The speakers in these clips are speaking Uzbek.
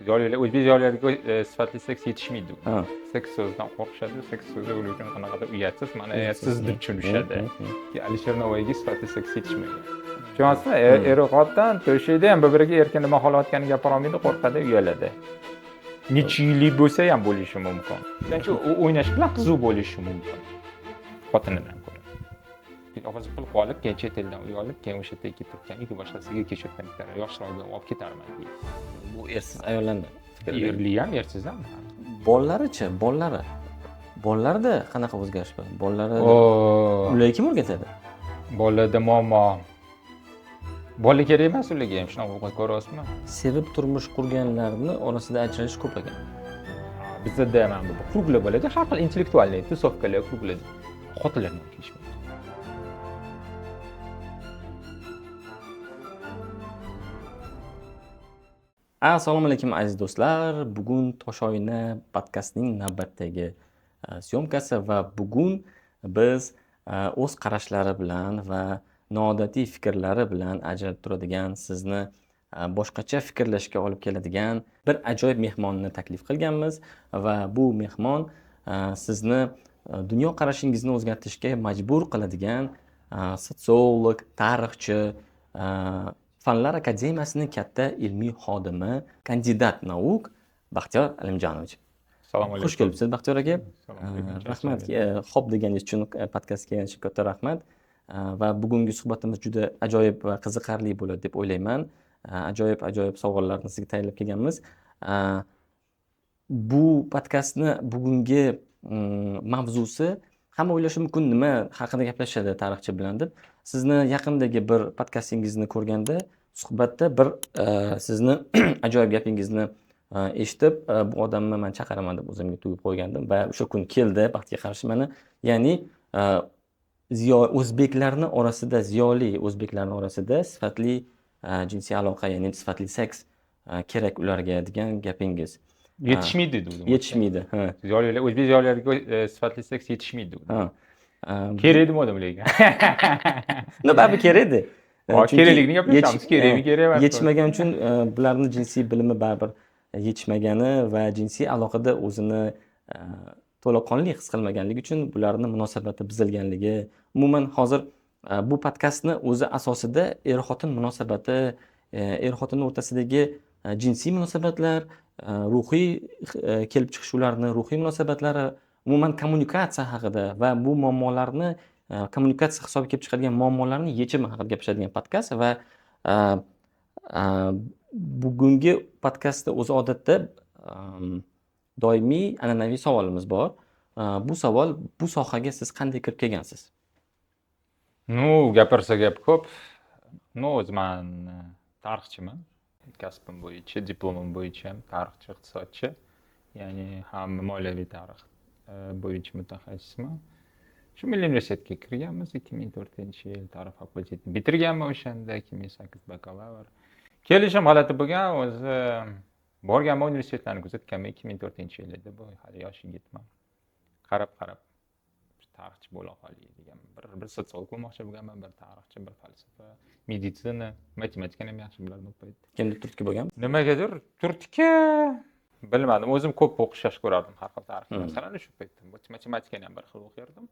Ziyolilar, o'zbek ziyolilariga sifatli seks yetishmaydi. Seks so'zidan qo'rqishadi, seks so'zi ular uchun qanaqadir uyatsiz, mana uyatsiz deb tushunishadi. Alisher Navoiyga sifatli seks yetishmagan. Tushunyapsizmi? Er xotin to'shakda ham bir-biriga erkin nima xohlayotganini gapira olmaydi, qo'rqadi, uyaladi. Necha yillik bo'lsa ham bo'lishi mumkin. Shuning uchun u o'ynash bilan qiziq bo'lishi mumkin. Xotinidan ko'ra. Hozir pul olib, keyin chet eldan uy olib, keyin o'sha yerda ketayotgan yoki boshqasiga ketayotgan bitta yoshroqga olib ketarman deydi. Bu ersiz ayollarni fikri. Erli ham, ersiz ham. Bolalarichi, bolalari. Bolalarda qanaqa o'zgarish bor? Bolalari ularga kim o'rgatadi? Bolalarda muammo. Bola kerak emas ularga ham, shunaqa ko'ryapsizmi? Sevib turmush qurganlarni orasida ajralish ko'p ekan. Bizda mana bu kruglar bo'ladi, har xil intellektualniy tusovkalar, kruglar. Xotinlar bilan kelishmaydi. Assalomu alaykum aziz do'stlar. Bugun Toshoyna podkastning navbatdagi syomkasi va bugun biz o'z qarashlari bilan va noodatiy fikrlari bilan ajralib turadigan, sizni boshqacha fikrlashga olib keladigan bir ajoyib mehmonni taklif qilganmiz va bu mehmon sizni dunyoqarashingizni o'zgartirishga majbur qiladigan sotsiolog, tarixchi, Fanlar akademiyasining katta ilmiy xodimi, kandidat nauk Baxtiyor Alimjonovich. Assalomu alaykum. Xush kelibsiz Baxtiyor aka. Assalomu alaykum. Rahmat, xo'p deganingiz uchun podkastga kelganingiz uchun katta rahmat. Va bugungi suhbatimiz juda ajoyib va qiziqarli bo'ladi deb o'ylayman. Ajoyib savollarni sizga tayyorlab kelganmiz. Bu podkastni bugungi mavzusi hamma o'ylashi mumkin nima haqida gaplashadi tarixchi bilan deb. Sizni yaqindagi bir podkastingizni ko'rganda suhbatda bir sizni ajoyib gapingizni eshitib, bu odamni men chaqiraman deb o'zimga tugib qo'ygandim va o'sha kun keldi baxtga qarshi mana, ya'ni o'zbeklarni orasida, ziyoli o'zbeklarni orasida sifatli jinsiy aloqa, ya'ni sifatli seks kerak ularga degan gapingiz. Yetishmaydi dedim. Yetishmaydi, ha. Ziyolilar, o'zbek ziyolilariga sifatli seks yetishmaydi. Ha. Kerak edimi odamlarga? No, baribir kerak edi. Kerakligini gaplashamiz, kerakmi, kerak emas. Yetishmagani uchun bularni jinsiy bilimi baribir yetishmagani va jinsiy aloqada o'zini to'laqonli his qilmaganligi uchun bularni munosabati buzilganligi. Umuman hozir bu podkastni o'zi asosida er-xotin munosabati, er-xotin o'rtasidagi jinsiy munosabatlar, ruhiy kelib chiqish ularni ruhiy munosabatlari, umuman kommunikatsiya haqida va bu muammolarni kommunikatsiya hisobiga kelib chiqadigan muammolarni yechimi haqida gapirishadigan podkast va bugungi podkastda o'zi odatda doimiy an'anaviy savolimiz bor. Bu savol, bu sohaga siz qanday kirib kelgansiz? Nu, gapirsa gap ko'p. Nu, o'zi men tarixchiman. Kasbim bo'yicha, diplomim bo'yicha ham tarixchi, iqtisodchi. Ya'ni ham moliyaviy tarix bo'yicha mutaxassisman. Shu Milliy universitetga kirganmiz 2004-yil tarix fakultetini bitirganman o'shanda 2008 bakalavr. Kelishim g'alati bo'lgan, o'zi borganman universitetlarni kuzatganman 2004-yil edi, bu hali yosh yigitman. Qarab-qarab tarixchi bo'la qolay degan, bir sotsiolog bo'lmoqchi bo'lganman, bir tarixchi, bir falsafa, meditsina, matematikani ham yaxshi bilardim u payt. Kimdir turtki bo'lgan? Nimagadir turtki bilmadim, o'zim ko'p o'qish yaxshi ko'rardim har xil tarix narsalarni shu paytda. Matematikani ham bir xil o'qirdim.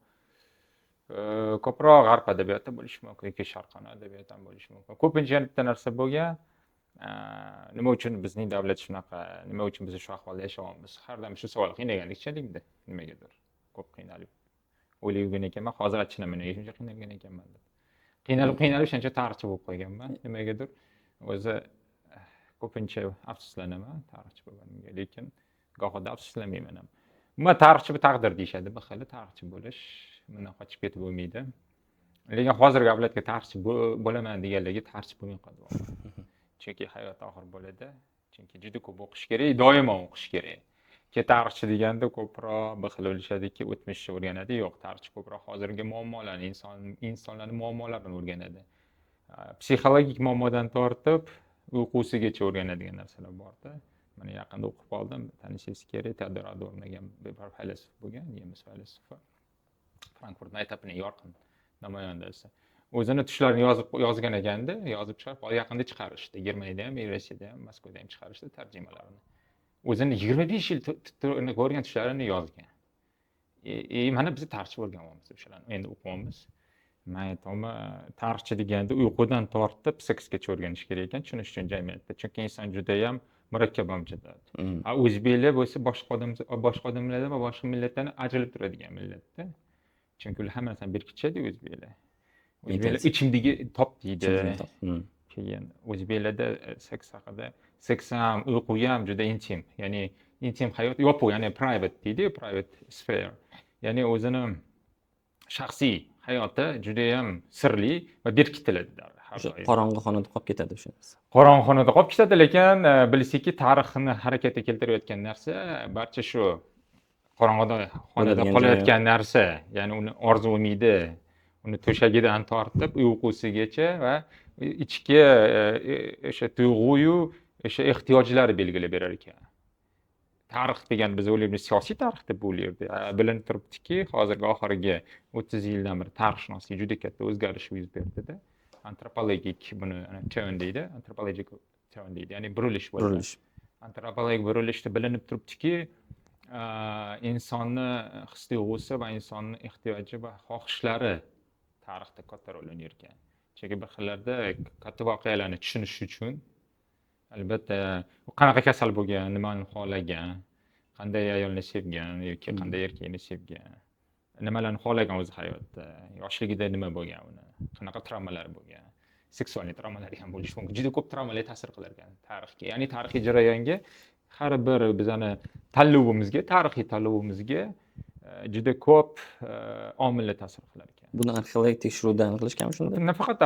Ko'proq g'arb adabiyoti bo'lishi mumkin yoki sharqona adabiyoti ham bo'lishi mumkin. Ko'pincha yana bitta narsa bo'lgan, nima uchun bizning davlat shunaqa, nima uchun biz shu ahvolda yashayapmiz? Har doim shu savol qiynaganlikchalikda nimagadir ko'p qiynalib o'ylab yurgan ekanman. Hozir achinaman, nega shuncha qiynalgan ekanman deb. Qiynalib shuncha tarixchi bo'lib qo'yganman. Nimagadir o'zi ko'pincha afsuslanaman tarixchi bo'lganimga, lekin gohida afsuslanmayman ham. Umuman tarixchi bu taqdir deyishadi, bir xil tarixchi bo'lish, bundan qochib ketib bo'lmaydi. Lekin hozirgi avlodga tarixchi bo'laman deganlarga tarixchi bo'lmay qoldi. Chunki hayot og'ir bo'ladi, chunki juda ko'p o'qish kerak, doimo o'qish kerak. Ke tarixchi deganda ko'proq bir xil o'ylashadiki, o'tmishni o'rganadi. Yo'q, tarixchi ko'proq hozirgi muammolarni, insonlarning muammolarini o'rganadi. Psixologik muammodan tortib uyqusigacha o'rganadigan narsalar borda. Mana yaqinda o'qib qoldim, tanishingiz kerak, Teodor Adorno degan bir faylasuf bo'lgan, nemis faylasufi. Frankfurt maktabining yorqin namoyandasi. O'zini tushlarini yozgan ekanda, yozib chiqarib, yaqinda chiqarishdi. Germaniyada ham, Rossiyada ham, Moskvada ham chiqarishdi tarjimalarini. O'zini 25 yil ko'rgan tushlarini yozgan. Mana biz tarixchi o'rganyapmiz o'shalarni. Endi o'qiyapmiz. Man aytyapman, tarixchi deganda uyqudan tortib seksgacha o'rganish kerak ekan, tushunish uchun jamiyatda. Chunki inson judayam murakkab mavjudot. O'zbeklar bo'lsa boshqa odamlardan va boshqa millatlardan ajralib turadigan millatda. Chunki ular hamma narsani berkitishadi o'zbeklar. O'zbeklar ichimdagi top deydi. Keyin o'zbeklarda seks haqida, seks ham, uyqu ham juda intim. Ya'ni intim hayot yopiq, ya'ni private deydi, private sphere. Ya'ni o'zini shaxsiy hayoti juda ham sirli va berkitiladi. O'sha qorong'i xonada qolib ketadi o'sha narsa. Qorong'i xonada qolib ketadi, lekin bilsaki tarixni harakatga keltirayotgan narsa barcha shu qorong'ida xonada qolayotgan narsa, ya'ni uni orzu umidi, uni to'shagidan tortib uyqusigacha va ichki o'sha tuyg'uyu o'sha ehtiyojlari belgilab berar ekan. Tarix degan biz o'ylaymiz siyosiy tarix deb o'ylardik. Bilinib turibdiki, hozirgi oxirgi 30 yildan beri tarixshunoslik juda katta o'zgarish yuz berdida. Antropologik buni turn deydi, antropologik turn deydi, ya'ni burilish bo'ldi. Burilish. Antropologik burilishda bilinib turibdiki, insonni his tuyg'usi va insonni ehtiyoji va xohishlari tarixda katta rol o'ynar ekan. Chunki bir xillarda katta voqealarni tushunish uchun albatta qanaqa kasal bo'lgan, nimani xohlagan, qanday ayolni sevgan yoki qanday erkakni sevgan, nimalarni xohlagan o'zi hayotda, yoshligida nima bo'lgan uni, qanaqa travmalar bo'lgan, seksual travmalar ham bo'lishi mumkin. Juda ko'p travmalar ta'sir qilar ekan tarixga. Ya'ni tarixiy jarayonga, har bir bizani tanlovimizga, tarixiy tanlovimizga juda ko'p omillar ta'sir qilar ekan. Buni arxeologik tekshiruvdan qilishganmi shunda? Nafaqat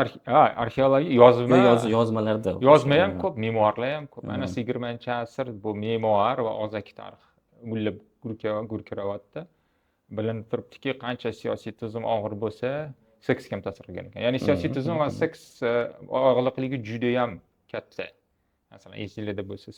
arxeologiya, yozma, yozmalarda. Yozma ham ko'p, memuarlar ham ko'p. Ana 20-asr bu memuar va og'zaki tarix gullab gurkiryapti. Bilinib turibdiki, qancha siyosiy tuzum og'ir bo'lsa, seksga ham ta'sir qilgan ekan. Ya'ni siyosiy tuzum va seks bog'liqligi juda ham katta. Masalan, esinglarda bo'lsa,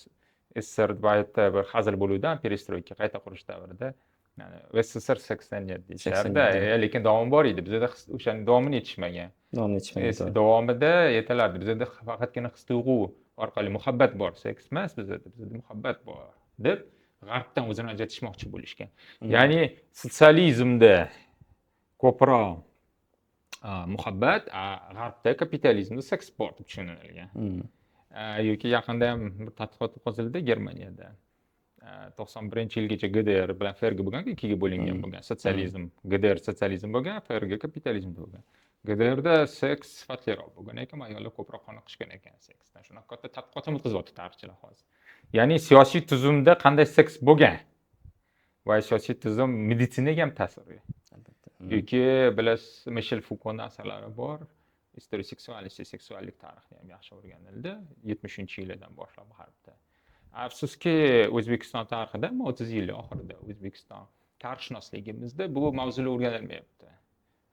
SSSR paytida bir hazil bo'luvdi, perestroyka qayta qurish davrida. Ya'ni SSSR seksdan нет deyishardi, lekin davom bor edi. Bizada o'shani davomini yetishmagan. Davomini yetishmagan. Davomida yetalardi. Bizada faqatgina his tuyg'u orqali muhabbat bor, seks emas bizada, bizada muhabbat bor deb g'arbdan o'zini ajratishmoqchi bo'lishgan. Ya'ni sotsializmda ko'proq muhabbat, g'arbda kapitalizmda seks bor deb tushunilgan. Yoki yaqinda ham bir tadqiqot o'tkazildi Germaniyada. 91-yilgacha GDR bilan FRG bo'lgan, ikkiga bo'lingan bo'lgan. Sotsializm, GDR sotsializm bo'lgan, FRG kapitalizm bo'lgan. GDRda seks sifatliroq bo'lgan ekan, ayollar ko'proq qoniqishgan ekan seksdan. Shunaqa katta tadqiqot ham o'tkazyapti tarixchilar hozir. Ya'ni siyosiy tuzumda qanday seks bo'lgan va siyosiy tuzum meditsinaga ham ta'sir. Albatta. Yoki bilasiz, Mishel Fukoni asarlari bor. История сексуальности, seksuallik tarixini ham yaxshi o'rganildi 70-yillardan boshlab g'arbda. Afsuski, O'zbekiston tarixida 30 yillik oxirida O'zbekiston tarixshunosligimizda bu mavzular o'rganilmayapti.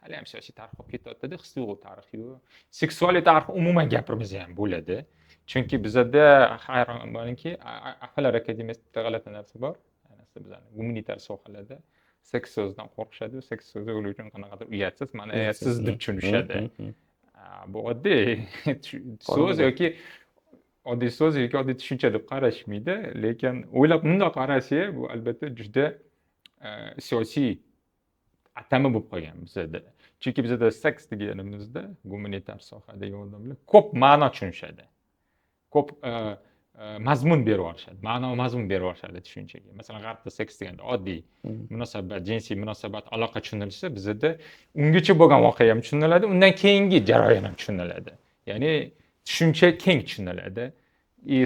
Hali ham siyosiy tarix bo'lib ketyapti-da, his tuyg'u tarixi yo'q. Seksual tarix umuman gapirmasa ham bo'ladi. Chunki bizada hayron bo'linki, Aqllar akademiyasida g'alati narsa bor. Ayniqsa bizani gumanitar sohalarda seks so'zidan qo'rqishadi, seks so'zi ular uchun qanaqadir uyatsiz, ma'no uyatsiz deb tushunishadi. Bu oddiy so'z yoki oddiy so'z yoki oddiy tushuncha deb qarashmaydi, lekin o'ylab bundoq qarasak, bu albatta juda siyosiy atama bo'lib qolgan bizada. Chunki bizada seks deganimizda gumanitar sohadagi odamlar ko'p ma'no tushunishadi. Ko'p mazmun berib yuborishadi. Ma'no mazmun berib yuborishadi tushunchaga. Masalan, g'arbda seks deganda oddiy munosabat, jinsiy munosabat, aloqa tushunilsa, bizada ungacha bo'lgan voqea ham tushuniladi, undan keyingi jarayon ham tushuniladi. Ya'ni tushuncha keng tushuniladi.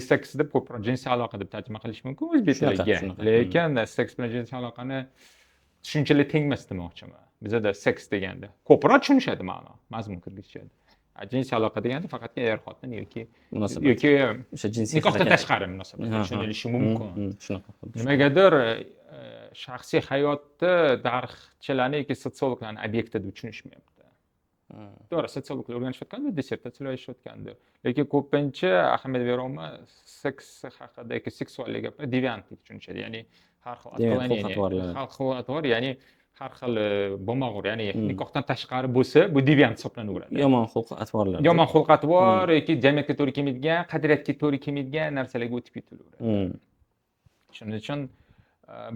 Seks deb ko'proq jinsiy aloqa deb tarjima qilish mumkin o'zbek tiliga. Lekin seks bilan jinsiy aloqani tushunchalar teng emas demoqchiman. Bizada seks deganda ko'proq tushunishadi ma'no, mazmun kirgizishadi. Jinsiy aloqa deganda faqatgina er-xotin yoki yoki o'sha jinsiy nikohdan tashqari munosabat tushunilishi mumkin. Shunaqa. Nimagadir shaxsiy hayotda tarixchilarni yoki sotsiologlarni obyekti deb tushunishmayapti. To'g'ri, sotsiologlar o'rganishayotgandir, dissertatsiyalar yozishayotgandir. Lekin ko'pincha ahamiyat beryapman, seks haqida yoki seksuallik gaplar deviantlik tushunishadi. Ya'ni har xil отклонение, har xil atvor, ya'ni har xil bo'lmag'ur, ya'ni nikohdan tashqari bo'lsa, bu deviant hisoblanaveradi. Yomon xulq-atvorlar. Yomon xulq-atvor yoki jamiyatga to'g'ri kelmaydigan, qadriyatga to'g'ri kelmaydigan narsalarga o'tib ketilaveradi. Shuning uchun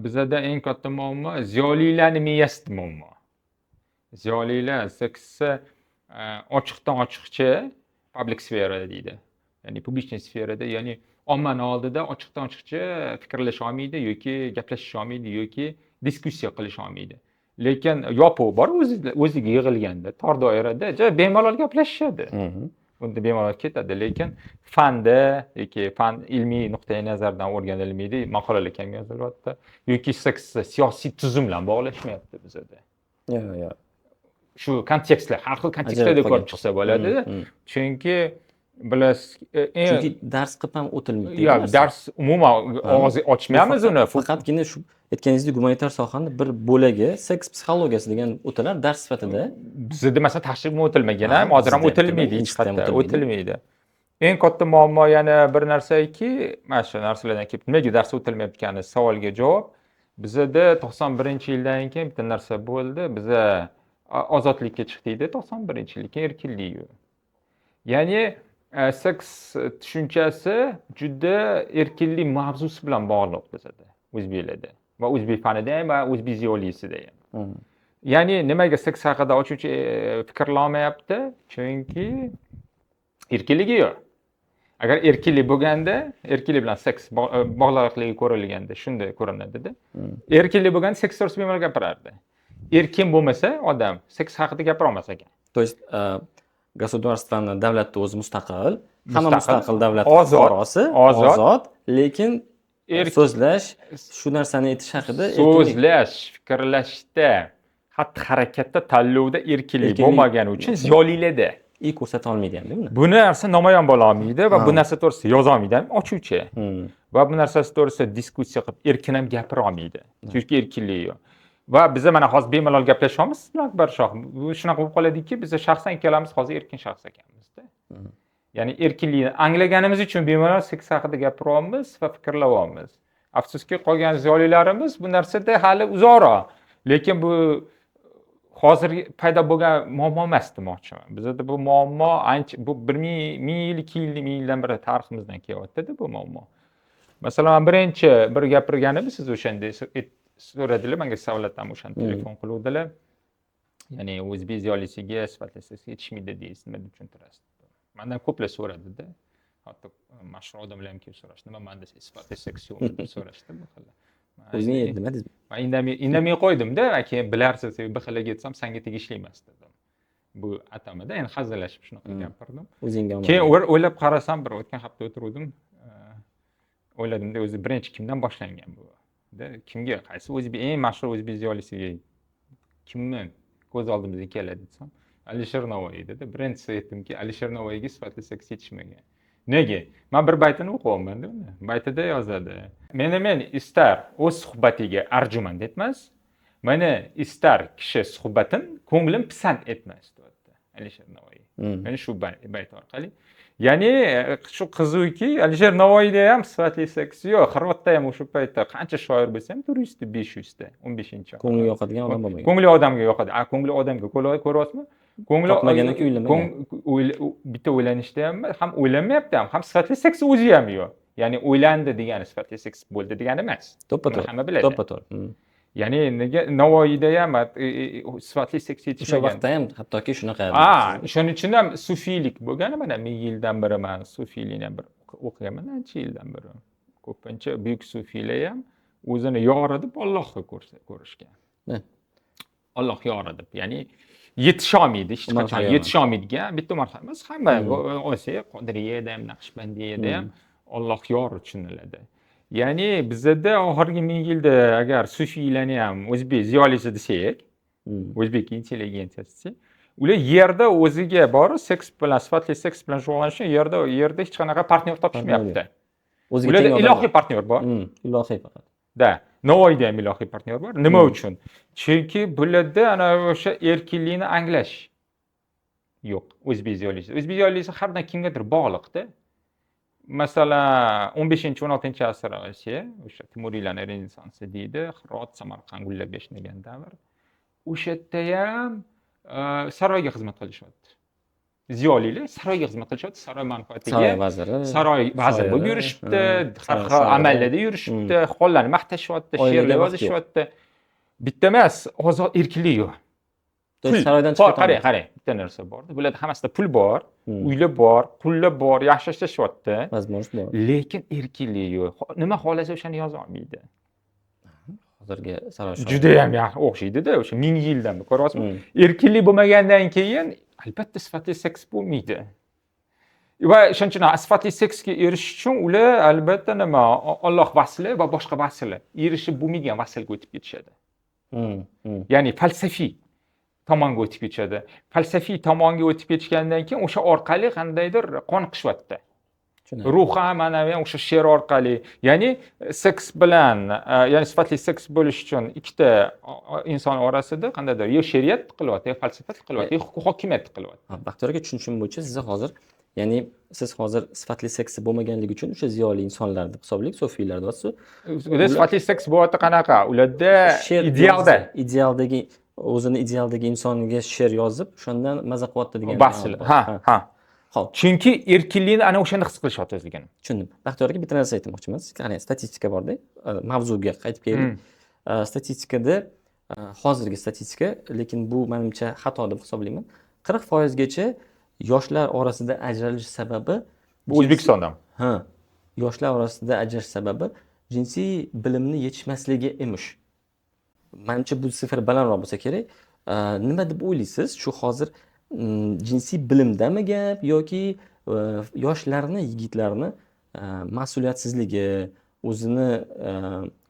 bizada eng katta muammo ziyolilarni miyasida muammo. Ziyolilar seksni ochiqdan ochiqcha public sferada deydi. Ya'ni публичный sferada, ya'ni ommani oldida ochiqdan ochiqcha fikrlasha olmaydi yoki gaplasha olmaydi yoki diskussiya qilisha olmaydi. Lekin yopiq bor, o'ziga yig'ilganda tor doirada bemalol gaplashishadi. Unda bemalol ketadi, lekin fanda yoki fan ilmiy nuqtai nazardan o'rganilmaydi, maqolalar kam yozilyapti yoki seks siyosiy tuzum bilan bog'lashmayapti bizada. Yo'q. Shu kontekstlar, har xil kontekstlarda ko'rib chiqsa bo'ladi. Chunki bilasiz, chunki dars qilib ham o'tilmaydi. Yo'q, dars umuman og'iz ochmaymiz uni. Faqatgina shu aytganingizdek gumanitar sohani bir bo'lagi seks psixologiyasi degan o'tilar dars sifatida. Bizda masalan tashriq o'tilmagan ham, hozir ham o'tilmaydi, hech qayerda o'tilmaydi. Eng katta muammo yana bir narsaki, mana shu narsalardan kelib nimaga dars o'tilmayotgani savolga javob. Bizada 91-yildan keyin bitta narsa bo'ldi. Biza ozodlikka chiqdik-da 91-yil, keyin erkinlik. Ya'ni seks tushunchasi juda erkinlik mavzusi bilan bog'liq bizada, o'zbeklarda va o'zbek fanida ham va o'zbek ziyolisida ham. Ya'ni nimaga seks haqida ochuvchi fikrlamayapti? Chunki erkinligi yo'q. Agar erkinlik bo'lganda, erkinlik bilan seks bog'liqligi ko'rilganda shunday ko'rinadi-da. Erkinlik bo'lganda seks to'g'risida bemalol gapirardi. Erkin bo'lmasa odam seks haqida gapira olmas ekan. То есть государствоni, davlatni o'zi mustaqil, hamma mustaqil davlat fuqarosi, ozod, lekin so'zlash, shu narsani aytish haqida so'zlash, fikrlashda, xatti-harakatda, tanlovda erkinlik bo'lmagani uchun ziyolilarda ko'rsata olmaydi ham, buni. Bu narsa namoyon bo'la olmaydi va bu narsa to'g'risida yoza olmaydi ham ochuvchi. Va bu narsasi to'g'risida diskussiya qilib erkin ham gapira olmaydi. Chunki erkinligi yo'q. Va biza mana hozir bemalol gaplashyapmiz siz bilan, Akbar Shoh. Bu shunaqa bo'lib qoladiki, biz shaxsan ikkalamiz hozir erkin shaxs ekanmiz-da. Ya'ni erkinlikni anglaganimiz uchun bemalol seks haqida gapiryapmiz va fikrlayapmiz. Afsuski, qolgan ziyolilarimiz bu narsada hali uzoqroq. Lekin bu hozir paydo bo'lgan muammo emas demoqchiman. Bizda bu muammo ancha, bu bir ming yil, 2 yil, 1000 yildan beri tariximizdan kelyapti-da bu muammo. Masalan, birinchi bir gapirganimiz siz o'shanda so'radilar, menga Savlatdan o'shanda telefon qiluvdilar. Ya'ni o'zbek ziyolisiga sifatli seks yetishmaydi deysiz, nima deb tushuntirasiz? Mendan ko'plar so'radida. Hatto mashhur odamlar ham kelib so'rashdi, nima menda sifatli seks yo'qmi deb so'rashdi bu xil. O'zingiz nima dedingiz? Men indamay qo'ydim-da, keyin bilarsiz, bir xilga aytsam senga tegishli emas dedim. Bu atamada, endi hazillashib shunaqa gapirdim. O'zingga. Keyin o'ylab qarasam, bir o'tgan hafta o'tiruvdim. O'yladimda, o'zi birinchi kimdan boshlangan bu? Kimga, qaysi o'zbek eng mashhur o'zbek ziyolisiga kimni ko'z oldimizga keladi desam, Alisher Navoiy dedi. Birinchisi aytdimki, Alisher Navoiyga sifatli seks yetishmagan. Nega? Men bir baytini o'qiyapman-da uni. Baytida yozadi. Meni men istar o'z suhbatiga arjumand etmas, meni istar kishi suhbatin ko'nglim pisand etmas, deyapti Alisher Navoiy. Mana shu bayt orqali. Ya'ni shu qiziqki, Alisher Navoiyda ham sifatli seks yo'q. Xirvatda ham o'sha paytda qancha shoir bo'lsa ham 400 ta, 500 ta, 15-chi. Ko'ngli yoqadigan odam bo'lmagan. Ko'ngli odamga yoqadi. A, ko'ngli odamga ko'ryapsizmi? Ko'ngli topmagandan keyin o'ylamagan. Bitta o'ylanishda ham, ham o'ylanmayapti ham, ham sifatli seks o'zi ham yo'q. Ya'ni o'ylandi degani sifatli seks bo'ldi degani emas. To'ppa-to'g'ri. Hamma biladi. To'ppa-to'g'ri. Ya'ni nega Navoiyda ham sifatli seks yetishmagan. O'sha vaqtda ham hattoki shunaqa. Shuning uchun ham sufiylik bo'lgani mana 1000 yildan beri men sufiylikni ham bir o'qiganman, ancha yildan beri. Ko'pincha buyuk sufiylar ham o'zini yori deb Allohga ko'rishgan. Alloh yori deb, ya'ni yetisha olmaydi, hech qachon yetisha olmaydigan bitta Umar emas, hamma olsak, Qodiriyada ham, Naqshbandiyada ham Alloh yori tushuniladi. Ya'ni bizda oxirgi 1000 yilda agar sufiylarni ham o'zbek ziyolisi desak, o'zbek intelligensiyasi desak, ular yerda o'ziga borib seks bilan, sifatli seks bilan shug'ullanish uchun yerda hech qanaqa partnyor topishmayapti. Ularda ilohiy partnyor bor. Ilohiy faqat. Da, Navoiyda ham ilohiy partnyor bor. Nima uchun? Chunki bularda ana o'sha erkinlikni anglash yo'q o'zbek ziyolisi. O'zbek ziyolisi har doim kimgadir bog'liqda. Masalan, 15-16 asr o'sha Temuriylarning Renessansi deydi, Hirot, Samarqand gullab yashnagan davr. O'sha yerda ham saroyga xizmat qilishyapti. Ziyolilar saroyga xizmat qilishyapti, saroy manfaatiga. Saroy vaziri, saroy vazir bo'lib yurishibdi, har xil amallarda yurishibdi, xonlarni maqtashyapti, she'rlar yozishyapti. Bitta emas, ozod erkinlik yo'q. Saroydan chiqib qarang, qarang, bitta narsa bor. Bularda hammasida pul bor, uylar bor, qullar bor, yaxshi yashashyapti. Возможность bor. Lekin erkinlik yo'q. Nima xohlasa o'shani yoza olmaydi. Hozirgi saroy juda ham yaxshi o'xshaydi-da, o'sha 1000 yildan ko'ryapsizmi? Erkinlik bo'lmagandan keyin albatta sifatli seks bo'lmaydi. Va shuning uchun sifatli seksga erishish uchun ular albatta nima, Alloh vasli va boshqa vasli, erishib bo'lmaydigan vaslga o'tib ketishadi. Ya'ni falsafiy tomonga o'tib ketishadi. Falsafiy tomonga o'tib ketishgandan keyin o'sha orqali qandaydir qoniqishyapti. Ruhan, ma'naviy o'sha she'r orqali, ya'ni seks bilan, ya'ni sifatli seks bo'lish uchun ikkita inson orasida qandaydir yo she'riyat qilyapti, yo falsafa qilyapti, yo hokimiyat qilyapti. Baxtiyor aka, tushunishim bo'yicha siz hozir, ya'ni siz hozir sifatli seks bo'lmaganligi uchun o'sha ziyoli insonlar deb hisoblaylik, sofiylar deyapsiz. Ularda sifatli seks bo'lyapti qanaqa? Ularda idealda, idealdagi o'zini idealdagi insonga she'r yozib, o'shandan maza qilyapti degan. Ha, ha. Xo'p. Chunki erkinlikni ana o'shanda his qilishyapti o'zligini. Tushundim. Baxtiyor aka, bitta narsa aytmoqchiman. Qarang, statistika borda, mavzuga qaytib kelaylik. Statistikada hozirgi statistika, lekin bu menimcha xato deb hisoblayman. 40% gacha yoshlar orasida ajralish sababi bu O'zbekistonda. Ha. Yoshlar orasida ajralish sababi jinsiy bilimni yetishmasligi emish. Menimcha bu sifr balandroq bo'lsa kerak. Nima deb o'ylaysiz? Shu hozir jinsiy bilimdami gap yoki yoshlarni, yigitlarni mas'uliyatsizligi, o'zini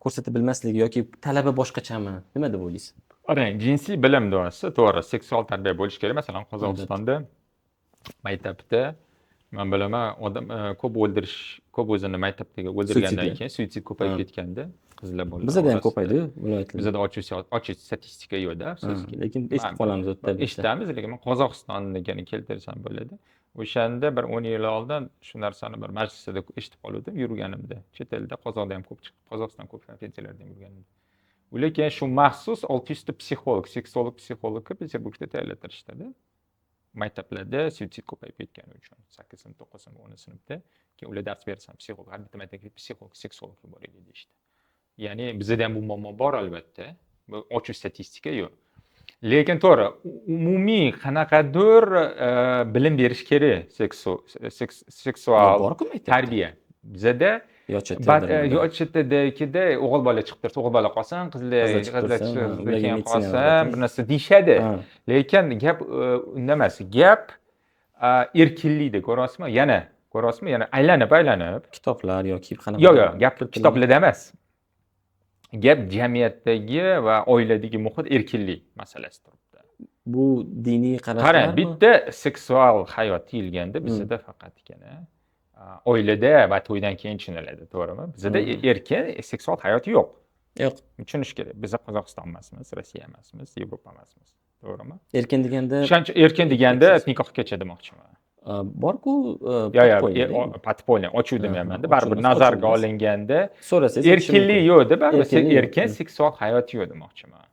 ko'rsata bilmasligi yoki talabi boshqachami? Nima deb o'ylaysiz? Qarang, jinsiy bilim to'g'risida to'g'ri, seksual tarbiya bo'lishi kerak. Masalan, Qozog'istonda maktabda men bilaman, odam ko'p o'ldirish, ko'p o'zini maktabdagi o'ldirgandan keyin suitsid ko'payib ketganda qizlar bolalar. Bizda ham ko'paydi, viloyatlarda. Bizda ochiq statistika yo'q-da, afsuski. Lekin eshitib qolamiz o'tda. Eshitamiz, lekin men Qozog'istondagini keltirsam bo'ladi. O'shanda bir 10 yil oldin shu narsani bir majlisda eshitib qoldim yurganimda. Chet elda, Qozog'da ham ko'p chiqib, Qozog'iston ko'p konferensiyalarda ham yurganimda. Ular keyin shu maxsus 600 ta psixolog, seksolog, psixologni Peterburgda tayyorlatirishdi. Maktablarda suitsid ko'payib ketgani uchun 8 sinf, 9 sinf, 10 sinfda keyin ular dars bersan psixolog, har bitta maktabga psixolog, seksolog boraylik deyishdi. Ya'ni bizda ham bu muammo bor albatta. Bu ochiq statistika yo'q. Lekin to'g'ri, umumiy qanaqadir bilim berish kerak seksual tarbiya. Bizda YoChTdagida o'g'il bola chiqib tursa, o'g'il bola qolsin, qizlar keyin qolsin, bir narsa deyishadi. Lekin gap unda emas, gap erkinlikda, ko'ryapsizmi? Yana ko'ryapsizmi? Yana aylanib kitoblar yoki qanaqa? Yo'q, yo'q, gap kitoblarda emas. Gap jamiyatdagi va oiladagi muhit erkinlik masalasi turibdi. Bu diniy qarashlarmi? Qarang, bitta seksual hayot deyilganda bizda faqatgina oilada va to'ydan keyin tushuniladi, to'g'rimi? Bizda erkin seksual hayot yo'q. Yo'q. Tushunish kerak. Biz Qozog'iston emasmiz, Rossiya emasmiz, Yevropa emasmiz, to'g'rimi? Erkin deganda, shuning uchun erkin deganda nikohgacha demoqchiman. Bor-ku, yo'q, podpolniy ochuv demayman-da, baribir nazarga olinganda so'rasangiz erkinlik yo'q-da, baribir erkin seksual hayot yo'q demoqchiman.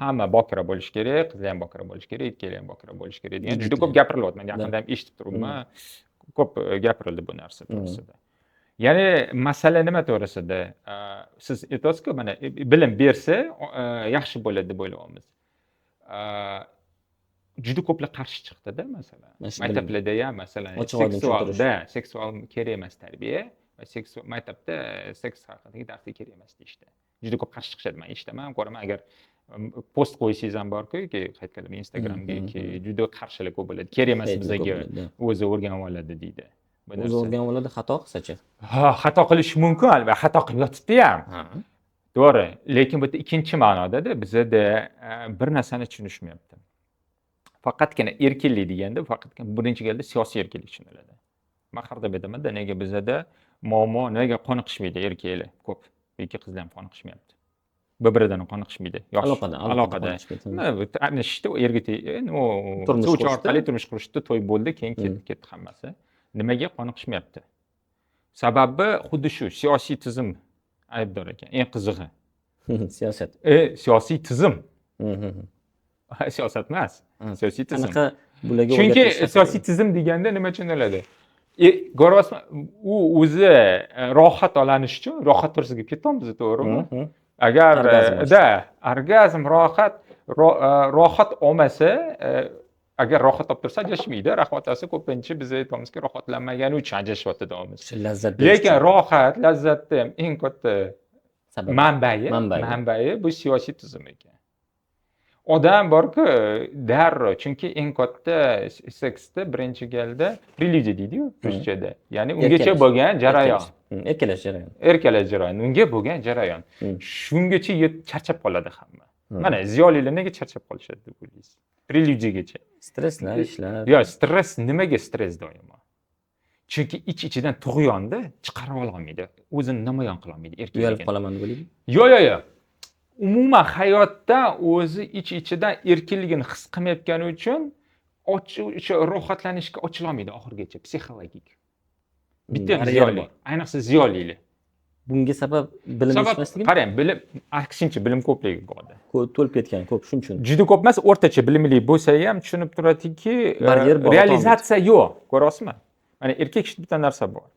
Hamma bokira bo'lishi kerak, qizlar ham bokira bo'lishi kerak, erkaklar ham bokira bo'lishi kerak degan juda ko'p gapirilyapti. Men yaqinda ham eshitib turibman. Ko'p gapirildi bu narsa to'g'risida. Ya'ni masala nima to'g'risida? Siz aytyapsiz-ku, mana bilim bersa yaxshi bo'ladi deb o'ylayapmiz. Juda ko'plar qarshi chiqdi-da, masalan. Maktablarda ham, masalan, seksualda, seksual kerak emas tarbiya va seksual maktabda seks haqidagi darslar kerak emas deyishdi. Juda ko'p qarshi chiqishadi, men eshitaman, ko'raman, agar post qo'ysangiz ham borku, qayergadir Instagramga yoki juda qarshilik ko'p bo'ladi. Kerak emas bizga, o'zi o'rganib oladi deydi. O'zi o'rganib oladi, xato qilsa-chi? Ha, xato qilish mumkin, albatta, xato qilib yotibdi ham. To'g'ri, lekin bu yerda ikkinchi ma'noda-da bizada bir narsani tushunishmayapti. Faqatgina erkinlik deganda faqatgina birinchi galda siyosiy erkinlik tushuniladi. Men har doim aytaman-da, nega bizada muammo, nega qoniqishmaydi erkaklar ko'p, yoki qizlar ham qoniqishmayapti. Bir-biridan qoniqishmaydi. Yosh aloqada. Tanishdi, erga turmush orqali turmush qurishdi, to'y bo'ldi, keyin ketdi hammasi. Nimaga qoniqishmayapti? Sababi xuddi shu siyosiy tizim aybdor ekan. Eng qizig'i. Siyosat. Siyosiy tizim. Siyosat emas, siyosiy tizim. Qanaqa Bularga Chunki siyosiy tizim deganda nima tushuniladi? Ko'ryapsizmi, u o'zi rohat olanish uchun, rohat to'g'risida gap ketyapmiz, to'g'rimi? Agar da orgazm rohat olmasa, agar rohat olib tursa ajrashmaydi. Rahvatasi ko'pincha biz aytyapmizki, rohatlanmagani uchun ajrashyapti deyapmiz. Lazzat. Lekin rohat, lazzatni ham eng katta manbai bu siyosiy tizim ekan. Odam borku darrov, chunki eng katta seksda birinchi galda prelyudiya deydi-yu ruschada. Ya'ni ungacha bo'lgan jarayon. Erkalash jarayon. Erkalash jarayon, unga bo'lgan jarayon. Shungacha charchab qoladi hamma. Mana ziyolilar nega charchab qolishadi deb o'ylaysiz? Prelyudiyagacha. Stresslar, ishlar. Yo'q, stress nimaga stress doimo? Chunki ich-ichidan tug'yonda chiqarib ololmaydi, o'zini namoyon qila olmaydi erkakligini. Uyalib qolaman deb o'ylaydi. Yo'q, yo'q, yo'q. Umuman hayotda o'zi ich-ichidan erkinligini his qilmayotgani uchun o'sha rohatlanishga ochilolmaydi oxirigacha, psixologik. Bitta ham ziyoli, ayniqsa ziyolilar. Bunga sabab bilim yetishmasligi? Qarang, bilim aksincha bilim ko'pligi bo'ladi. To'lib ketgan, ko'p shuning uchun. Juda ko'p emas, o'rtacha bilimli bo'lsa ham tushunib turadiki, realizatsiya yo'q, ko'rasizmi? Mana erkak kishida bitta narsa bor.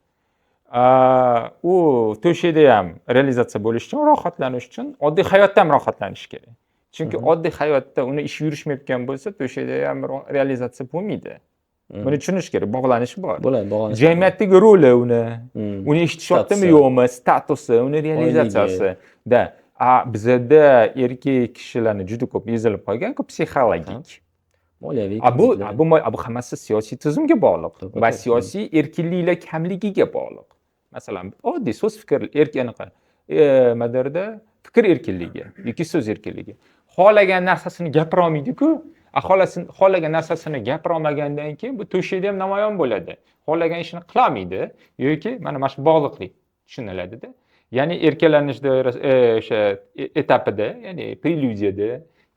U to'shakda ham realizatsiya bo'lish uchun, rohatlanish uchun oddiy hayotda ham rohatlanish kerak. Chunki oddiy hayotda uni ishi yurishmayotgan bo'lsa, to'shakda ham realizatsiya bo'lmaydi. Buni tushunish kerak, bog'lanish bor. Bo'ladi, bog'lanish. Jamiyatdagi roli uni, uni eshitishyaptimi yo'qmi, statusi, uni realizatsiyasi. Da, bizada erkak kishilarni juda ko'p ezilib qolgan-ku psixologik. Moliyaviy. Bu hammasi siyosiy tizimga bog'liq va siyosiy erkinliklar kamligiga bog'liq. Masalan, oddiy so'z fikr anaqa nimadirda fikr erkinligi yoki so'z erkinligi. Xohlagan narsasini gapira olmaydi-ku. Xohlagan narsasini gapira olmagandan keyin bu to'shakda ham namoyon bo'ladi. Xohlagan ishini qila olmaydi yoki mana shu bog'liqlik tushuniladida. Ya'ni erkalanish doirasi o'sha etapida, ya'ni prelyudiyada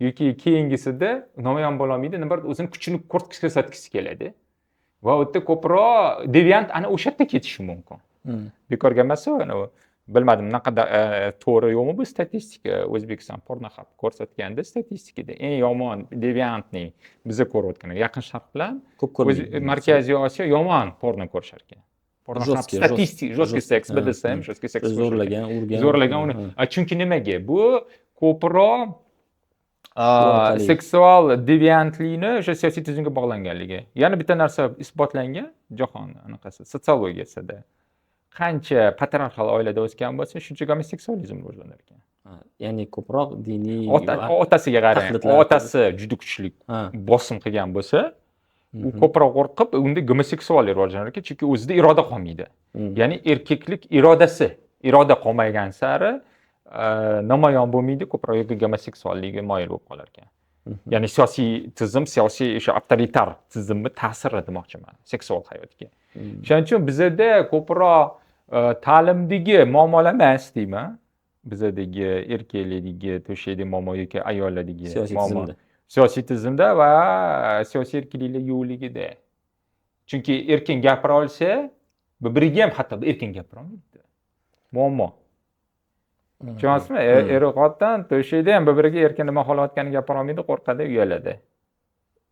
yoki keyingisida namoyon bo'la olmaydi, nima o'zini kuchini ko'rsatgisi keladi. Va u yerda ko'proq deviant ana o'sha yerda ketishi mumkin. Bekorga emas, bilmadim naqadar to'g'ri yo'qmi bu statistika. O'zbekiston Pornhub ko'rsatganda statistikada eng yomon deviantni biza ko'rayotgan Yaqin Sharq bilan Markaziy Osiyo yomon porno ko'rishar ekan. Pornhub statistik, жесткий seks, BDSM, жесткий seks zo'rlagan, urgan, zo'rlagan uni. Chunki nimaga? Bu ko'proq seksual deviantlikni o'sha siyosiy tizimga bog'langanligi. Yana bitta narsa isbotlangan jahon anaqasi sotsiologiyasida. Qancha patriarxal oilada o'sgan bo'lsa, shuncha gomoseksualizm rivojlanar ekan. Ya'ni ko'proq diniy otasiga qarang, otasi juda kuchli bosim qilgan bo'lsa, u ko'proq qo'rqib, unda gomoseksuallik rivojlanar ekan, chunki o'zida iroda qolmaydi. Ya'ni erkaklik irodasi, iroda qolmagan sari namoyon bo'lmaydi, ko'proq yoki gomoseksuallikka moyil bo'lib qolar ekan. Ya'ni siyosiy tizim, siyosiy o'sha avtoritar tizimni ta'siri demoqchiman seksual hayotga. Shuning uchun bizada ko'proq ta'limdagi muammolar emas deyman. Bizadagi erkaklardagi to'shakdagi muammo yoki ayollardagi muammo siyosiy tizimda va siyosiy erkinliklar yo'qligida. Chunki erkin gapira olsa, bir-biriga ham hatto erkin gapira olmaydi. Muammo. Tushunasizmi? Er xotin to'shakda ham bir-biriga erkin nima xohlayotganini gapira olmaydi, qo'rqadi, uyaladi.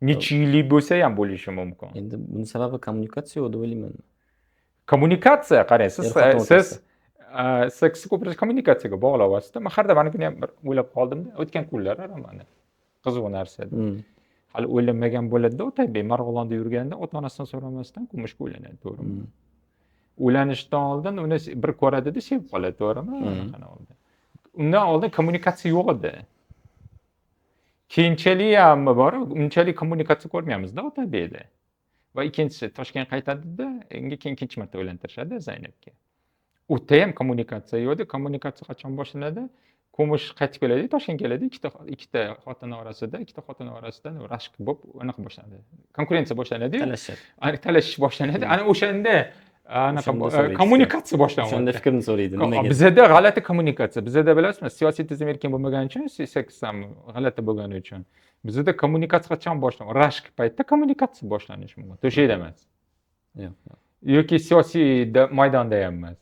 Necha yillik bo'lsa ham bo'lishi mumkin. Endi buni sababi kommunikatsiya yo'q deb o'ylayman. Kommunikatsiya, qarang, siz seksni ko'proq kommunikatsiyaga bog'layapsiz-da. Men har doim buni ham bir o'ylab qoldimda, o'tgan kunlar mana qiziq narsa. Hali o'ylanmagan bo'ladi-da, Otabek Marg'ilonda yurganda ota-onasidan so'ramasdan Kumushga uylanadi, to'g'rimi? Uylanishdan oldin uni bir ko'radida sevib qoladi, to'g'rimi? Undan oldin kommunikatsiya yo'q edi. Keyinchalik ham bor, unchalik kommunikatsiya ko'rmayapmiz-da Otabekda. Va ikkinchisi Toshkentga qaytadi-da, unga keyin ikkinchi marta uylantirishadi Zaynabga. U yerda ham kommunikatsiya yo'q edi. Kommunikatsiya qachon boshlanadi? Kumush qaytib keladi, Toshkentga keladi, ikkita xotin orasida rashk bo'lib anaqa boshlanadi. Konkurensiya boshlanadi. Talashish boshlanadi. Ana o'shanda anaqa kommunikatsiya boshlanadi. O'shanda fikrini so'raydi, nimaga? Bizada g'alati kommunikatsiya. Bizada bilasizmi, siyosiy tizim erkin bo'lmagani uchun, seks ham g'alati bo'lgani uchun. Bizada kommunikatsiya qachon boshlanadi? Rashk paytida kommunikatsiya boshlanishi mumkin. To'shakda emas. Yo'q. Yoki siyosiy maydonda ham emas.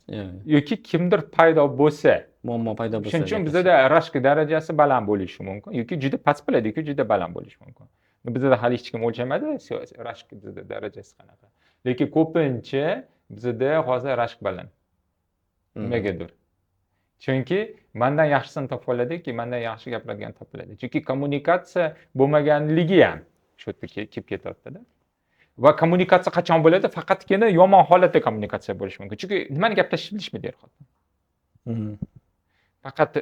Yoki kimdir paydo bo'lsa, muammo paydo bo'lsa. Shuning uchun bizada rashk darajasi baland bo'lishi mumkin, yoki juda past bo'ladi, yoki juda baland bo'lishi mumkin. Bizda hali hech kim o'lchamadi, rashk bizda darajasi qanaqa. Lekin ko'pincha bizda hozir rashk baland. Nimagadir? Chunki mandan yaxshisini topib oladiki, mandan yaxshi gapiradigan topiladi. Chunki kommunikatsiya bo'lmaganligi ham shu yerda kelib ketyapti-da. Va kommunikatsiya qachon bo'ladi? Faqatgina yomon holatda kommunikatsiya bo'lishi mumkin. Chunki nimani gaplashishni bilishmaydi er-xotin. Faqat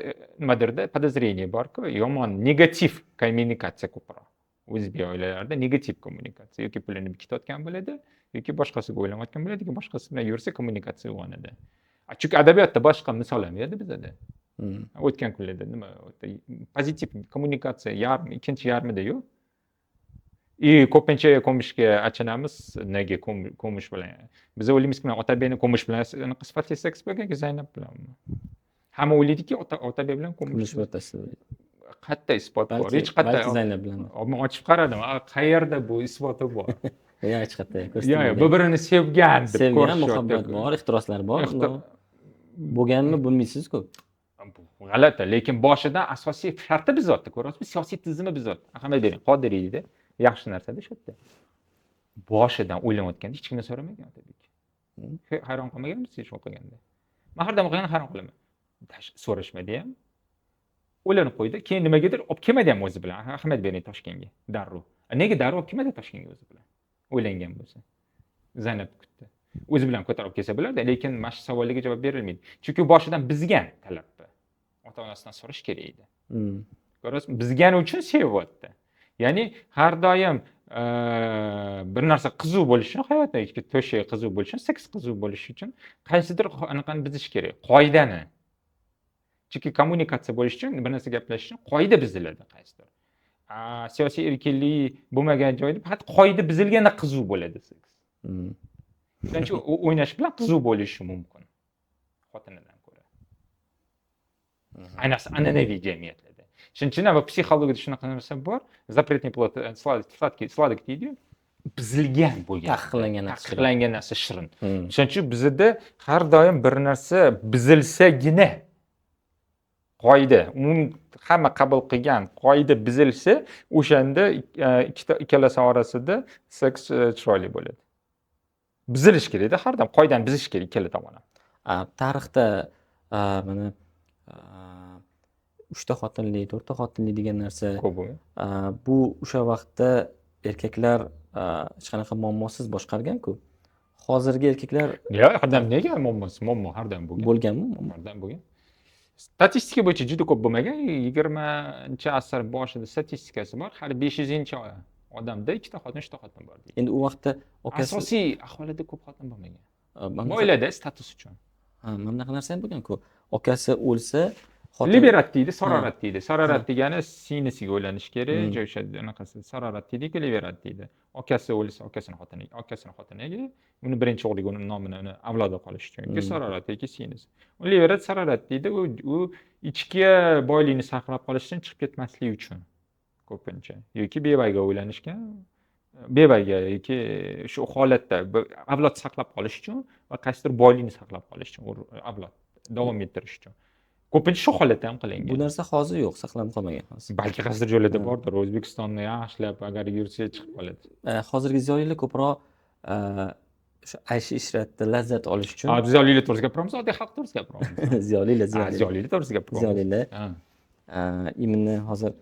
nimadirda подозрение borku, yomon negativ kommunikatsiya ko'proq. O'zbek oilalarida negativ kommunikatsiya yoki pulini bekitayotgan bo'ladi, yoki boshqasiga o'ylanayotgan bo'ladi, yoki boshqasi bilan yursa kommunikatsiya uyg'onadi. Chunki adabiyotda boshqa misol ham yo'qda bizada. O'tgan kunlarda nima pozitiv kommunikatsiya yarim, ikkinchi yarmida yo'q. И ko'pincha Kumushga achinamiz, nega Kumush bilan. Biz o'ylaymizki, Otabekni Kumush bilan anaqa sifatli seks bo'lgan yoki Zaynab bilanmi? Hamma o'ylaydiki, Otabek bilan Kumush. Kumush o'rtasida. Qayerda isbot bor? Hech qayerda. Balki Zaynab bilan. Men ochib qaradim, qayerda bu isboti bor? Yo'q, hech qayerda ko'rsatilmagan. Yo'q, bir-birini sevgan deb Sevgan, ko'rishyapti. Muhabbat bor, ehtiroslar bor. Bo'lganmi, bilmaysiz-ku. Bu g'alati, lekin boshidan asosiy sharti buzyapti, ko'ryapsizmi? Siyosiy tizimi buzyapti. Ahamiyat bering, Qodiriyda yaxshi narsada shu yerda. Boshidan o'ylanayotganda hech kimdan so'ramagan Otabek. Hayron qolmaganmisiz shu o'qiganda? Men har doim o'qiganda hayron qolaman. So'rashmadi ham. O'ylanib qo'ydi. Keyin nimagadir olib kelmadi ham o'zi bilan. Ahamiyat bering Toshkentga darrov. Nega darrov olib kelmadi Toshkentga o'zi bilan? O'ylangan bo'lsa. Zaynab kutdi. O'zi bilan ko'tarib kelsa bo'lardi, lekin mana shu savolga javob berilmaydi. Chunki boshidan buzgan talabni. Ota-onasidan so'rash kerak edi. Ko'rasizmi? Buzgani uchun sevyapti. Ya'ni har doim bir narsa qiziq bo'lishi uchun, hayotda ikki to'shak qiziq bo'lishi uchun, seks qiziq bo'lishi uchun qaysidir anaqani buzish kerak, qoidani. Chunki kommunikatsiya bo'lishi uchun, bir narsa gaplashish uchun qoida buziladi qaysidir. Siyosiy erkinlik bo'lmagan joyda faqat qoida buzilganda qiziq bo'ladi seks. Shuning uchun o'ynash bilan qiziq bo'lishi mumkin xotinidan ko'ra. Ayniqsa an'anaviy jamiyatlarda. Shuning uchun ham psixologiyada shunaqa narsa bor, запретный плод сладкий, сладок deydi-yu, buzilgan bo'lgan. Taqiqlangan narsa. Taqiqlangan narsa shirin. Shuning uchun bizda har doim bir narsa buzilsagina qoida, umumiy hamma qabul qilgan qoida buzilsa, o'shanda ikkalasi orasida seks chiroyli bo'ladi. Buzilish kerakda, har doim qoidani buzish kerak ikkala tomon ham. Tarixda mana 3 ta xotinli, 4 ta xotinli degan narsa ko'p bo'lgan. Bu o'sha vaqtda erkaklar hech qanaqa muammosiz boshqargan-ku. Hozirgi erkaklar Yo'q, har doim nega muammosi? Muammo har doim bo'lgan. Bo'lganmi muammo? Har doim bo'lgan. Statistika bo'yicha juda ko'p bo'lmagan. 20-asr boshida statistikasi bor. Har 500-inchi odamda 2 ta xotin, 3 ta xotin bor deydi. Endi u vaqtda okasi asosiy aholida ko'p xotin bo'lmagan. Oilada status uchun. Ha, mana bunaqa narsa ham bo'lgan-ku. Okasi o'lsa xotin Liberat deydi, sarorat deydi. Sarorat degani singlisiga uylanish kerak, joy o'sha anaqasi sarorat deydi, liberat deydi. Okasi o'lsa okasini xotiniga, okasini xotiniga, uni birinchi o'g'liga uni nomini, uni avlodi qolish uchun. Yoki sarorat yoki singlisi. U liberat sarorat deydi, u ichki boylikni saqlab qolish uchun, chiqib ketmaslik uchun ko'pincha. Yoki bevaga uylanishgan, bevaga yoki shu holatda avlod saqlab qolish uchun va qaysidir boylikni saqlab qolish uchun, avlod davom ettirish uchun. Ko'pincha shu holatda ham qilingan. Bu narsa hozir yo'q, saqlanib qolmagan hozir. Balki qaysidir joylarda bordir. O'zbekistonni yaxshilab agar yursa chiqib qoladi. Hozirgi ziyolilar ko'proq o'sha aysh ishratda lazzat olish uchun. Ziyolilar to'g'risida gapiramiz, oddiy xalq to'g'risida gapiramiz. Ziyolilar, ziyolilar. Ziyolilar to'g'risida gapiramiz. Ziyolilar. Именно hozir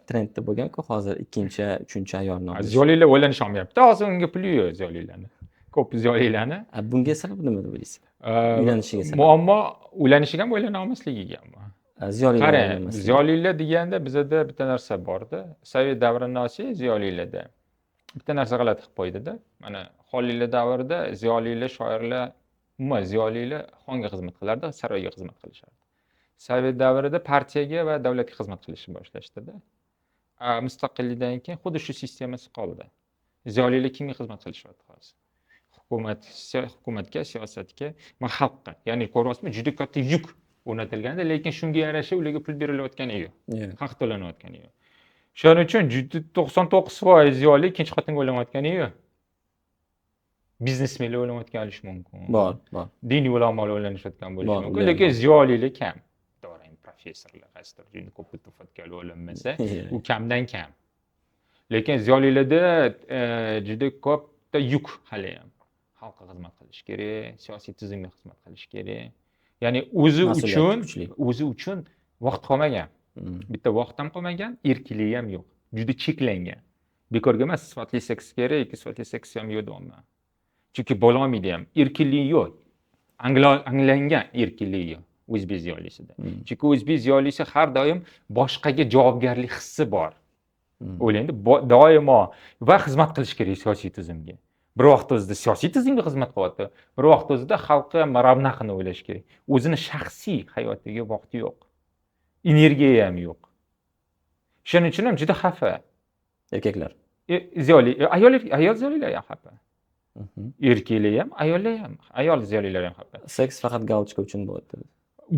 trendda bo'lgan-ku, hozir ikkinchi, uchinchi ayolni olish. Ziyolilar o'ylanish olmayapti. Hozir unga puli yo'q ziyolilarni. Ko'p ziyolilarni. Bunga sabab nima deb o'ylaysiz? Uylanishiga sabab. Muammo uylanishiga ham, uylana olmasligiga ham. Ziyolilar Qarang, uylanmasligi. ziyolilar deganda bizada bitta narsa borda. Sovet davrini olsak, ziyolilarda bitta narsa g'alati qilib qo'ydida. Mana xonliklar davrida ziyolilar, shoirlar, umuman ziyolilar xonga xizmat qilardi, saroyga xizmat qilishardi. Sovet davrida partiyaga va davlatga xizmat qilishni boshlashdida. Mustaqillikdan keyin xuddi shu sistemasi qoldi. Ziyolilar kimga xizmat qilishyapti hozir? Hukumatga, siyosatga va xalqqa. Ya'ni ko'ryapsizmi, juda katta yuk o'rnatilganda, lekin shunga yarasha ularga pul berilayotgani yo'q. Haq to'lanayotgani yo'q. Shuning uchun juda 99% ziyoli ikkinchi xotinga uylanayotgani yo'q. Biznesmenlar uylanayotgan bo'lishi mumkin. Bor, bor. Diniy ulamolar uylanishayotgan bo'lishi Bor, mumkin, ular lekin bor. ziyolilar kam. To'g'ri, endi professorlar qaysidir juda ko'p pul topayotganlar uylanmasa, u kamdan kam. Lekin ziyolilarda juda ko'pda yuk hali ham. Xalqqa xizmat qilish kerak, siyosiy tizimga xizmat qilish kerak. Ya'ni o'zi uchun vaqt qolmagan. Bitta vaqt ham qolmagan, erkinligi ham yo'q. Juda cheklangan. Bekorga emas, sifatli seks kerak, ikki sifatli seks ham yo'q deyapman. Chunki bo'lolmaydi ham, erkinligi yo'q. Anglangan erkinligi yo'q o'zbek ziyolisida. Chunki o'zbek ziyolisi har doim boshqaga javobgarlik hissi bor. O'ylaydi, doimo va xizmat qilish kerak siyosiy tizimga. Bir vaqt o'zida siyosiy tizimga xizmat qilyapti, bir vaqt o'zida xalqqa ravnaqini o'ylash kerak. O'zini shaxsiy hayotiga vaqti yo'q. Energiya ham yo'q. Shuning uchun ham juda xafa. Erkaklar. Ziyoli, ayol ziyolilar ham xafa. Erkaklar ham, ayollar ham, ayol ziyolilar ham xafa. Seks faqat galochka uchun bo'ladi.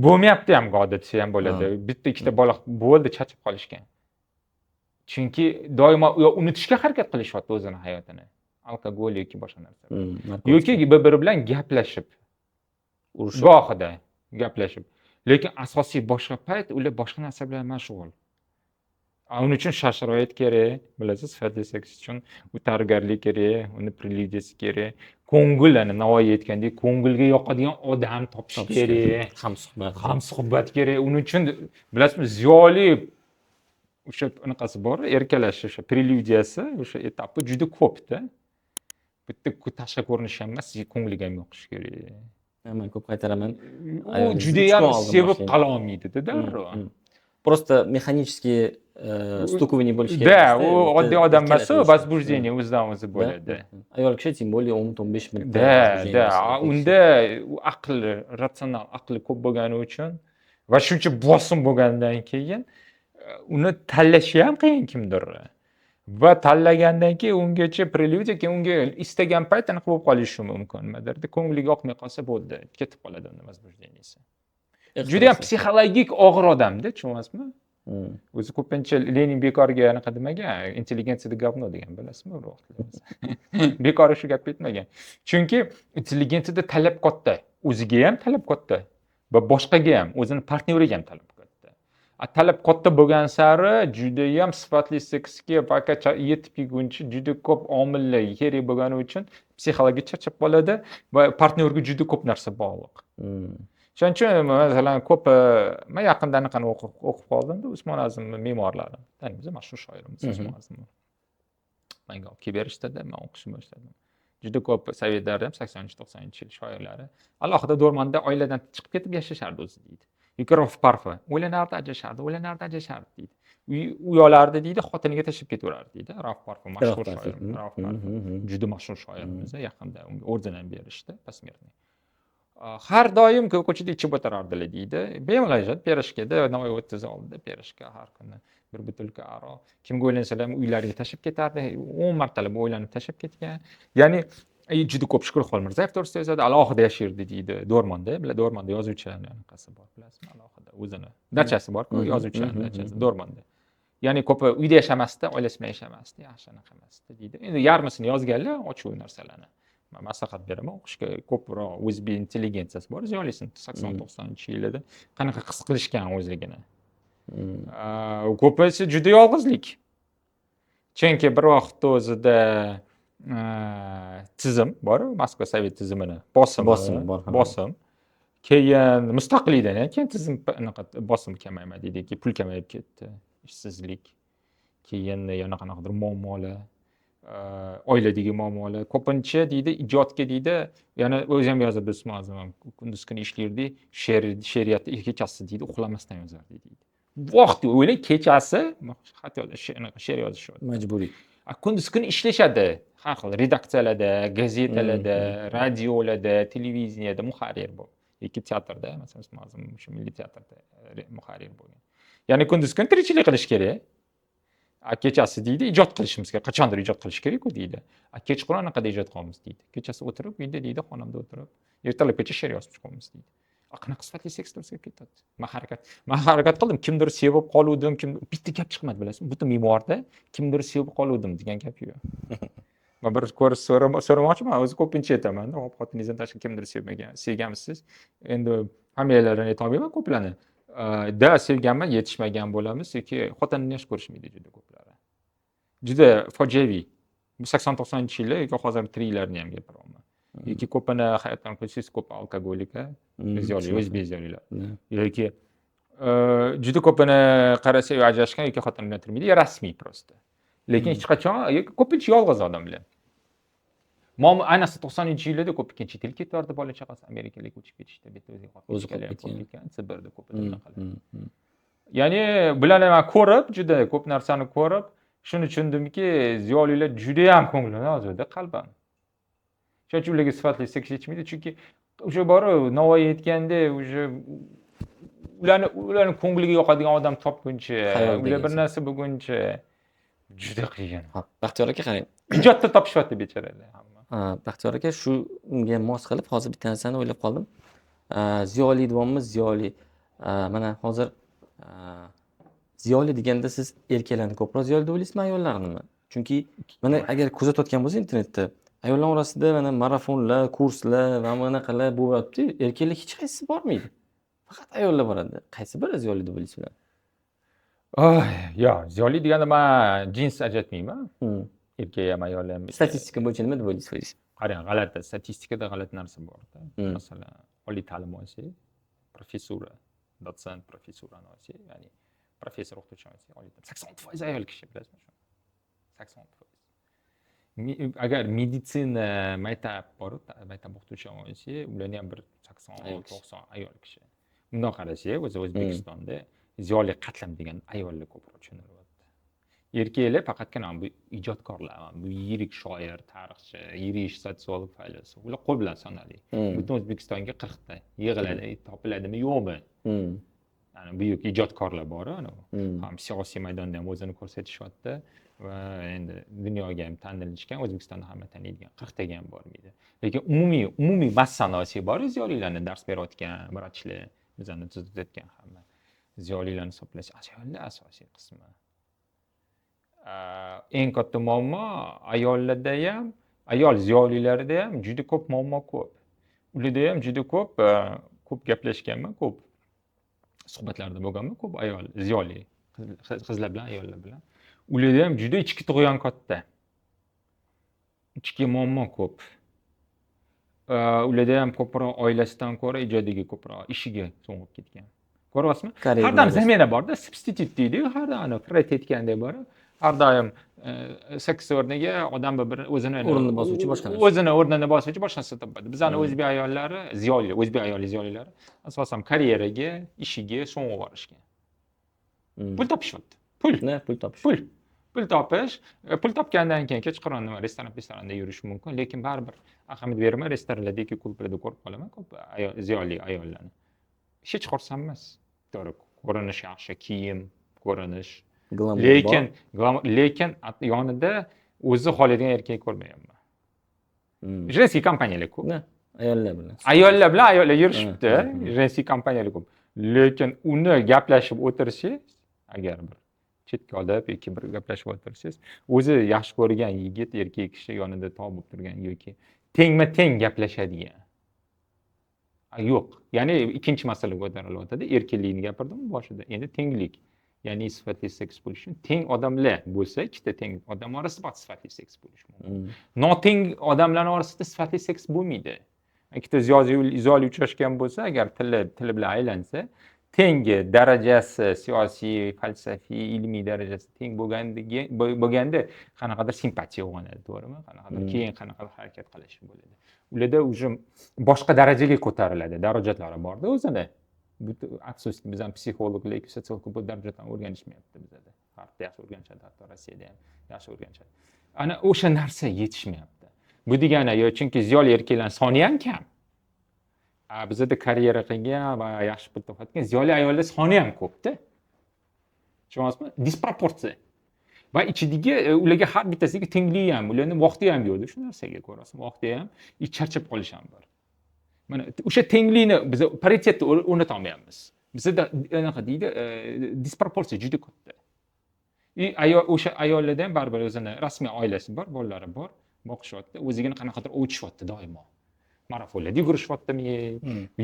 Bo'lmayapti ham, odatda ham bo'ladi. Bitta ikkita bola bo'ldi, chachib qolishgan. Chunki doimo unutishga harakat qilishyapti o'zini hayotini. Alkogol yoki boshqa narsa. Yoki bir-biri bilan gaplashib, urushib, gohida gaplashib. Lekin asosiy boshqa payt ular boshqa narsa bilan mashg'ul. Uning uchun sharoit kerak, bilasiz, sifatli seks uchun u tayyorgarlik kerak, uni prelyudiyasi kerak. Ko'ngil, ana Navoiy aytgandek, ko'ngilga yoqadigan odam topish kerak. Hamsuhbat kerak. Uning uchun bilasizmi, ziyoli o'sha anaqasi bor, erkalash o'sha prelyudiyasi, o'sha etapi juda ko'p-da. Bitta tashqi ko'rinishi ham emas, ko'ngliga ham yoqish kerak. Men ko'p qaytaraman. U juda ham sevib qala olmaydi-da darrov. Просто механически стукивание bo'lishi kerak. Да, u oddiy odam emas, u возбуждение o'zidan o'zi bo'ladi. Ayol kishi тем более 10-15 minutda. Да, да, unda u aql, ratsional aqli ko'p bo'lgani uchun va shuncha bosim bo'lgandan keyin uni tanlashi ham qiyin kimdir. Va tanlagandan keyin ungacha prelyudiya, keyin unga istagan payt aniq bo'lib qolishi mumkin. Nimadirda ko'ngliga yoqmay qolsa bo'ldi, ketib qoladi uni возбуждениесі. Juda ham psixologik og'ir odamda, tushunyapsizmi? O'zi ko'pincha Lenin bekorga anaqa demagan, intelligensiyada говно degan, bilasizmi, bir vaqtlar. Bekorga shu gapni aytmagan. Chunki intelligensiyada talab katta, o'ziga ham talab katta va boshqaga ham, o'zini partneriga ham talab katta. Talab katta bo'lgan sari juda ham sifatli seksga faqat yetib kelguncha juda ko'p omillar kerak bo'lgani uchun psixologik charchab qoladi va partnerga juda ko'p narsa bog'liq. Shuning uchun masalan ko'p men yaqinda anaqani o'qib qoldim-da, Usmon Azimning memuarlarini. Taniymiz, mashhur shoirimiz Usmon Azim. Menga olib kelib berishdi-da, men o'qishni boshladim. Juda ko'p sovet davrida ham 80-90-yil shoirlari alohida do'rmonda oiladan chiqib ketib yashashardi o'zi deydi. Yoki Rauf Parfi o'ylanardi, ajrashardi, o'ylanardi, ajrashardi deydi. Uy olardi deydi, xotiniga tashlab ketaverardi deydi. Rauf Parfi mashhur shoir, Rauf Parfi juda mashhur shoirimiz, yaqinda unga orden ham berishdi, посмертный. Har doim ko'chada ichib o'tirardilar deydi. Bemalol yashadi, perishkada Navoiy 30 oldida perishka har kuni bir butilka aroq. Kimga o'ylansalar ham uylariga tashlab ketardi. 10 martalab o'ylanib tashlab ketgan. Ya'ni juda ko'p Shukur Xolmirzayev to'g'risida yozadi, alohida yashirdi deydi Do'rmonda. Bular Do'rmonda yozuvchilarning anaqasi bor, bilasizmi? Alohida o'zini dachasi bor-ku, yozuvchilarning dachasi Do'rmonda. Ya'ni ko'pi uyda yashamasdi, oilasi bilan yashamasdi, yaxshi anaqa emasdi deydi. Endi yarmisini yozganlar ochiq narsalarni. Men maslahat beraman, o'qishga ko'proq o'zbek intelligensiyasi bor, ziyolisini 80-90-yillarda qanaqa his qilishgan o'zligini. Ko'pincha juda yolg'izlik. Chunki bir vaqtda o'zida tizim bor, Moskva sovet tizimini bosimi bor, bosim. Keyin mustaqillikdan keyin tizim anaqa bosim kamaymadi, deydi, pul kamayib ketdi, ishsizlik, keyin yana qanaqadir muammolar, oiladagi muammolar. Ko'pincha deydi ijodga deydi, yana o'zi ham yozadi Usmon Azim ham, kunduz kuni ishlardi, she'riyatni kechasi deydi, uxlamasdan yozardi deydi. Vaqt o'ylang, kechasi xat yozish, she'r yozishyapti. Majburiy. Kunduz kuni ishlashadi. Har xil redaksiyalarda, gazetalarda, radiolarda, televideniyada muharrir bo'lib, yoki teatrda, masalan, Usmon Azim o'sha milliy teatrda muharrir bo'lgan. Ya'ni kunduz kuni tirikchilik qilish kerak. Kechasi deydi, ijod qilishimiz kerak. Qachondir ijod qilish kerak-ku deydi. Kechqurun anaqada ijod qilamiz deydi. Kechasi o'tirib, uyda deydi, xonamda o'tirib, ertalabgacha she'r yozib chiqamiz deydi. Qanaqa sifatli seks to'g'risida ketadi. Men harakat qildim, kimdir sevib qoluvdim, kim bitta gap chiqmadi, bilasizmi? Butun memuarda kimdir sevib qoluvdim degan gap yo'q. Men bir ko'rish so'ramoqchiman, o'zi ko'pincha aytaman, hop, xotiningizdan tashqari kimdir sevmagan, sevganmisiz? Endi familiyalarini ayta olmayman ko'plarni. Da sevganman, yetishmagan bo'lamiz yoki xotinini yaxshi ko'rishmaydi juda ko'plari. Juda fojiaviy. Bu 80-90-yillar yoki hozir tiriklarni ham gapiryapman. Yoki ko'pini hayotdan ko'rsangiz, ko'p алкоголик, ziyoli, o'zbek ziyolilar. Yoki juda ko'pini qarasa, yo ajrashgan yoki xotin bilan turmaydi, yo rasmiy просто. Lekin hech qachon yoki ko'pincha yolg'iz odamlar. Muammo ayniqsa 90-yillarda ko'p chet elga ketardi bola chaqasi, amerikalik ko'chib ketishdi, bu yerda o'ziga qolib O'zi qolib ketganlar ko'p ketgan. ketgan, Sibirda ko'p bunaqalar. Ya'ni bularni man ko'rib, juda ko'p narsani ko'rib, shuni tushundimki, ziyolilar judayam ko'ngli nozikda qalban. Shuning uchun ularga sifatli seks yetishmaydi, chunki o'sha borib Navoiy aytgandek, o'sha ularni ko'ngliga yoqadigan odam topguncha, Xayol ular bir degan. narsa bo'lguncha juda qiyin. Hop, Baxtiyor aka, qarang. Ijodda topishyapti bechoralar hamma. Ha, Baxtiyor aka, shunga mos qilib hozir bitta narsani o'ylab qoldim. Ziyoli deyapmiz, ziyoli. Mana hozir ziyoli deganda siz erkaklarni ko'proq ziyoli deb o'ylaysizmi, ayollarnimi? Chunki mana agar kuzatayotgan bo'lsa internetda, ayollar orasida mana marafonlar, kurslar va bunaqalar bo'lyapti. Erkaklar hech qaysisi bormaydi. Faqat ayollar boradi. Qaysi biri ziyoli deb o'ylaysizlar? Oy, yo, ziyoli deganda man jins ajratmayman. Erkak ham, ayol ham. Statistika bo'yicha nima deb o'ylaysiz o'zingiz? Qarang, g'alati, statistikada g'alati narsa borda. Masalan, oliy ta'lim olsak, professura, dotsent professurani olsak, ya'ni professor o'qituvchi olsak, oliy ta'lim 80% ayol kishi, bilasizmi shuni? 80%. Agar meditsina maktab borib, maktab o'qituvchi olsak, ularni ham bir 80, Ayol kishi. 90 ayol kishi. Bundoq qarasak, o'zi O'zbekistonda ziyoli qatlam degan ayollar ko'proq tushunilyapti. Erkaklar faqatgina bu ijodkorlar, bu yirik shoir, tarixchi, yirik sotsiolog, faylasuf. Ular qo'l bilan sanali. Butun O'zbekistonga 40 ta yig'iladi, topiladimi, yo'qmi? Ya'ni buyuk ijodkorlar bor, ana ham siyosiy maydonda ham o'zini ko'rsatishyapti va endi dunyoga ham tanilishgan, O'zbekistonda hamma taniydigan 40 taga ham bormaydi. Lekin umumiy massani olsak bor, ziyolilarni dars berayotgan vrachlar, bizani tuzatayotgan hamma ziyolilarni hisoblash ayollar asosiy qismi. Eng katta muammo ayollarda ham, ayol ziyolilarida ham juda ko'p muammo ko'p. Ularda ham juda ko'p, ko'p gaplashganman, ko'p suhbatlarda bo'lganman, ko'p ayol ziyoli qizlar bilan, ayollar bilan. Ularda ham juda ichki tug'yon katta. Ichki muammo ko'p. Ularda ham ko'proq oilasidan ko'ra ijodiga ko'proq, ishiga sho'ng'ib ketgan. Ko'ryapsizmi? Kariyera Har doim bo'lsa. Замена borda, substitut deydi-yu, har doim Freyd aytgandek bor. Har doim seks o'rniga odam bir o'zini O'rnini bosuvchi boshqa narsa. O'zini o'rnini bosuvchi boshqa narsa topadi. Bizani o'zbek ayollari, ziyoli, o'zbek ayoli ziyolilari asosan karyeraga, ishiga sho'ng'ib yuborishgan. Pul topishyapti. Pul. Ne, pul topish. Pul. Pul topish, pul topgandan keyin kechqurun nima restoran, restoranda yurish mumkin, lekin baribir ahamiyat bermay restoranlarda yoki klublarda ko'rib qolaman ko'p ayol, ziyoli ayollarni. Hech xursand emas. To'g'ri, ko'rinish yaxshi, kiyim, ko'rinish. Glamur Lekin bor. Lekin yonida o'zi xohlaydigan erkak ko'rmayapman. Женский kompaniyalar ko'p. Ne, ayollar bilan. Ayollar bilan ayollar yurishibdi. Hı. Женский kompaniyalar ko'p. Lekin uni gaplashib o'tirishingiz, agar bir chetga olib yoki bir gaplashib o'tirsangiz, o'zi yaxshi ko'rgan yigit, erkak kishi yonida tobib turgan yoki tengma-teng gaplashadigan. Yo'q. Ya'ni ikkinchi masala ko'tarilyotadi. Erkinlikni gapirdim boshida. Endi tenglik. Ya'ni sifatli seks bo'lishi uchun teng odamlar bo'lsa, ikkita teng odam orasida faqat sifatli seks bo'lishi mumkin. Noteng odamlarning orasida sifatli seks bo'lmaydi. Ikkita ziyoli uchrashgan bo'lsa, agar tili bilan aylansa, tengi darajasi, siyosiy, falsafiy, ilmiy darajasi teng bo'lganda qanaqadir simpatiya uyg'onadi, to'g'rimi? Qanaqadir keyin qanaqadir harakat qilish bo'ladi. Ularda уже boshqa darajaga ko'tariladi, darajatlari borda o'zini. Afsuski, biz ham psixologlar yoki sotsiologlar bu darajadan o'rganishmayapti bizada. G'arbda yaxshi o'rganishadi, hatto Rossiyada ham yaxshi o'rganishadi. Ana o'sha narsa yetishmayapti. Bu degani yo chunki ziyoli erkaklar soni ham kam. Bizada karyera qilgan va yaxshi pul topayotgan ziyoli ayollar soni ham ko'pda. Tushunyapsizmi? Disproporsiya. Va ichidagi ularga har bittasiga tengligi ham, ularning vaqti ham yo'qda shu narsaga, ko'rasizmi? Vaqti ham, charchab qolish ham bor. Mana o'sha tenglikni biz paritetni o'rnata olmayapmiz. Bizda anaqa deydi, disproporsiya juda katta. Ayol, o'sha ayollarda ham baribir o'zini rasmiy oilasi bor, bolalari bor, boqishyapti, o'zigini qanaqadir ovutishyapti doimo. Marafonlarda yugurishyaptimi,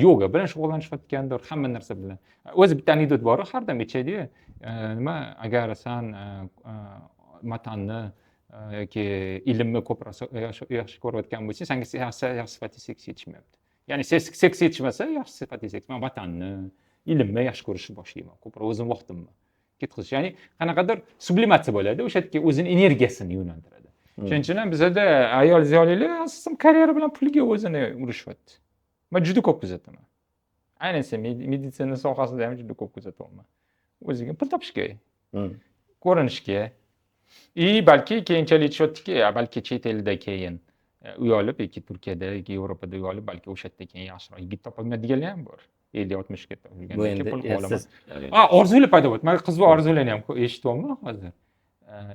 yoga bilan shug'ullanishayotgandir, hamma narsa bilan. O'zi bitta anekdot bor, har doim aytishadi-yu, nima, agar san vatanni yoki ilmni ko'proq yaxshi ko'rayotgan bo'lsang, senga yaxshi sifatli seks yetishmayapti. Ya'ni seks yetishmasa, yaxshi sifatli seks, man vatanni, ilmni yaxshi ko'rishni boshlayman, ko'proq o'zim vaqtimni ketkazish. Ya'ni qanaqadir sublimatsiya bo'ladi, o'sha yerga o'zini energiyasini yo'naltiradi. Shuning uchun ham bizada ayol ziyolilar asosan karyera bilan pulga o'zini urishyapti. Men juda ko'p kuzataman. Ayniqsa meditsina sohasida ham juda ko'p kuzatyapman. O'ziga pul topishga, ko'rinishga. И balki keyinchalik aytishyaptiki, balki chet elda keyin uy olib yoki Turkiyada yoki Yevropada uy olib, balki o'sha yerda keyin yaxshiroq yigit topolmaydiganlar deganlar ham bor. 50-60 ga Bu endi pul ersiz. Orzular paydo bo'ldi. Men qiz va orzularni ham eshityapman hozir.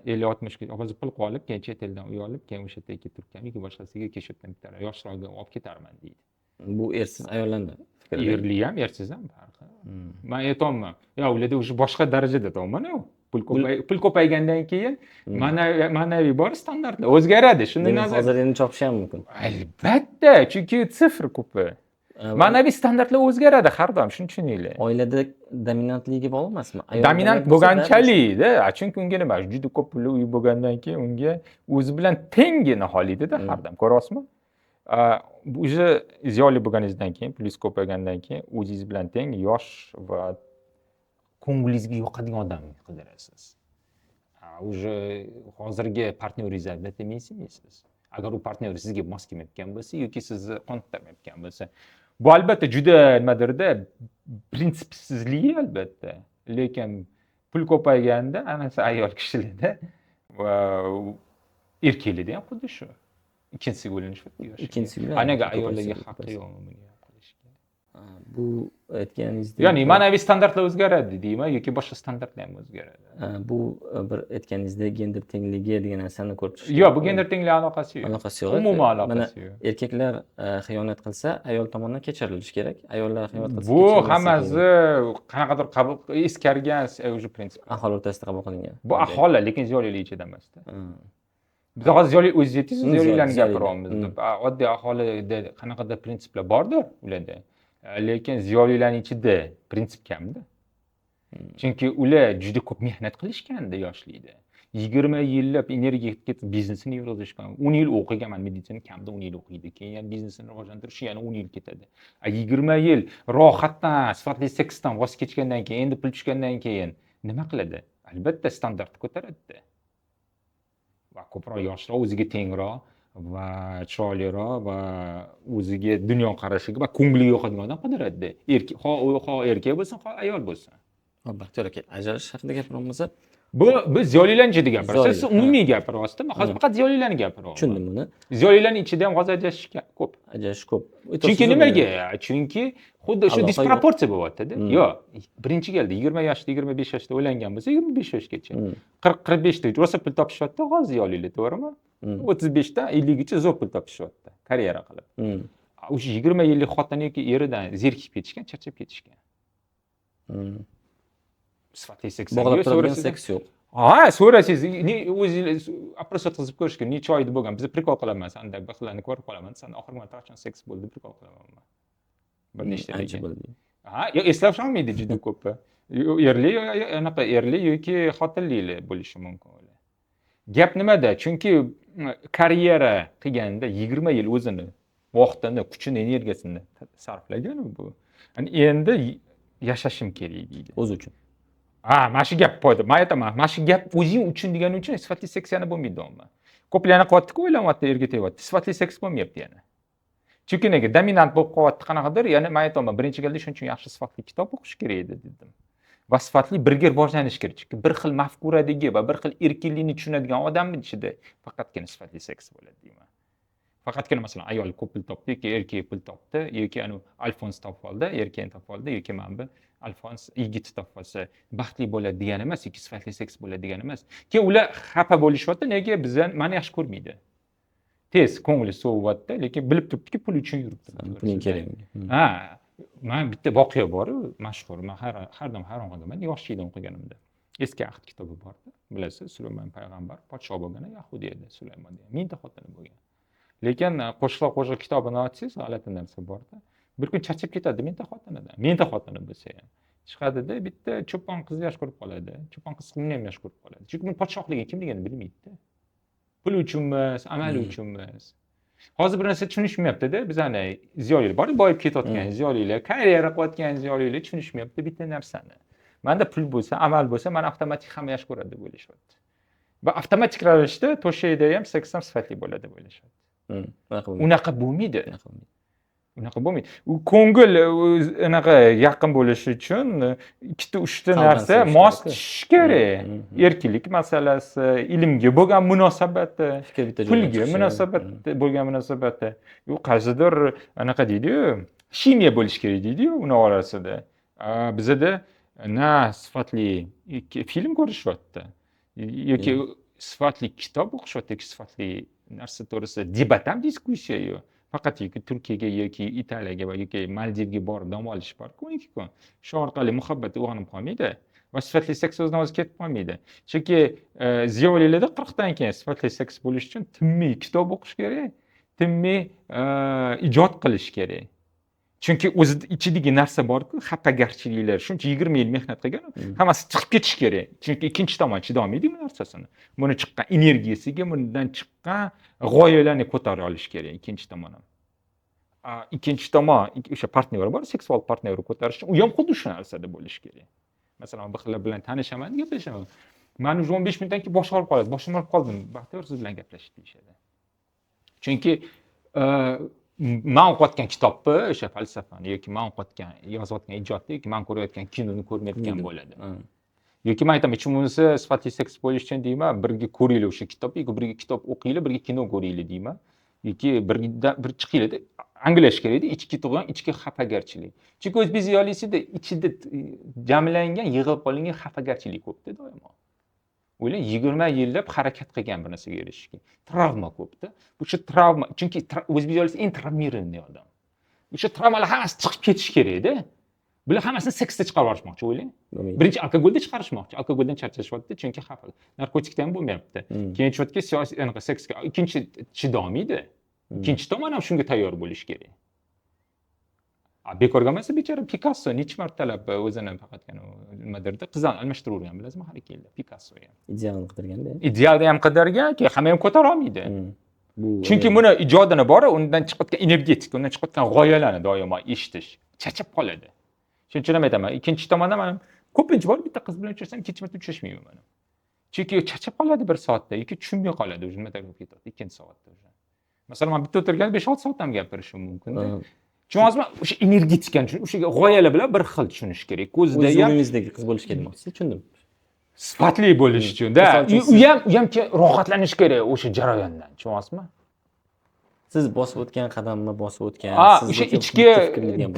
50-60 ga hozir pul olib, keyin chet eldan uy olib, keyin o'sha yerda yoki Turkiyami yoki boshqasiga kelib o'sha yerdan bitta yoshroqga olib ketarman deydi. Bu ersiz ayollarni fikri. Erli ham, ersiz ham farqi. Men aytyapman. Yo, ularda уже boshqa darajada to'g'rimi? Pul ko'paygandan keyin ma'naviy bor standartlar o'zgaradi. Shuni nazar hozir endi chopish ham mumkin. Albatta, chunki sifr ko'pi. Ma'naviy standartlar o'zgaradi har doim, shuni tushuninglar. Oilada dominantligi bog'liq emasmi? Dominant bo'lganchalik-da, chunki unga nima, juda ko'p pulli uy bo'lgandan keyin unga o'zi bilan tengini xohlaydida har doim, ko'ryapsizmi? Уже ziyoli bo'lganingizdan keyin, pulingiz ko'paygandan keyin o'zingiz bilan teng yosh va ko'nglingizga yoqadigan odamni qidirasiz. Уже hozirgi partnyoringizni albatta mensimaysiz. Agar u partnyor sizga mos kelmayotgan bo'lsa yoki sizni qoniqtirmayotgan bo'lsa, bu albatta juda nimadirda prinsipsizligi albatta. Lekin pul ko'payganda ayniqsa ayol kishilarda va erkaklarda ham xuddi shu. Ikkinchisiga o'ylanishyapti. Ikkinchisiga. Anaga ayollarga haqqi yo'qmi buni ham qilishga? Bu aytganingizdek, ya'ni ma'naviy standartlar o'zgaradi deyman yoki boshqa standartlar ham o'zgaradi. Bu bir aytganingizdek gender tengligi degan narsani ko'rib chiqish. Yo'q, bu gender tengligi aloqasi yo'q. Aloqasi yo'q. Umuman aloqasi yo'q. Erkaklar xiyonat qilsa, ayol tomonidan kechirilishi kerak. Ayollar xiyonat qilsa, bu hammasi qanaqadir qabul eskargan уже prinsip. Aholi o'rtasida qabul qilingan. Bu aholi, lekin ziyolilar ichida emasda. Biz hozir ziyoli o'zingiz aytdingiz, ziyolilarni gapiryapmiz. Oddiy aholida qanaqadir prinsiplar bordir ularda. Lekin ziyolilarning ichida prinsip kamda. Chunki ular juda ko'p mehnat qilishganda yoshlikda. 20 yillab energiya ketib biznesini yurg'izishgan. 10 yil o'qiganman, meditsina kamda 10 yil o'qiydi. Keyin yana biznesini rivojlantirish yana 10 yil ketadi. 20 yil rohatdan, sifatli seksdan voz kechgandan keyin, endi pul tushgandan keyin nima qiladi? Albatta standartni ko'taradi. Va ko'proq yoshroq, o'ziga tengroq va chiroyliroq va o'ziga dunyoqarashiga va ko'ngliga yoqadigan odam qidiradi. Erkak, ho erkak bo'lsin, ho ayol bo'lsin. Baxtiyor aka, ajrashish haqida gapiryapmiz. Bu biz ziyolilarning ichida gapiryapsiz. Siz umumiy gapiryapsiz. Men hozir faqat ziyolilarni gapiryapman. Tushundim buni. Ziyolilarning ichida ham hozir ajrashish ko'p. Ajrashish ko'p. Chunki nimaga? Chunki xuddi shu disproporsiya bo'lyapti-da. Yo'q, birinchi galda 20 yoshda, 25 yoshda o'ylangan bo'lsa, 25 yoshgacha. 40-45 da rosa pul topishyapti hozir ziyolilar, to'g'rimi? 35 dan 50 gacha zo'r pul topishyapti, karyera qilib. O'sha 20 yillik xotini yoki eridan zerikib ketishgan, charchab ketishgan. Sifatli seks bog'lab turadigan seks yo'q. Ha, so'rasangiz, o'zingiz опрос o'tkazib ko'rish kerak, necha oyda bo'lgan. Biz prikol qilaman, sanda bir xillarni ko'rib qolaman, san oxirgi marta qachon seks bo'ldi, prikol qilaman men. Bir nechta ancha bo'ldi. Ha, yo'q, eslab olmaydi juda ko'pi. Erli, anaqa erli yoki xotinli bo'lishi mumkin ular. Gap nimada? Chunki karyera qilganda 20 yil o'zini vaqtini, kuchini, energiyasini sarflagan bu. Ya'ni endi yashashim kerak deydi. O'zi uchun. Ha, mana shu gap foyda. Men aytaman, mana shu gap o'zing uchun degani uchun sifatli seks yana bo'lmaydi umuman. Ko'plar yana qilyapti-ku, o'ylanyapti, erga tegyapti. Sifatli seks bo'lmayapti yana. Chunki nega dominant bo'lib qolyapti qanaqadir, ya'ni men aytaman, birinchi galda shuning uchun yaxshi sifatli kitob o'qish kerak edi dedim. Va sifatli birga rivojlanish kerak. Chunki bir xil mafkuradagi va bir xil erkinlikni tushunadigan odamning ichida faqatgina sifatli seks bo'ladi deyman. Faqatgina masalan ayol ko'p pul topdi yoki erkak pul topdi yoki anu Alfons topib oldi, erkakni topib oldi yoki mana bu Alfons yigitni topib olsa baxtli bo'ladi degani emas yoki sifatli seks bo'ladi degani emas. Keyin ular xafa bo'lishyapti, nega bizdan meni yaxshi ko'rmaydi. Tez ko'ngli sovuvyapti, lekin bilib turibdiki pul uchun yuribdi. Puling kerak unga. Ha, men bitta voqea bor, mashhur. Men har doim hayron qolaman, yoshlikda o'qiganimda. Eski ahd kitobi bor-da. Bilasiz, Sulaymon payg'ambar podsho bo'lgan Yahudiyada Sulaymon degan mingta xotini bo'lgan. Lekin Qo'shiqlar qo'shiq kitobini ochsangiz, g'alati narsa bor-da. Bir kun charchab ketadi mingta xotinidan. Mingta xotini bo'lsa ham. Chiqadida bitta cho'pon qizni yaxshi ko'rib qoladi. Cho'pon qiz uni ham yaxshi ko'rib qoladi. Chunki buni podshohligi kimligini bilmaydida. Pul uchun emas, amal uchun emas. Hozir bir narsa tushunishmayapti-da, bizani ziyolilar bor, boyib ketayotgan ziyolilar, karyera qilayotgan ziyolilar tushunishmayapti bitta narsani. Menda pul bo'lsa, amal bo'lsa, mani avtomatik hamma yaxshi ko'radi deb o'ylashyapti. Va avtomatik ravishda to'shakda ham seks ham sifatli bo'ladi deb o'ylashyapti. Unaqa bo'lmaydi. Unaqa bo'lmaydi. U ko'ngil anaqa yaqin bo'lishi uchun ikkita uchta narsa mos tushishi kerak. Erkinlik masalasi, ilmga bo'lgan munosabati, pulga munosabat bo'lgan munosabati. U qaysidir anaqa deydi-yu, ximiya bo'lishi kerak deydi-yu uni orasida. Bizada na sifatli film ko'rishyapti yoki sifatli kitob o'qishyapti yoki sifatli narsa to'g'risida debat ham, diskussiya yo'q. Faqat yoki Turkiyaga yoki Italiyaga va yoki Maldivga borib dam olish bor-ku 12 kun. Shu orqali muhabbat uyg'onib qolmaydi va sifatli seks o'zidan o'zi ketib qolmaydi. Chunki ziyolilarda 40 dan keyin sifatli seks bo'lish uchun tinmay kitob o'qish kerak, tinmay ijod qilish kerak. Chunki o'zida ichidagi narsa bor-ku, xafagarchiliklar, shuncha 20 yil mehnat qilgan, hammasi chiqib ketishi kerak. Chunki ikkinchi tomon chidolmaydi bu narsasini. Buni chiqqan energiyasiga, bundan chiqqan g'oyalarni ko'tara olish kerak ikkinchi tomon ham. Ikkinchi tomon o'sha partneri bor, seksual partneri ko'tarish uchun u ham xuddi shu narsada bo'lishi kerak. Masalan, bir xillar bilan tanishaman, gaplashaman. Mani уже 15 minutdan keyin boshim og'rib qoladi. Boshim og'rib qoldim. Baxtiyor, siz bilan gaplashdik deyishadi. Chunki man o'qiyotgan kitobni, o'sha falsafani yoki man o'qiyotgan, yozayotgan ijodni yoki man ko'rayotgan kinoni ko'rmayotgan bo'ladi. Yoki man aytaman, hech bo'lmasa sifatli seks bo'lish uchun deyman, birga ko'ringlar o'sha kitobni, yoki birga kitob o'qinglar, birga kino ko'ringlar deyman. Yoki birga bir chiqinglar, anglash kerakda, ichki tug'yon, ichki xafagarchilik. Chunki o'zbek ziyolisida ichida jamlangan, yig'ilib qolingan xafagarchilik ko'pda doimo. O'ylang, 20 yillab harakat qilgan bir narsaga erishishga. Travma ko'pda. O'sha travma, chunki o'zbek ziyolisi eng travmirованный odam. O'sha travmalar hammasi chiqib ketishi kerakda. Bular hammasini seksda chiqarib yuborishmoqchi, o'ylang. Birinchi alkogolda chiqarishmoqchi. Alkogoldan charchashyapti, chunki xafa. Narkotikdan ham bo'lmayapti. Keyin aytishyaptiki, siyosiy anaqa seksga ikkinchi chidolmaydi. Ikkinchi tomon ham shunga tayyor bo'lishi kerak. Bekorga emas, bechora Pikasso necha martalab o'zini faqatgina nimadirda qizlarni almashtiravergan, bilasizmi, har ikki yilda Pikasso ham. Idealni qidirganda. Idealni ham qidirgan, keyin hamma ham ko'tara olmaydi. Chunki buni ijodini bori, undan chiqayotgan energetika, undan chiqayotgan g'oyalarni doimo eshitish charchab qoladi. Shuning uchun ham aytaman, ikkinchi tomondan man ko'pincha borib bitta qiz bilan uchrashsam, ikkinchi marta uchrashmayman man. Chunki charchab qoladi bir soatda, yoki tushunmay qoladi, o'zi nima bo'lib ketadi ikkinchi soatda o'sha. Masalan, men bitta o'tirganda 5-6 soat ham gapirishim mumkin-da. Tushunasizmi? O'sha energetikani tushunish, o'sha g'oyalar bilan bir xil tushunish kerak. Ko'zda ham o'zingizdagi qiz bo'lish kerak demoqchisiz, tushundim. Sifatli bo'lish uchun-da. U ham rohatlanish kerak o'sha jarayondan, tushunasizmi? Siz bosib o'tgan qadamni bosib o'tgan, siz o'sha ichki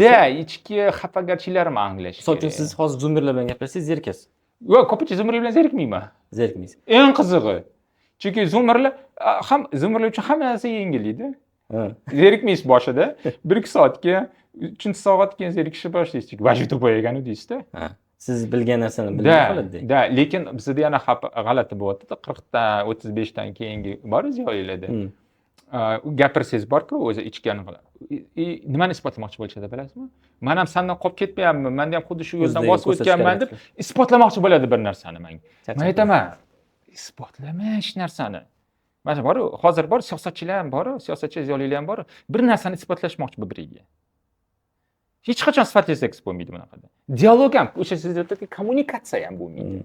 da, ichki xafagarchiliklarni anglash kerak. Misol uchun, siz hozir zoomerlar bilan gaplashsangiz zerikasiz. Yo'q, ko'pincha zoomerlar bilan zerikmayman. Zerikmaysiz. Eng qizig'i. Chunki zoomerlar ham zoomerlar uchun hamma narsa yengil edi. Zerikmaysiz boshida, 1-2 soatga, 3-soatga keyin zerikishni boshlaysiz. Chunki vajib to'pay ekan deysizda. Siz bilgan narsani bilmay qoladi. Da, lekin bizda yana g'alati bo'lyapti-da, 40 dan 35 dan keyingi bor ziyolilarda. Gapirsangiz bor-ku, o'zi ichgan qiladi. Nimani isbotlamoqchi bo'lishadi bilasizmi? Men ham sandan qolib ketmayapman, menda ham xuddi shu yo'ldan bosib o'tganman deb isbotlamoqchi bo'ladi bir narsani menga. Men aytaman, isbotlama hech narsani. Mana bor, hozir bor siyosatchilar ham bor, siyosatchi ziyolilar ham bor, bir narsani isbotlashmoqchi bir-biriga. Hech qachon sifatli seks bo'lmaydi bunaqada. Dialog ham, o'sha siz aytgan kommunikatsiya ham bo'lmaydi.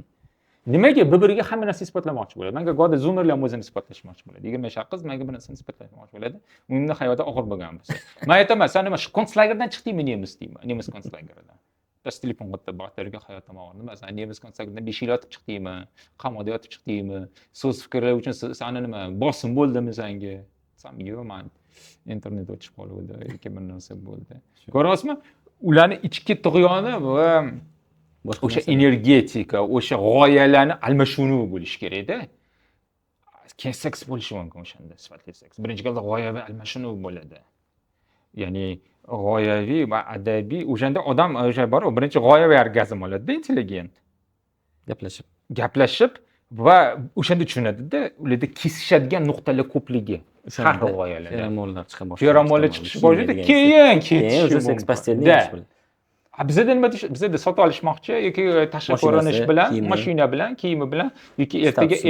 Nimaga bir-biriga hamma narsa isbotlamoqchi bo'ladi? Menga go'da zoomerlar ham o'zini isbotlashmoqchi bo'ladi. 20 yoshli qiz menga bir narsani isbotlamoqchi bo'ladi. Unda hayotda og'ir bo'lgan bo'lsa. Men aytaman, sen nima shu konslagerdan chiqdingmi nemis deyman, nemis konslageridan. Bittasi telefon qildi, Baxtiyorga hayotim og'ir. Nima sen nemis konslageridan 5 yil yotib chiqdingmi? Qamoqda yotib chiqdingmi? So'z fikrlar uchun seni nima bosim bo'ldimi senga? Desam, yo'q, men internet o'chib qoldi yoki bir narsa bo'ldi. Ko'rasizmi? Ularni ichki tug'yoni va o'sha energetika, o'sha g'oyalarni almashinuvi bo'lishi kerakda. Keyin seks bo'lishi mumkin o'shanda, sifatli seks. Birinchi galda g'oyaviy almashinuv bo'ladi. Ya'ni g'oyaviy va adabiy o'shanda odam o'sha bor, birinchi g'oyaviy orgazm oladi-da, intelligent. Gaplashib va o'shanda tushunadi-da, ularda kesishadigan nuqtalar ko'pligi. Har xil g'oyalarda. Feromonlar chiqa boshlaydi. Feromonlar chiqishi boshlaydi, keyin ketishi mumkin. Seks postelni. Bizada nima deyish, bizada sotib olishmoqchi yoki tashqi ko'rinish bilan, mashina bilan, kiyimi bilan yoki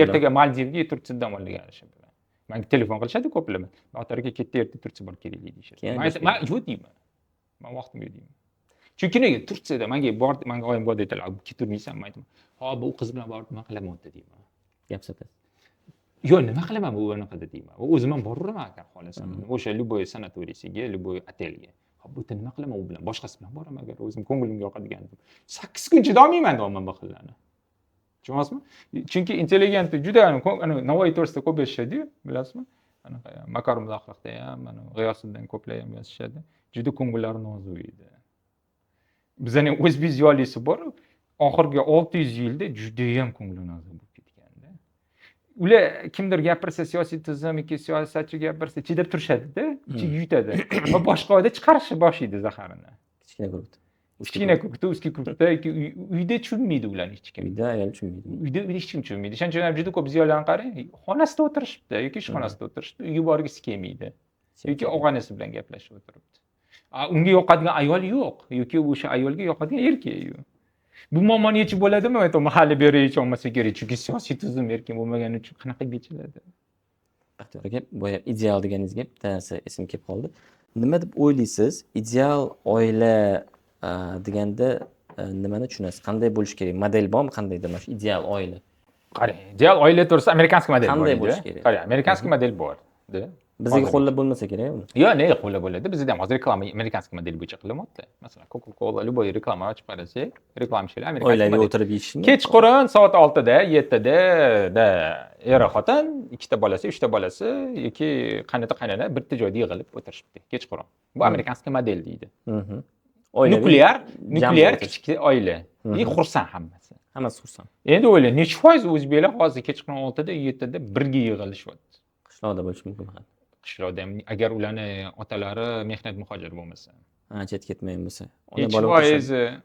ertaga Maldivga, Turkiyadan dam olgani bilan. Menga telefon qilishadi ko'plar. Otarga ketdi, erta Turkiya borib kelaylik deyishadi. Men yo'q deyman. Men vaqtim yo'q deyman. Chunki nega Turkiyada menga bor, menga oyim bor dedilar, keturmaysan, men aytaman. Ha, bu qiz bilan borib nima qilaman o'tda deyman. Gap sotasiz. Yo'q, nima qilaman bu anaqada deyman. O'zim ham boraveraman agar xohlasam. O'sha любой sanatoriysiga, любой otelga. Ha, bu yerda nima qilaman u bilan? Boshqasi bilan boraman agar o'zim ko'nglimga yoqadigan deb. 8 kun chidolmayman deyapman bu xillarni. Tushunyapsizmi? Chunki intelligent juda Navoiy to'g'risida ko'p yozishadi-yu, bilasizmi? Anaqa Makarim axloqda ham, mana G'iyosiddin ko'plar ham yozishadi. Juda ko'ngillari nozik edi. Bizning o'zbek ziyolisi bor, oxirgi 600 yilda juda ham ko'ngli nozik bo'lib ketganda. Ular kimdir gapirsa, siyosiy tizim yoki siyosatchi gapirsa, chidab turishadi-da, ichiga yutadi. Va boshqa oyda chiqarishni boshlaydi zaharini. Kichkina guruhda. Kichkina guruhda, узкий guruhda uyda tushunmaydi ularni hech kim. Uyda ayol tushunmaydi. Uyda hech kim tushunmaydi. Shuning uchun ham juda ko'p ziyolilarni qarang, xonasida o'tirishibdi yoki ishxonasida o'tirishibdi, uyga borgisi kelmaydi. Yoki og'anasi bilan gaplashib o'tiribdi. Unga yoqadigan ayol yo'q yoki o'sha ayolga yoqadigan erkak yo'q. Bu muammoni yechib bo'ladimi? Aytaman, hali beri yecha olmasa kerak, chunki siyosiy tuzum erkin bo'lmagani uchun qanaqa yechiladi? Baxtiyor aka, boya ideal deganingizga bitta narsa esimga kelib qoldi. Nima deb o'ylaysiz? Ideal oila deganda nimani tushunasiz? Qanday bo'lishi kerak? Model bormi qandaydir mana shu ideal oila? Qarang, ideal oila to'g'risida американский model bor. Qanday bo'lishi kerak? Qarang, американский model bor. Bizga qo'llab bo'lmasa kerak uni. Yo'q, nega qo'llab bo'ladi? Bizda ham hozir reklama американский model bo'yicha qilinmoqda. Masalan, Coca-Cola, любой reklama ochib qarasak, reklamchilar американский oilaviy o'tirib yeyishmi? Kechqurun soat 6da, 7da da er xotin, ikkita bolasi, uchta bolasi yoki qaynota qaynona bitta joyda yig'ilib o'tirishibdi kechqurun. Bu американский model deydi. Nuklear kichik oila. И xursand hammasi. Hammasi xursand. Endi o'ylang, necha foiz o'zbeklar hozir kechqurun 6da, 7da birga yig'ilishyapti? Qishloqda bo'lishi mumkin hali. Qishloqda ham agar ularni otalari mehnat muhojiri bo'lmasa. Ha, chetga ketmagan bo'lsa.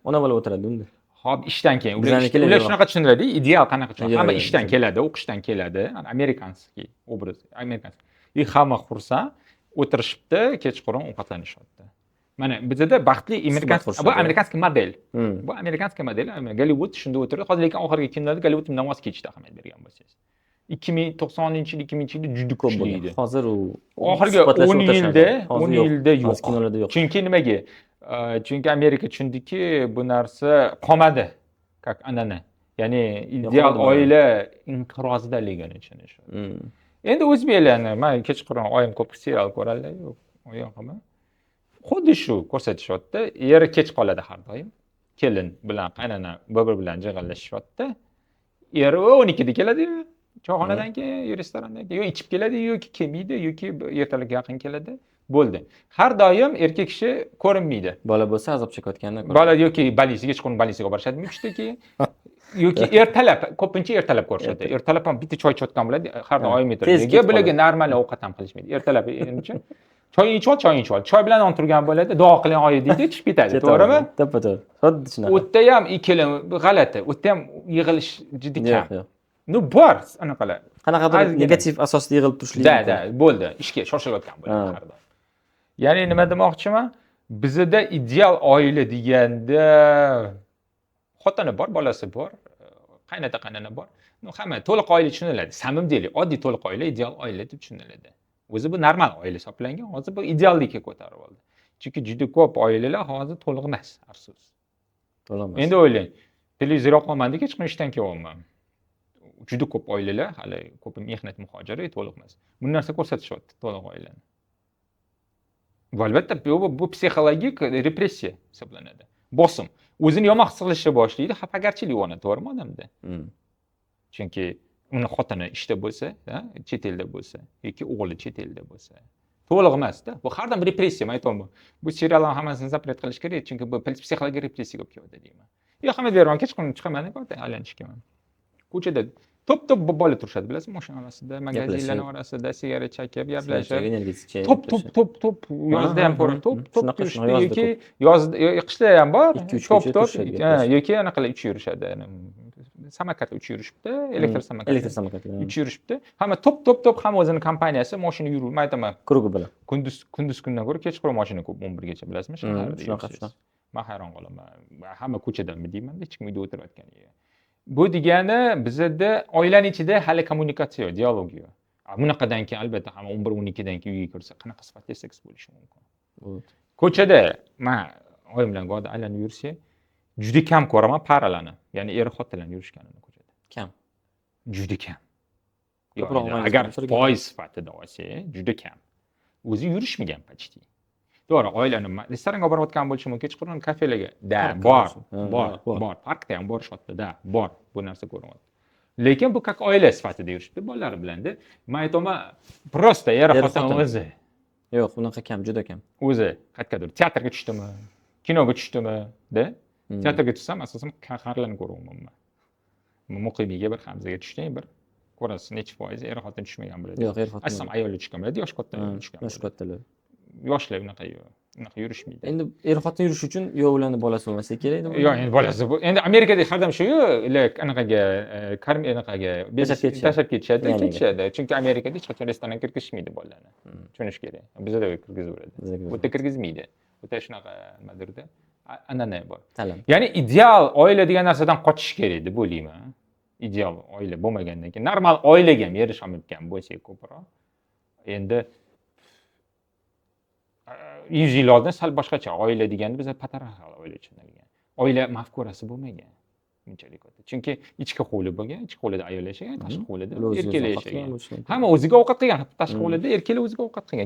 Ona bola o'tiradi unda. Xo'p, ishdan keyin ular shunaqa tushuniladi, ideal qanaqa tushunadi? Hamma ishdan keladi, o'qishdan keladi, американский obraz, американский. И hamma xursand o'tirishibdi, kechqurun ovqatlanishyapti. Mana bizda baxtli американский, bu американский model. Bu американский model, Gollivud shunda o'tirdi. Hozir lekin oxirgi kunlarda Gollivud bundan voz kechdi, ahamiyat bergan bo'lsangiz. 2090-yil, 2000-yilda juda ko'p bo'lgan. Hozir u oxirgi 10 yilda, 10 yilda yo'q. Kinolarda yo'q. Chunki nimaga? Chunki Amerika tushundiki, bu narsa qolmadi, как anana. Ya'ni ideal oila inqirozdaligini tushunishadi. Endi o'zbeklarni, men kechqurun oyim ko'p serial ko'radilar, yo'q, oyim qilma. Xuddi shu ko'rsatishyapti. Eri kech qoladi har doim. Kelin bilan qaynona bir-biri bilan jig'illashishyapti. Eri 12da keladi, choyxonadan keyin, restorandan keyin yo ichib keladi, yoki kelmaydi, yoki ertalabga yaqin keladi. Bo'ldi. Har doim erkak kishi ko'rinmaydi. Bola bo'lsa azob chekayotgandan ko'radi. Bola yoki balisiga kechqurun balisiga borishadimi 3da keyin? Yoki ertalab, ko'pincha ertalab ko'rishadi. Ertalab ham bitta choy ichayotgan bo'ladi, har doim oyim aytadi. Nega bularga normal ovqat ham qilishmaydi? Ertalab uncha choying ichib ol, choying ichib ol. Choy bilan non turgan bo'ladi, duo qiling oyi deydi, chiqib ketadi, to'g'rimi? To'ppa-to'g'ri. Xuddi shunaqa. U yerda ham kelin g'alati, u yerda ham yig'ilish juda kam. Ну bor anaqalar. Qanaqadir negativ asosda yig'ilib turishligi. Da, da, bo'ldi. Ishga shoshilayotgan bo'ladi har doim. Ya'ni nima demoqchiman? Bizda ideal oila deganda xotini bor, bolasi bor, qaynota qaynona bor. Ну hamma to'liq oila tushuniladi. Samim deylik, oddiy to'liq oila ideal oila deb tushuniladi. O'zi bu normal oila hisoblangan, hozir bu ideallikka ko'tarib oldi. Chunki juda ko'p oilalar hozir to'liq emas, afsus. To'liq emas. Endi o'ylang, televizor yoqolmadi, kechqurun ishdan kelyapman. Juda ko'p oilalar hali ko'pi mehnat muhojiri to'liq emas. Bu narsa ko'rsatishyapti to'liq oilani. Bu albatta bu psixologik repressiya hisoblanadi. Bosim. O'zini yomon his qilishni boshlaydi, xafagarchilik uyg'onadi, to'g'rimi odamda? Chunki uni xotini ishda bo'lsa, chet elda bo'lsa yoki o'g'li chet elda bo'lsa, to'liq emas-da. Bu har doim repressiya, men aytaman. Bu seriallarning hammasini zapret qilish kerak, chunki bu psixologik repressiyaga olib keladi deyman. Yo'q, hamma beraman, kechqurun chiqaman, aylanishga. Ko'chada top-top bola turishadi, bilasizmi, mashina orasida, magazinlar orasida sigaret chekib, gaplashib. Top-top-top-top yozda ham ko'rib, top-top turishdi yoki yozda, qishda ham bor, top-top yoki anaqalar uch yurishadi. Samokatda uch yurishibdi, elektr samokat. Elektr samokatlar. Uch yurishibdi. Hamma top-top-top, hamma o'zini kompaniyasi, mashina yurib, men aytaman. Krugi bilan. Kunduz kundan ko'ra kechqurun mashina ko'p 11 gacha, bilasizmi, shaharda. Shunaqa, shunaqa. Man hayron qolaman. Hamma ko'chadami deyman, hech kim uyda o'tirayotgani yo'q. Bu degani bizada oilani ichida hali kommunikatsiya yo'q, dialog yo'q. Bunaqadan keyin albatta hamma 11-12 dan keyin uyga kirsa qanaqa sifatli seks bo'lishi mumkin? Ko'chada man oyim bilan gohida aylanib yursak, juda kam ko'raman paralarni, ya'ni er xotinlarni yurishganini ko'chada. Kam. Juda kam. Agar foiz sifatida olsak, juda kam. O'zi yurishmagan почти. To'g'ri, oilani restoranga borayotgan bo'lishi mumkin, kechqurun kafelarga. Da, bor, bor, bor. Parkda ham borishyapti, da, bor. Bu narsa ko'rinyapti. Lekin bu как oila sifatida yurishibdi bolalari bilan-da. Men aytaman, просто er xotin o'zi. Yo'q, unaqa kam, juda kam. O'zi qayergadir teatrga tushdimi, kinoga tushdimi, da? Teatrga tushsam, asosan qarilarni ko'ryapman man. Muqimiyga bir, Hamzaga tushding bir ko'rasiz, necha foiz er xotin tushmagan bo'ladi. Yo'q, er xotin. Asosan ayollar tushgan bo'ladi, yosh kattalar tushgan. Yosh kattalar. Yoshlar unaqa yo'q. Unaqa yurishmaydi. Endi er xotin yurish uchun yo ularni bolasi bo'lmasa kerak edi. Yo'q, endi bolasi bu. Endi Amerikada har doim shu-yu, anaqaga, anaqaga tashlab ketishadi, ketishadi. Chunki Amerikada hech qachon restoranga kirgizishmaydi bolalarni. Tushunish kerak. Bizda kirgizaveradi. Bu yerda kirgizmaydi. Bu yerda shunaqa nimadirda an'ana bor. Ya'ni ideal oila degan narsadan qochish kerak deb o'ylayman. Ideal oila bo'lmagandan keyin normal oilaga ham erisha olmayotgan bo'lsak ko'proq. Endi 100 yil oldin sal boshqacha oila deganda bizda patriarxal oila tushunilgan. Oila mafkurasi bo'lmagan bunchalik katta. Chunki ichki hovli bo'lgan, ichki hovlida ayol yashagan, tashqi hovlida erkaklar yashagan. Hamma o'ziga ovqat qilgan, hatto tashqi hovlida erkaklar o'ziga ovqat qilgan.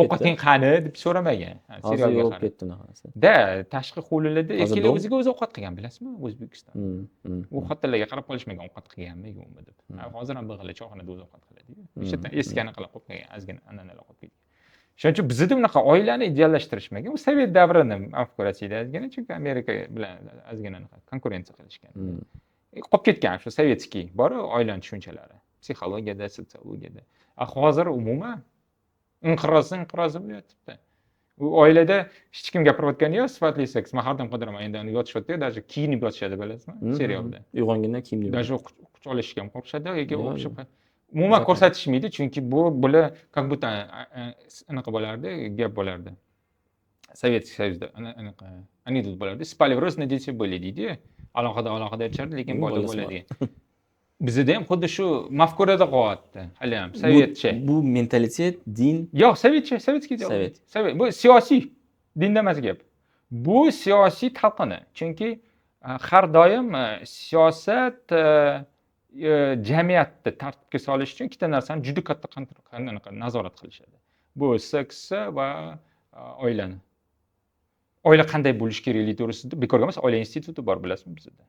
Ovqating qani deb so'ramagan. Hozir yo'q ketdi unaqa narsa. Da, tashqi hovlilarda erkaklar o'ziga o'zi ovqat qilgan, bilasizmi, O'zbekistonda. U xotinlarga qarab qolishmagan, ovqat qilganmi, yo'qmi deb. Hozir ham bir xil choyxonada o'zi ovqat qiladi-yu. O'sha yerdan eskani qilib qo'yib qo'ygan, ozgina an'analar qolib ketgan. Shuning uchun bizda unaqa oilani ideallashtirishmagan. U sovet davrini mafkurasi edi ozgina, chunki Amerika bilan ozgina konkurensiya qilishgan. Qolib ketgan shu sovetskiy bor oilani tushunchalari, psixologiyada, sotsiologiyada. Hozir umuman inqirozi bo'lyapti. U oilada hech kim gapirayotgani yo'q, sifatli seks. Men har doim qidiraman, endi yotishyapti, даже kiyinib yotishadi, bilasizmi, serialda. Uyg'ongandan kiyinib. Даже quchoqlashishga ham qo'rqishadi yoki o'pishib umuman ko'rsatishmaydi, chunki bu bular как будто anaqa bo'lardi, gap bo'lardi. Sovetskiy Soyuzda anaqa anekdot bo'lardi. Спали врозь, дети были deydi. Alohida alohida aytishardi, lekin bola bo'ladi degan. Bizda ham xuddi shu mafkurada qolyapti, hali ham sovetcha. Bu mentalitet, din. Yo'q, sovetcha, sovetskiy ideologiya. Sovet. Bu siyosiy, dinda emas gap. Bu siyosiy talqini. Chunki har doim siyosat jamiyatni tartibga solish uchun ikkita narsani juda katta nazorat qilishadi. Bu seks va oilani. Oila qanday bo'lishi kerakligi to'g'risida bekorga emas, oila instituti bor, bilasizmi bizda?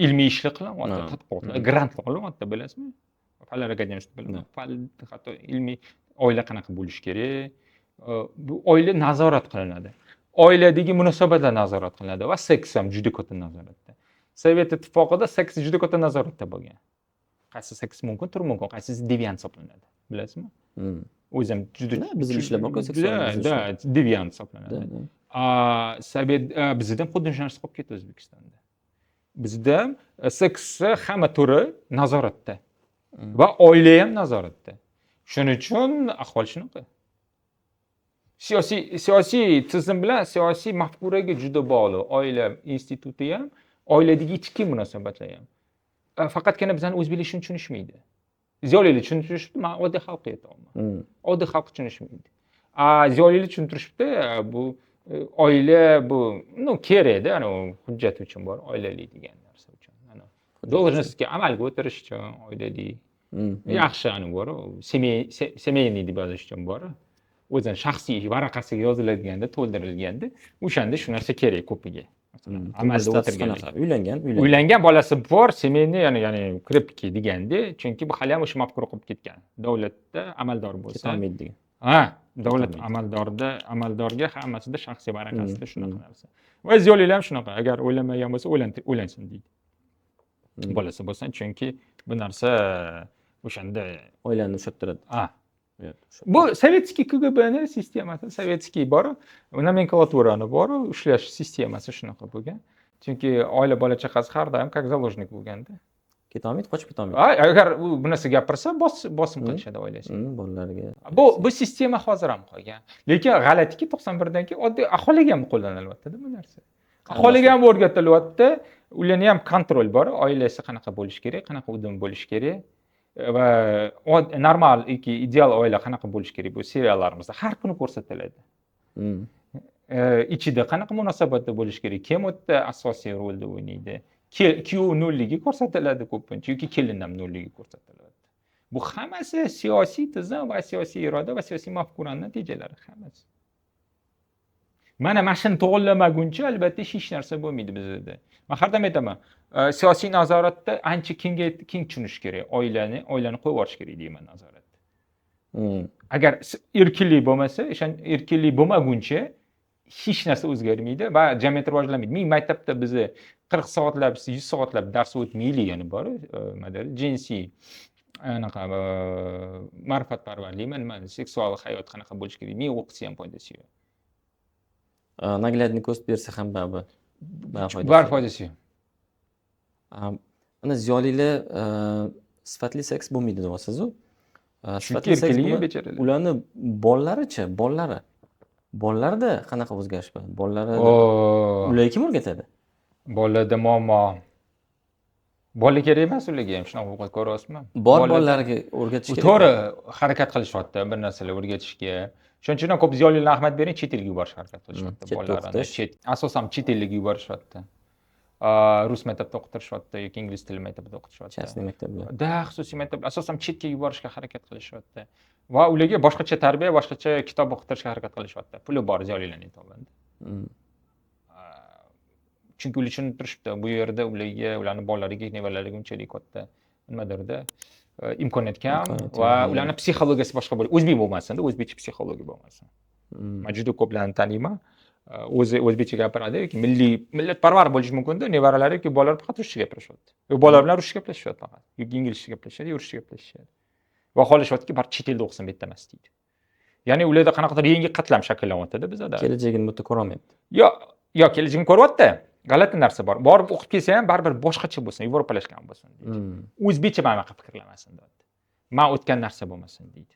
Ilmiy ishlar qilyapti, tadqiqotlar, grantlar olyapti, bilasizmi? Fanlar akademiyasida bilaman. Fan hatto ilmiy oila qanaqa bo'lishi kerak, bu oila nazorat qilinadi. Oiladagi munosabatlar nazorat qilinadi va seks ham juda katta nazoratda. Sovet ittifoqida seks juda katta nazoratda bo'lgan. Qaysi seks mumkin, tur mumkin, qaysisi deviant hisoblanadi. Bilasizmi? O'zim juda buzilishlar bor-ku seksual. Da, deviant hisoblanadi. Sovet bizda ham xuddi shu narsa qolib ketdi O'zbekistonda. Bizda seks hamma turi nazoratda va oila ham nazoratda. Shuning uchun ahvol shunaqa. Siyosiy tizim bilan siyosiy mafkuraga juda bog'liq. Oila instituti ham, oiladagi ichki munosabatlar ham. Faqatgina bizani o'zbeklar shuni tushunishmaydi. Ziyolilar tushunishibdi, men oddiy xalqqa aytaman. Oddiy xalq tushunishmaydi. Ziyolilar tushuntirishibdi, bu oila bu, no, kerakda, ana hujjat uchun bor, oilali degan narsa uchun. Ana должностьga amalga o'tirish uchun oilali. Yaxshi ana bor, семейный deb yozish uchun bor. O'zini shaxsiy varaqasiga yoziladiganda, to'ldirilganda, o'shanda shu narsa kerak ko'piga. Amalda o'tirgan. Uylangan bolasi bor, семейный, ya'ni krepki deganda, chunki bu hali ham o'sha mafkura qolib ketgan. Davlatda amaldor bo'lsa, ketolmaydi degan. Ha, davlat amaldorda, amaldorga hammasida shaxsiy varaqasida shunaqa narsa. Va ziyolilar ham shunaqa, agar o'ylanmagan bo'lsa, o'ylansin deydi. Bolasi bo'lsin, chunki bu narsa o'shanda oilani ushlab turadi. Ha. Bu sovetskiy KGBni sistemasi, sovetskiy bor, nomenklaturani bor, ushlash sistemasi shunaqa bo'lgan. Chunki oila bola chaqasi har doim как заложник bo'lganda. Ketolmaydi, qochib ketolmaydi. Agar u bu narsa gapirsa, bosim qilishadi oilasi. Bolalarga. Bu sistema hozir ham qolgan. Lekin g'alatiki 91dan keyin oddiy aholiga ham qo'llanilyapti-da bu narsa. Aholiga ham o'rgatilyapti, ularni ham kontrol bor, oilasi qanaqa bo'lishi kerak, qanaqa udum bo'lishi kerak va normal yoki ideal oila qanaqa bo'lishi kerak, bu seriallarimizda har kuni ko'rsatiladi. Ichida qanaqa munosabatda bo'lishi kerak, kim u yerda asosiy rolda o'ynaydi, kuyov nolligi ko'rsatiladi ko'pincha yoki kelin ham nolligi ko'rsatiladi. Bu hammasi siyosiy tizim va siyosiy iroda va siyosiy mafkurani natijalari hammasi. Mana shuni to'g'irlamaguncha albatta hech narsa bo'lmaydi bizda. Men har doim aytaman, siyosiy nazoratda ancha keng tushunish kerak, oilani qo'yib yuborish kerak deyman nazoratda. Agar erkinlik bo'lmasa, erkinlik bo'lmaguncha hech narsa o'zgarmaydi va jamiyat rivojlanmaydi. Ming maktabda bizni 40 soatlab, 100 soatlab dars o'tmaylik, ya'ni bor, nima jinsiy anaqa ma'rifatparvarlik, nima seksual hayot qanaqa bo'lishi kerak, ming o'qitsa ham foydasi yo'q. Naglядный ko'rsatib bersa ham baribir foydasi yo'q. Ana ziyolilar sifatli seks bo'lmaydi deyapsiz-ku. Sifatli seks bo'lmaydi. Ularni bolalarichi, bolalarda qanaqa o'zgarish bor? Bolalari ularga kim o'rgatadi? Bolalarda muammo. Bola kerak emas ularga ham, shunaqa ovqat ko'ryapsizmi? Bor bolalarga o'rgatish kerak. To'g'ri, harakat qilishyapti bir narsalar o'rgatishga. Shuning uchun ham ko'p ziyolilarni ahmad bering, chet elga yuborishga harakat qilishyapti bolalarni. Asosan chet elga yuborishyapti. Rus maktabida o'qitishyapti yoki ingliz tili maktabida o'qitishyapti. Частный maktablar. Da, xususiy maktablar, asosan chetga yuborishga harakat qilishyapti. Va ularga boshqacha tarbiya, boshqacha kitob o'qitirishga harakat qilishyapti. Puli bor ziyolilarning tomonidan. Chunki ular tushunib turishibdi, bu yerda ularga, ularning bolalariga, nevaralariga unchalik katta nimadirda imkoniyat kam va ularning psixologiyasi boshqa bo'ladi. O'zbek bo'lmasin-da, o'zbekcha psixologiya bo'lmasin. Men juda ko'plarni taniyman. O'zi o'zbekcha gapiradi yoki milliy millatparvar bo'lishi mumkin-da, nevaralari yoki bolalar faqat ruscha gapirishyapti. Yo bolalar bilan ruscha gaplashyapti faqat. Yoki inglizcha gaplashadi, yo ruscha gaplashadi. Va xohlashyaptiki, bar chet elda o'qisin, bu yerda emas deydi. Ya'ni ularda qanaqadir yangi qatlam shakllanyapti-da bizada. Kelajagini bu yerda ko'ra olmayapti. Yo, kelajagini ko'ryapti. G'alati narsa bor. Borib o'qib kelsa ham baribir boshqacha bo'lsin, yevropalashgan bo'lsin deydi. O'zbekcha mana bunaqa fikrlamasin deydi. Men o'tgan narsa bo'lmasin deydi.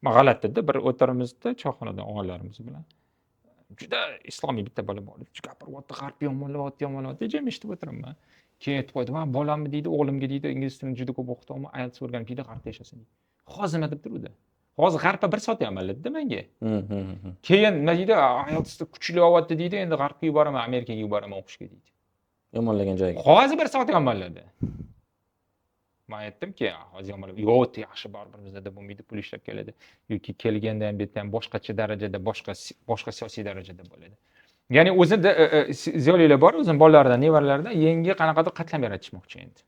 Men g'alati-da, bir o'tirimizda choyxonada og'alarimiz bilan juda islomiy bitta bola bor. Gapiryapti, g'arb yomonlayapti, jim eshitib o'tiraman. Keyin aytib qo'ydi, "Men bolamni deydi, o'g'limga deydi, ingliz tilini juda ko'p o'qitaman, IELTS o'rganib deydi, g'arbda yashasin" deydi. Hozir nima deb turdi? Hozir g'arbda bir soat ham alladida menga. Keyin nima deydi, IELTSda kuchli olyapti deydi, endi g'arbga yuboraman, Amerikaga yuboraman o'qishga deydi. Yomonlagan joyiga. Hozir bir soat yomonladi. Men aytdimki, hozir yomonlab, yo'q, yaxshi baribir bizda bo'lmaydi, pul ishlab keladi. Yoki kelganda ham bu yerda ham boshqacha darajada, boshqa siyosiy darajada bo'ladi. Ya'ni o'zida ziyolilar bor, o'zini bolalaridan, nevaralaridan yangi qanaqadir qatlam yaratishmoqchi endi.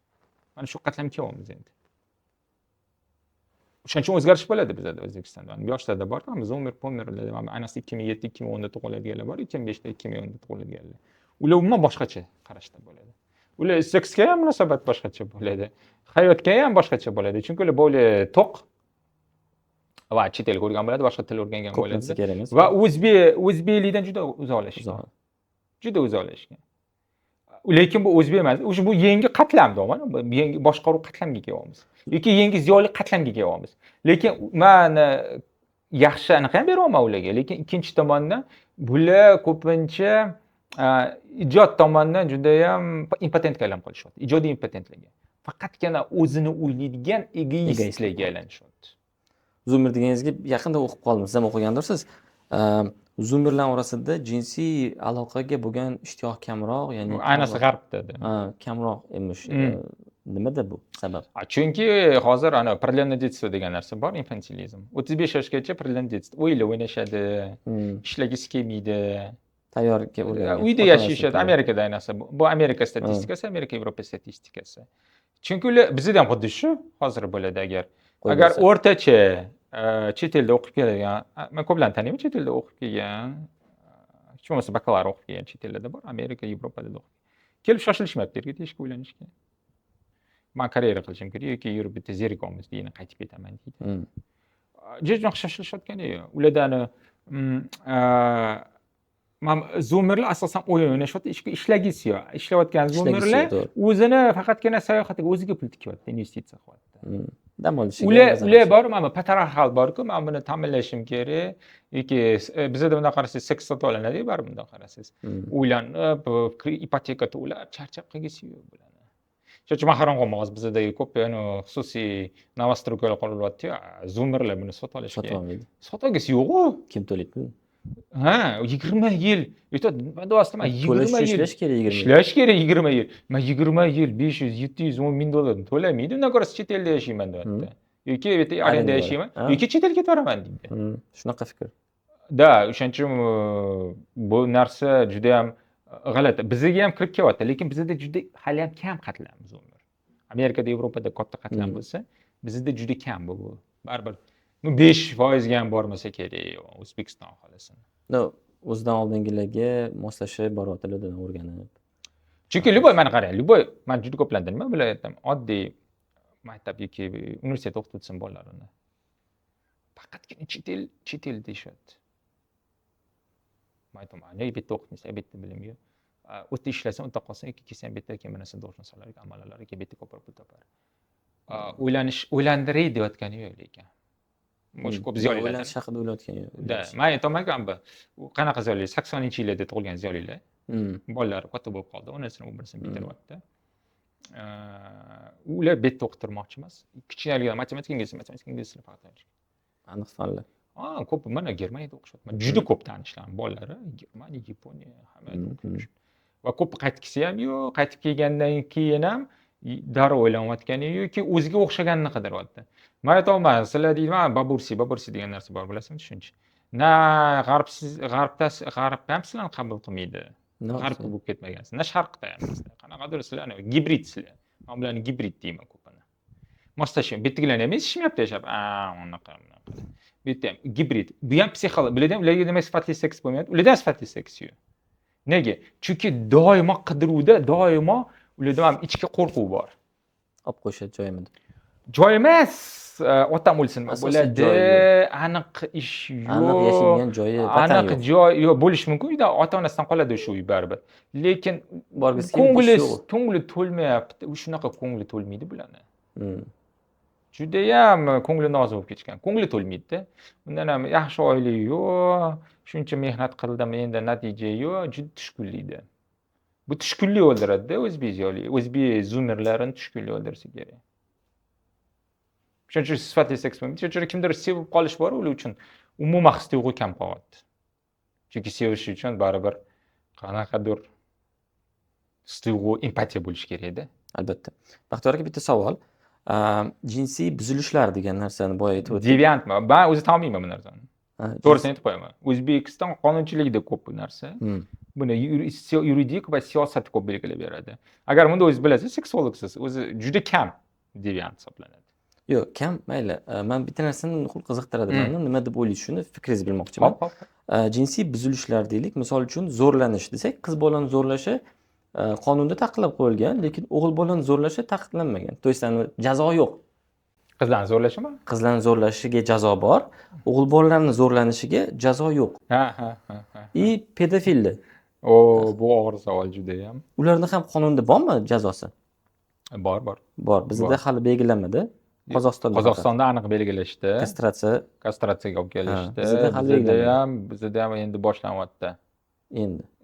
Mana shu qatlam kelyapmiz endi. O'shaning uchun o'zgarish bo'ladi bizda O'zbekistonda. Yoshlarda bor, ham Zoomer, Pomerlar, ayniqsa 2007, 2010da tug'iladiganlar bor, 2005da, 2010da tug'iladiganlar. Ular umuman boshqacha qarashda bo'ladi. Ular seksga ham munosabat boshqacha bo'ladi. Hayotga ham boshqacha bo'ladi. Chunki ular bo'ladi to'q va chet el ko'rgan bo'ladi, boshqa til o'rgangan bo'ladi. Va o'zbeklikdan juda uzoqlashgan. Juda uzoqlashgan. Lekin bu o'zbek emas. O'sha bu yangi qatlam deyman, yangi boshqaruv qatlamga kelyapmiz. Yoki yangi ziyoli qatlamga kelyapmiz. Lekin men yaxshi anaqa ham beryapman ularga, lekin ikkinchi tomondan bular ko'pincha ijod tomondan juda ham impotentga aylanib qolishyapti. Ijodiy impotentlarga. Faqatgina o'zini o'ylaydigan egoistlarga aylanishyapti. Zoomer deganingizga yaqinda o'qib qoldim. Siz ham o'qigandirsiz. Zoomerlar orasida jinsiy aloqaga bo'lgan ishtiyoq kamroq, ya'ni ayniqsa g'arbda. Ha, kamroq emish. Nimada bu sabab? Chunki hozir ana продленное детство degan narsa bor, infantilizm. 35 yoshgacha продленное детство. O'yinlar o'ynashadi, ishlagisi kelmaydi. Tayyorga o'rgangan. Uyda yashashadi. Amerikada ayniqsa. Bu Amerika statistikasi, Amerika Yevropa statistikasi. Chunki ular bizda ham xuddi shu hozir bo'ladi agar. Agar o'rtacha chet elda o'qib kelgan, men ko'plarni taniyman, chet elda o'qib kelgan, hech bo'lmasa bakalavr o'qib kelgan chet ellarda bor, Amerika, Yevropada o'qib. Kelib shoshilishmayapti, erga tegishga, uylanishga. Men karyera qilishim kerak yoki yurib bitta zerikamiz deydi, qaytib ketaman deydi. Juda shoshilishayotgani yo'q. Ularda Zoomerlar asosan o'yin o'ynashyapti, ishlagisi yo'q. Ishlayotgan zoomerlar o'zini faqatgina sayohatiga o'ziga pul tikyapti, investitsiya qilyapti. Dam olishiga. Ular bor, mana patriarxal bor-ku, men buni ta'minlashim kerak. Yoki bizada bundoq qarasangiz seks sotib olinadi-yu, baribir bundoq qarasangiz. Uylanib, ipoteka to'lab, charchab qilgisi yo'q bularni. Shuning uchun men hayron qolman, hozir bizada ko'p xususiy новостройка lar qurilyapti-yu, zoomerlar buni sotib olishga. Sotib olmaydi. Sotib olgisi yo'q-u. Kim to'laydi pulni? Ha, 20 yil. Aytadi, nima deyapsizlar? Men 20 yil ishlash kerak, 20 yil. Ishlash kerak 20 yil. Men 20 yil 500, 700, 10 ming dollar to'lamaydi. Undan ko'ra chet elda yashayman deyapti. Yoki bu yerda arenda yashayman, yoki chet elga ketaveraman deydi. Shunaqa fikr. Da, o'shaning uchun bu narsa juda ham g'alati. Bizga ham kirib kelyapti, lekin bizda juda hali ham kam qatlam zoomer. Amerikada, Yevropada katta qatlam bo'lsa, bizda juda kam bu. Baribir 5% ga ham bormasa kerak O'zbekiston aholisini. O'zidan oldingilarga moslashib boryaptilar, o'rganib. Chunki любой, mana qarang, любой, men juda ko'plarda nima bular aytaman, oddiy maktab yoki universitet o'qituvchisi bolalarini. Faqatgina chet el deyishyapti. Men aytaman, nega bu yerda o'qitmaysan, bu yerda bilim yo'q. U yerda ishlasang, u yerda qolsang, yoki kelsang bu yerda keyin bir narsa должность olar, amal olar, yoki bu yerda ko'proq pul topar. O'ylandiray deyotgani yo'q lekin. O'sha ko'p ziyolilar. O'ylanish haqida o'ylayotgani yo'q. Da, men aytolmayman, bu qanaqa ziyolilar? 80-yillarda tug'ilgan ziyolilar. Bolalari katta bo'lib qoldi, 10-sinf, 11-sinf bitiryapti. Ular bu yerda o'qitirmoqchi emas. Kichkinaligidan matematika, ingliz tili, matematika, ingliz tili faqat. Aniq fanlar. Ko'p mana Germaniyada o'qishyapti. Juda ko'p tanishlarim bolalari Germaniya, Yaponiya hamma yerda o'qiyapti. Va ko'p qaytgisi ham yo'q, qaytib kelgandan keyin ham darrov o'ylanayotgani yoki o'ziga o'xshaganini qidiryapti. Men aytolman, sizlar deyman, babursi degan narsa bor, bilasizmi tushuncha? Na g'arbda ham sizlarni qabul qilmaydi. G'arbga bo'lib ketmagansiz, na sharqda ham sizlar. Qanaqadir sizlarni gibrid sizlar. Men bularni gibrid deyman ko'pini. Moslashib, bittigilarni ham yetishmayapti yashab. Unaqa, unaqa. Bu yerda ham gibrid. Bu ham psixolog, bularda ham ularga nima sifatli seks bo'lmayapti, ularda ham sifatli seks yo'q. Nega? Chunki doimo qidiruvda, doimo ularda ham ichki qo'rquv bor. Olib qo'yishadi joyimi deb. Joy emas, otam o'lsin nima bo'ladi, aniq ish yo'q. Aniq yashaydigan joyi, vatan yo'q. Aniq joy yo'q, bo'lishi mumkin, uyda ota-onasidan qoladi o'sha uy baribir. Lekin ko'ngli to'lmayapti, u shunaqa ko'ngli to'lmaydi bularni. Judayam ko'ngli nozik bo'lib ketgan, ko'ngli to'lmaydi-da. Undan ham yaxshi oila yo'q, shuncha mehnat qildim, endi natija yo'q, juda tushkunlikda. Bu tushkunlik o'ldiradi-da o'zbek ziyoli, o'zbek zoomerlarini tushkunlik o'ldirsa kerak. Shuning uchun sifatli seks bo'lmaydi. Shuning uchun kimdir sevib qolish bor, ular uchun umuman his tuyg'u kam qolyapti. Chunki sevish uchun baribir qanaqadir his tuyg'u, empatiya bo'lishi kerak-da. Albatta. Baxtiyor aka, bitta savol. Jinsiy buzilishlar degan narsani boya aytib o'tdik. Deviantmi? Men o'zi taniyman bu narsani. To'g'risini aytib qo'yaman. O'zbekiston qonunchiligida ko'p bu narsa. Buni yuridik va siyosat ko'p belgilab beradi. Agar bunda o'zingiz bilasiz, seksologsiz, o'zi juda kam deviant hisoblanadi. Yo'q, kam, mayli. Men bitta narsani nuqul qiziqtiradi meni. Nima deb o'ylaysiz shuni? Fikringizni bilmoqchiman. Hop. Jinsiy buzilishlar deylik, misol uchun zo'rlanish desak, qiz bolani zo'rlashi qonunda taqiqlab qo'yilgan, lekin o'g'il bolani zo'rlashi taqiqlanmagan. To есть, jazo yo'q. Qizlarni zo'rlashimi? Qizlarni zo'rlashiga jazo bor, o'g'il bolalarni zo'rlanishiga jazo yo'q. Ha. И pedofillar. O, bu og'ir savol juda ham. Ularni ham qonunda bormi jazosi? Bor, bor. Bor. Bizda hali belgilanmadi. Qozog'istonda. Qozog'istonda aniq belgilashdi. Kastratsiya. Kastratsiyaga olib kelishdi. Bizda ham endi boshlanyapti.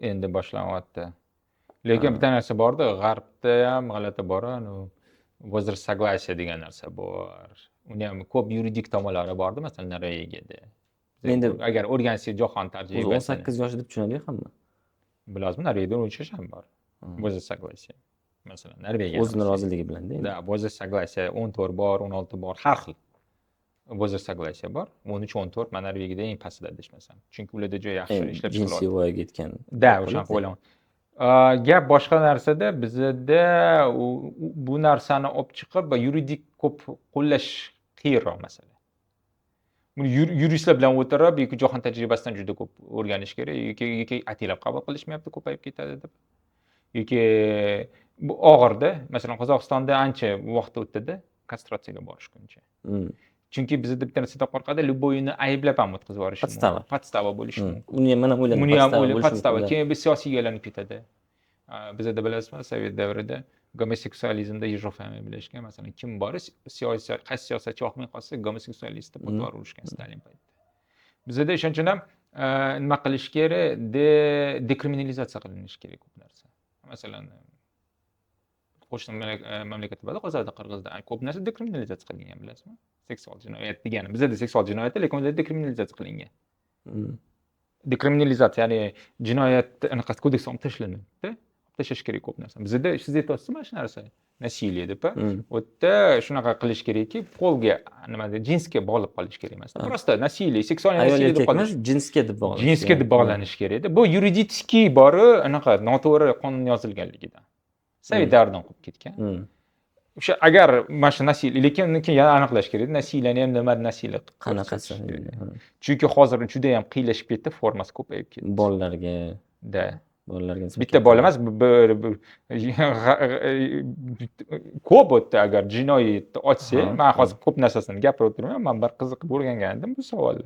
Endi boshlanyapti. Lekin bitta narsa borda, g'arbda ham g'alati bor, возраст согласия degan narsa bor. Uni ham ko'p yuridik tomonlari bordi, masalan, Norvegiyada. Endi agar o'rgansangiz jahon tajribasini. 18 yosh deb tushunadi hamma. Bilasizmi, Norvegiyada 13 yosh ham bor. Возраст согласия. Masalan, Norvegiyada. O'zini roziligi bilan-da. Da, возраст согласия 14 bor, 16 bor, har xil. Возраст согласия bor. 13, 14 men Norvegiyada eng pastida adashmasam. Chunki ularda juda yaxshi ishlab chiqiladi. Jinsiy voyaga yetgan. Da, o'shanaqa o'ylayman. Gap boshqa narsada, bizda bu narsani olib chiqib va yuridik ko'p qo'llash qiyinroq masala. Buni yuristlar bilan o'tirib, yoki jahon tajribasidan juda ko'p o'rganish kerak, yoki ataylab qabul qilishmayapti, ko'payib ketadi deb. Yoki bu og'irda, masalan, Qozog'istonda ancha vaqt o'tdi-da kastratsiyaga borishguncha. Chunki bizda bitta narsadan qo'rqadi, любой ni ayblab ham o'tkazib yuborishi mumkin. Подстава bo'lishi mumkin. Uni ham mana o'yladim. Buni ham o'ylab подстава. Keyin bu siyosiyga aylanib ketadi. Bizada bilasizmi, sovet davrida gomoseksualizmda Yezhov ham ayblashgan. Masalan, kim bor, siyosiy, qaysi siyosatchi yoqmay qolsa, gomoseksualist deb o'tib urishgan Stalin paytida. Bizada o'shaning uchun ham nima qilish kerak? Dekriminalizatsiya qilinishi kerak ko'p narsa. Masalan, qo'shni mamlakatda bor, Qozog'da, Qirg'izda ko'p narsa dekriminalizatsiya qilingan, bilasizmi? Seksual jinoyat degani. Bizada seksual jinoyat, lekin ularda dekriminalizatsiya qilingan. Dekriminalizatsiya, ya'ni jinoyat anaqasi kodeks olib tashlanadi. Tashlash kerak ko'p narsa. Bizada siz aytyapsiz mana shu narsa, насилие deb. U yerda shunaqa qilish kerakki, qo'lga nima deydi, jinsga bog'lab qolish kerak emas. Просто насилие, seksual насилие deb qolish. Jinsga deb bog'lanish. Jinsga deb bog'lanish kerak. Bu yuridический bori anaqa noto'g'ri qonun yozilganligidan. Sovet davridan qolib ketgan. O'sha agar mana shu насилие, lekin keyin yana aniqlash kerak, насилие ni ham nima насилие qanaqasi. Chunki hozir juda ham qiyinlashib ketdi, formasi ko'payib ketdi. Bolalarga. Da. Bolalarga bitta bola emas, ko'p o'tdi. Agar jinoyatni ochsak, men hozir ko'p narsasini gapirib o'tirmayman, men bir qiziqib o'rgangandim bu savolni.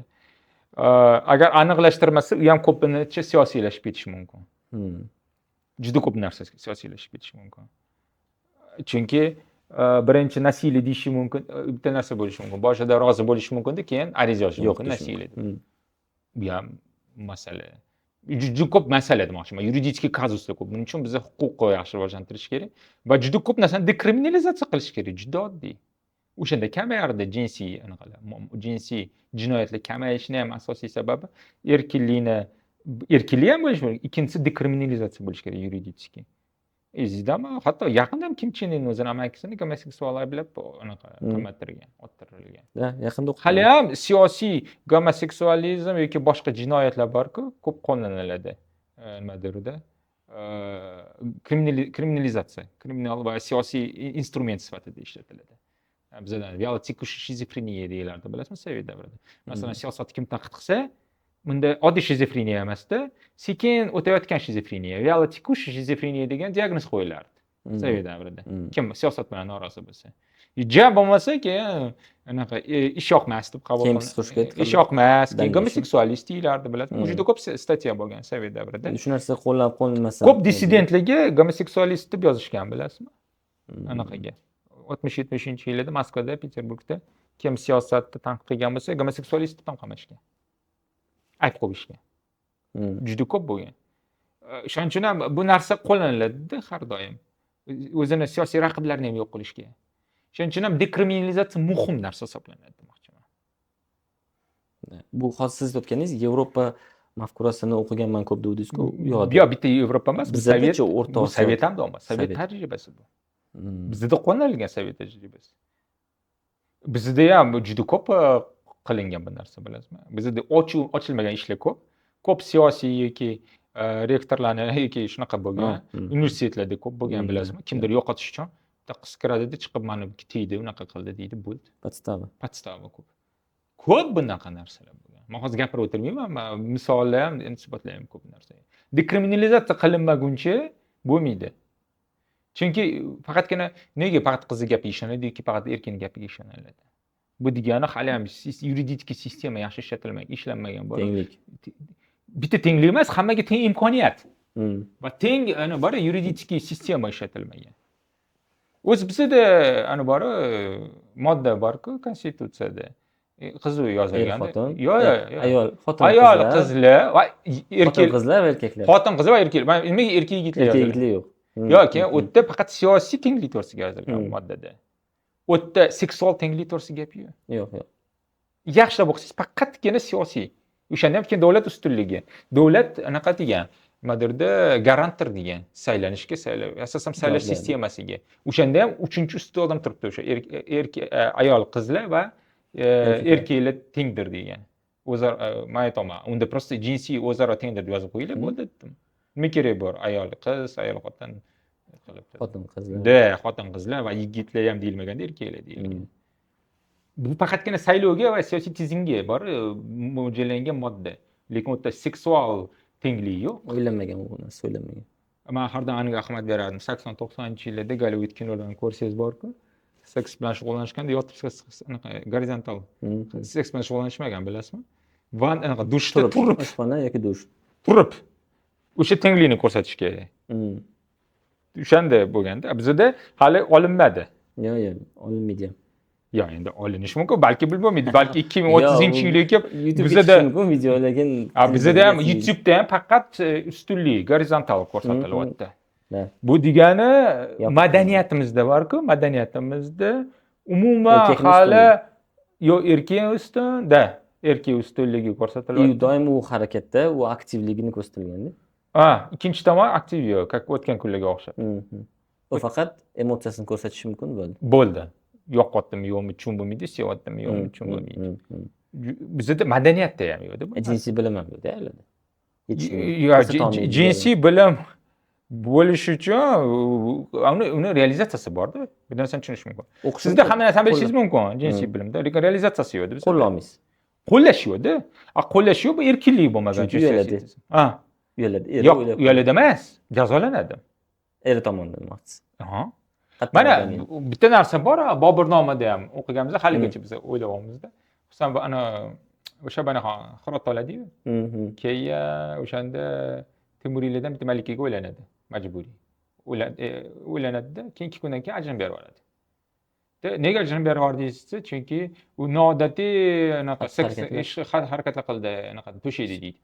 Agar aniqlashtirmasa, u ham ko'pincha siyosiylashib ketishi mumkin. Juda ko'p narsa siyosiylashib ketishi mumkin. Chunki birinchi насилие deyishi mumkin, bitta narsa bo'lishi mumkin. Boshida rozi bo'lishi mumkin-da, keyin ariza yozishi mumkin насилие deb. Bu ham masala. Juda ko'p masala demoqchiman. Yuridik kazuslar ko'p. Buning uchun biz huquqni yaxshi rivojlantirish kerak va juda ko'p narsani dekriminalizatsiya qilish kerak, juda oddiy. O'shanda kamayardi jinsiy anaqalar, jinsiy jinoyatlar kamayishini ham asosiy sababi erkinlikni, erkinlik ham bo'lishi mumkin. Ikkinchisi dekriminalizatsiya bo'lishi kerak yuridik. Ezizdami? Hatto yaqinda ham Kim Chen Inning o'zini amakisini gomoseksual ayblab anaqa qamattirgan, ottirilgan. Da, yaqinda o'qidim. Hali ham siyosiy gomoseksualizm yoki boshqa jinoyatlar bor-ku, ko'p qo'llaniladi. Nimadirda? Kriminalizatsiya, kriminal va siyosiy instrument sifatida ishlatiladi. Bizada вялотекущая shizofreniya deyilardi, bilasizmi, sovet davrida. Masalan, siyosat kim tanqid qilsa, bunda oddiy shizofreniya emasda, sekin o'tayotgan shizofreniya, вялотекущая shizofreniya degan diagnoz qo'yilardi sovet davrida. Kim siyosat bilan norozi bo'lsa. Ja bo'lmasa keyin anaqa ish yoqmas deb qabul qilinadi. Ish yoqmas, keyin gomoseksualist deyilardi, bilasizmi? Juda ko'p statya bo'lgan sovet davrida. Shu narsa qo'llab qo'yilmasa. Ko'p dissidentlarga gomoseksualist deb yozishgan, bilasizmi? Anaqaga. 60-70 yillarda Moskvada, Peterburgda kim siyosatni tanqid qilgan bo'lsa, gomoseksualist deb ham qamashgan. Ayb qo'yishgan. Juda ko'p bo'lgan. Shuning uchun ham bu narsa qo'llaniladi har doim. O'zini siyosiy raqiblarini ham yo'q qilishga. Shuning uchun ham dekriminalizatsiya muhim narsa hisoblanadi demoqchiman. Bu hozir siz aytganingiz Yevropa mafkurasini o'qiganman ko'p dedingiz-ku, u yoqda. Yo'q, bitta Yevropa emas, bu Sovet, o'rta bu Sovet ham emas, Sovet tajribasi bu. Bizda qo'llanilgan Sovet tajribasi. Bizda ham juda ko'p qilingan bu narsa, bilasizmi? Bizda ochilmagan ishlar ko'p. Ko'p siyosiy yoki rektorlarni yoki shunaqa bo'lgan, universitetlarda ko'p bo'lgan, bilasizmi? Kimdir yo'qotish uchun bitta qiz kiradida, chiqib mana tegdi, unaqa qildi deydi, bo'ldi. Podstava. Podstava ko'p. Ko'p bunaqa narsalar bo'lgan. Men hozir gapirib o'tirmayman, men misollar ham, isbotlar ham ko'p narsa. Dekriminalizatsiya qilinmaguncha bo'lmaydi. Chunki faqatgina nega faqat qizni gapiga ishonadi yoki faqat erkakning gapiga ishonadi? Bu degani hali ham yuridik sistema yaxshi ishlatilmagan, ishlanmagan bor. Tenglik. Bitta tenglik emas, hammaga teng imkoniyat. Va teng ana bor yuridik sistema ishlatilmagan. O'z bizda ana bor modda bor-ku konstitutsiyada. Qiz yozilgan. Yo'q, yo'q, ayol, xotin, ayol, qizlar va erkak, qizlar va erkaklar. Xotin, qizlar va erkaklar. Mana nimaga erkak yigitlar yozilgan? Erkak yigitlar yo'q. Yo'q, keyin u yerda faqat siyosiy tenglik to'g'risida yozilgan moddada. U yerda seksual tenglik to'g'risida gap yo'q. Yo'q, yo'q. Yaxshilab o'qisangiz faqatgina siyosiy. O'shanda ham keyin davlat ustunligi. Davlat anaqa degan, nimadirda garantdir degan saylanishga, saylov, asosan saylash sistemasiga. O'shanda ham 3-ustida odam turibdi o'sha erkak, ayol, qizlar va erkaklar tengdir degan. O'zaro men aytaman, unda просто jinsiy o'zaro tengdir deb yozib qo'yilib bo'ldi dedim. Nima kerak bor? Ayol, qiz, ayol, xotin qilib. Xotin qizlar. Da, xotin qizlar va yigitlar ham deyilmaganda erkaklar deyilgan. Bu faqatgina saylovga va siyosiy tizimga bor mo'ljallangan modda. Lekin u yerda seksual tenglik yo'q. O'ylanmagan u narsa, o'ylanmagan. Men har doim aniq ahamiyat berardim. 80-90 yillarda Gollivud kinolarini ko'rsangiz bor-ku. Seks bilan shug'ullanishganda yotib anaqa gorizontal seks bilan shug'ullanishmagan, bilasizmi? Van anaqa dushda turib, oshxona yoki dush turib o'sha tenglikni ko'rsatish kerak. O'shanda bo'lganda, bizada hali olinmadi. Yo'q, yo'q, olinmaydi ham. Yo'q, endi olinishi mumkin, balki bilib bo'lmaydi, balki 2030-yilga kelib bizada mumkin video, lekin bizada ham YouTube'da ham faqat ustunlik gorizontal ko'rsatilyapti. Bu degani madaniyatimizda bor-ku, madaniyatimizda umuman hali yo erkak ustun, da, erkak ustunligi ko'rsatilyapti. Doim u harakatda, u aktivligini ko'rsatilganda. Ha, ikkinchi tomon aktiv yo'q, как o'tgan kunlarga o'xshab. U faqat emotsiyasini ko'rsatishi mumkin bo'ldi. Bo'ldi. Yo'qotdimi, yo'qmi, tushun bo'lmaydi, sevyaptimi, yo'qmi, tushun bo'lmaydi. Bizda madaniyatda ham yo'qda bu. Jinsiy bilim ham yo'qda hali. Jinsiy bilim bo'lishi uchun uni realizatsiyasi bor-da. Bu narsani tushunish mumkin. Sizda hamma narsani bilishingiz mumkin jinsiy bilimda, lekin realizatsiyasi yo'qda bizda. Qo'llolmaysiz. Qo'llash yo'qda. Qo'llash yo'q, bu erkinlik bo'lmagan. Uyaladi. Ha. Uyaladi. Yo'q, uyaladi emas, jazolanadi. Eri tomonidan demoqchisiz. Ha. Mana bitta narsa bor, Boburnomada ham o'qiganimizda haligacha biz o'ylayapmizda. Xususan bu ana o'sha Banixon Hirotda oladi-yu. Keyin o'shanda Temuriylardan bitta malikaga uylanadi, majburiy. Uylanadi-da, keyin 2 kundan keyin ajrim berib yuboradi. Nega ajrim berib yubordingiz desa, chunki u noodatiy anaqa seks ish harakatlar qildi, anaqa to'shaydi deydi.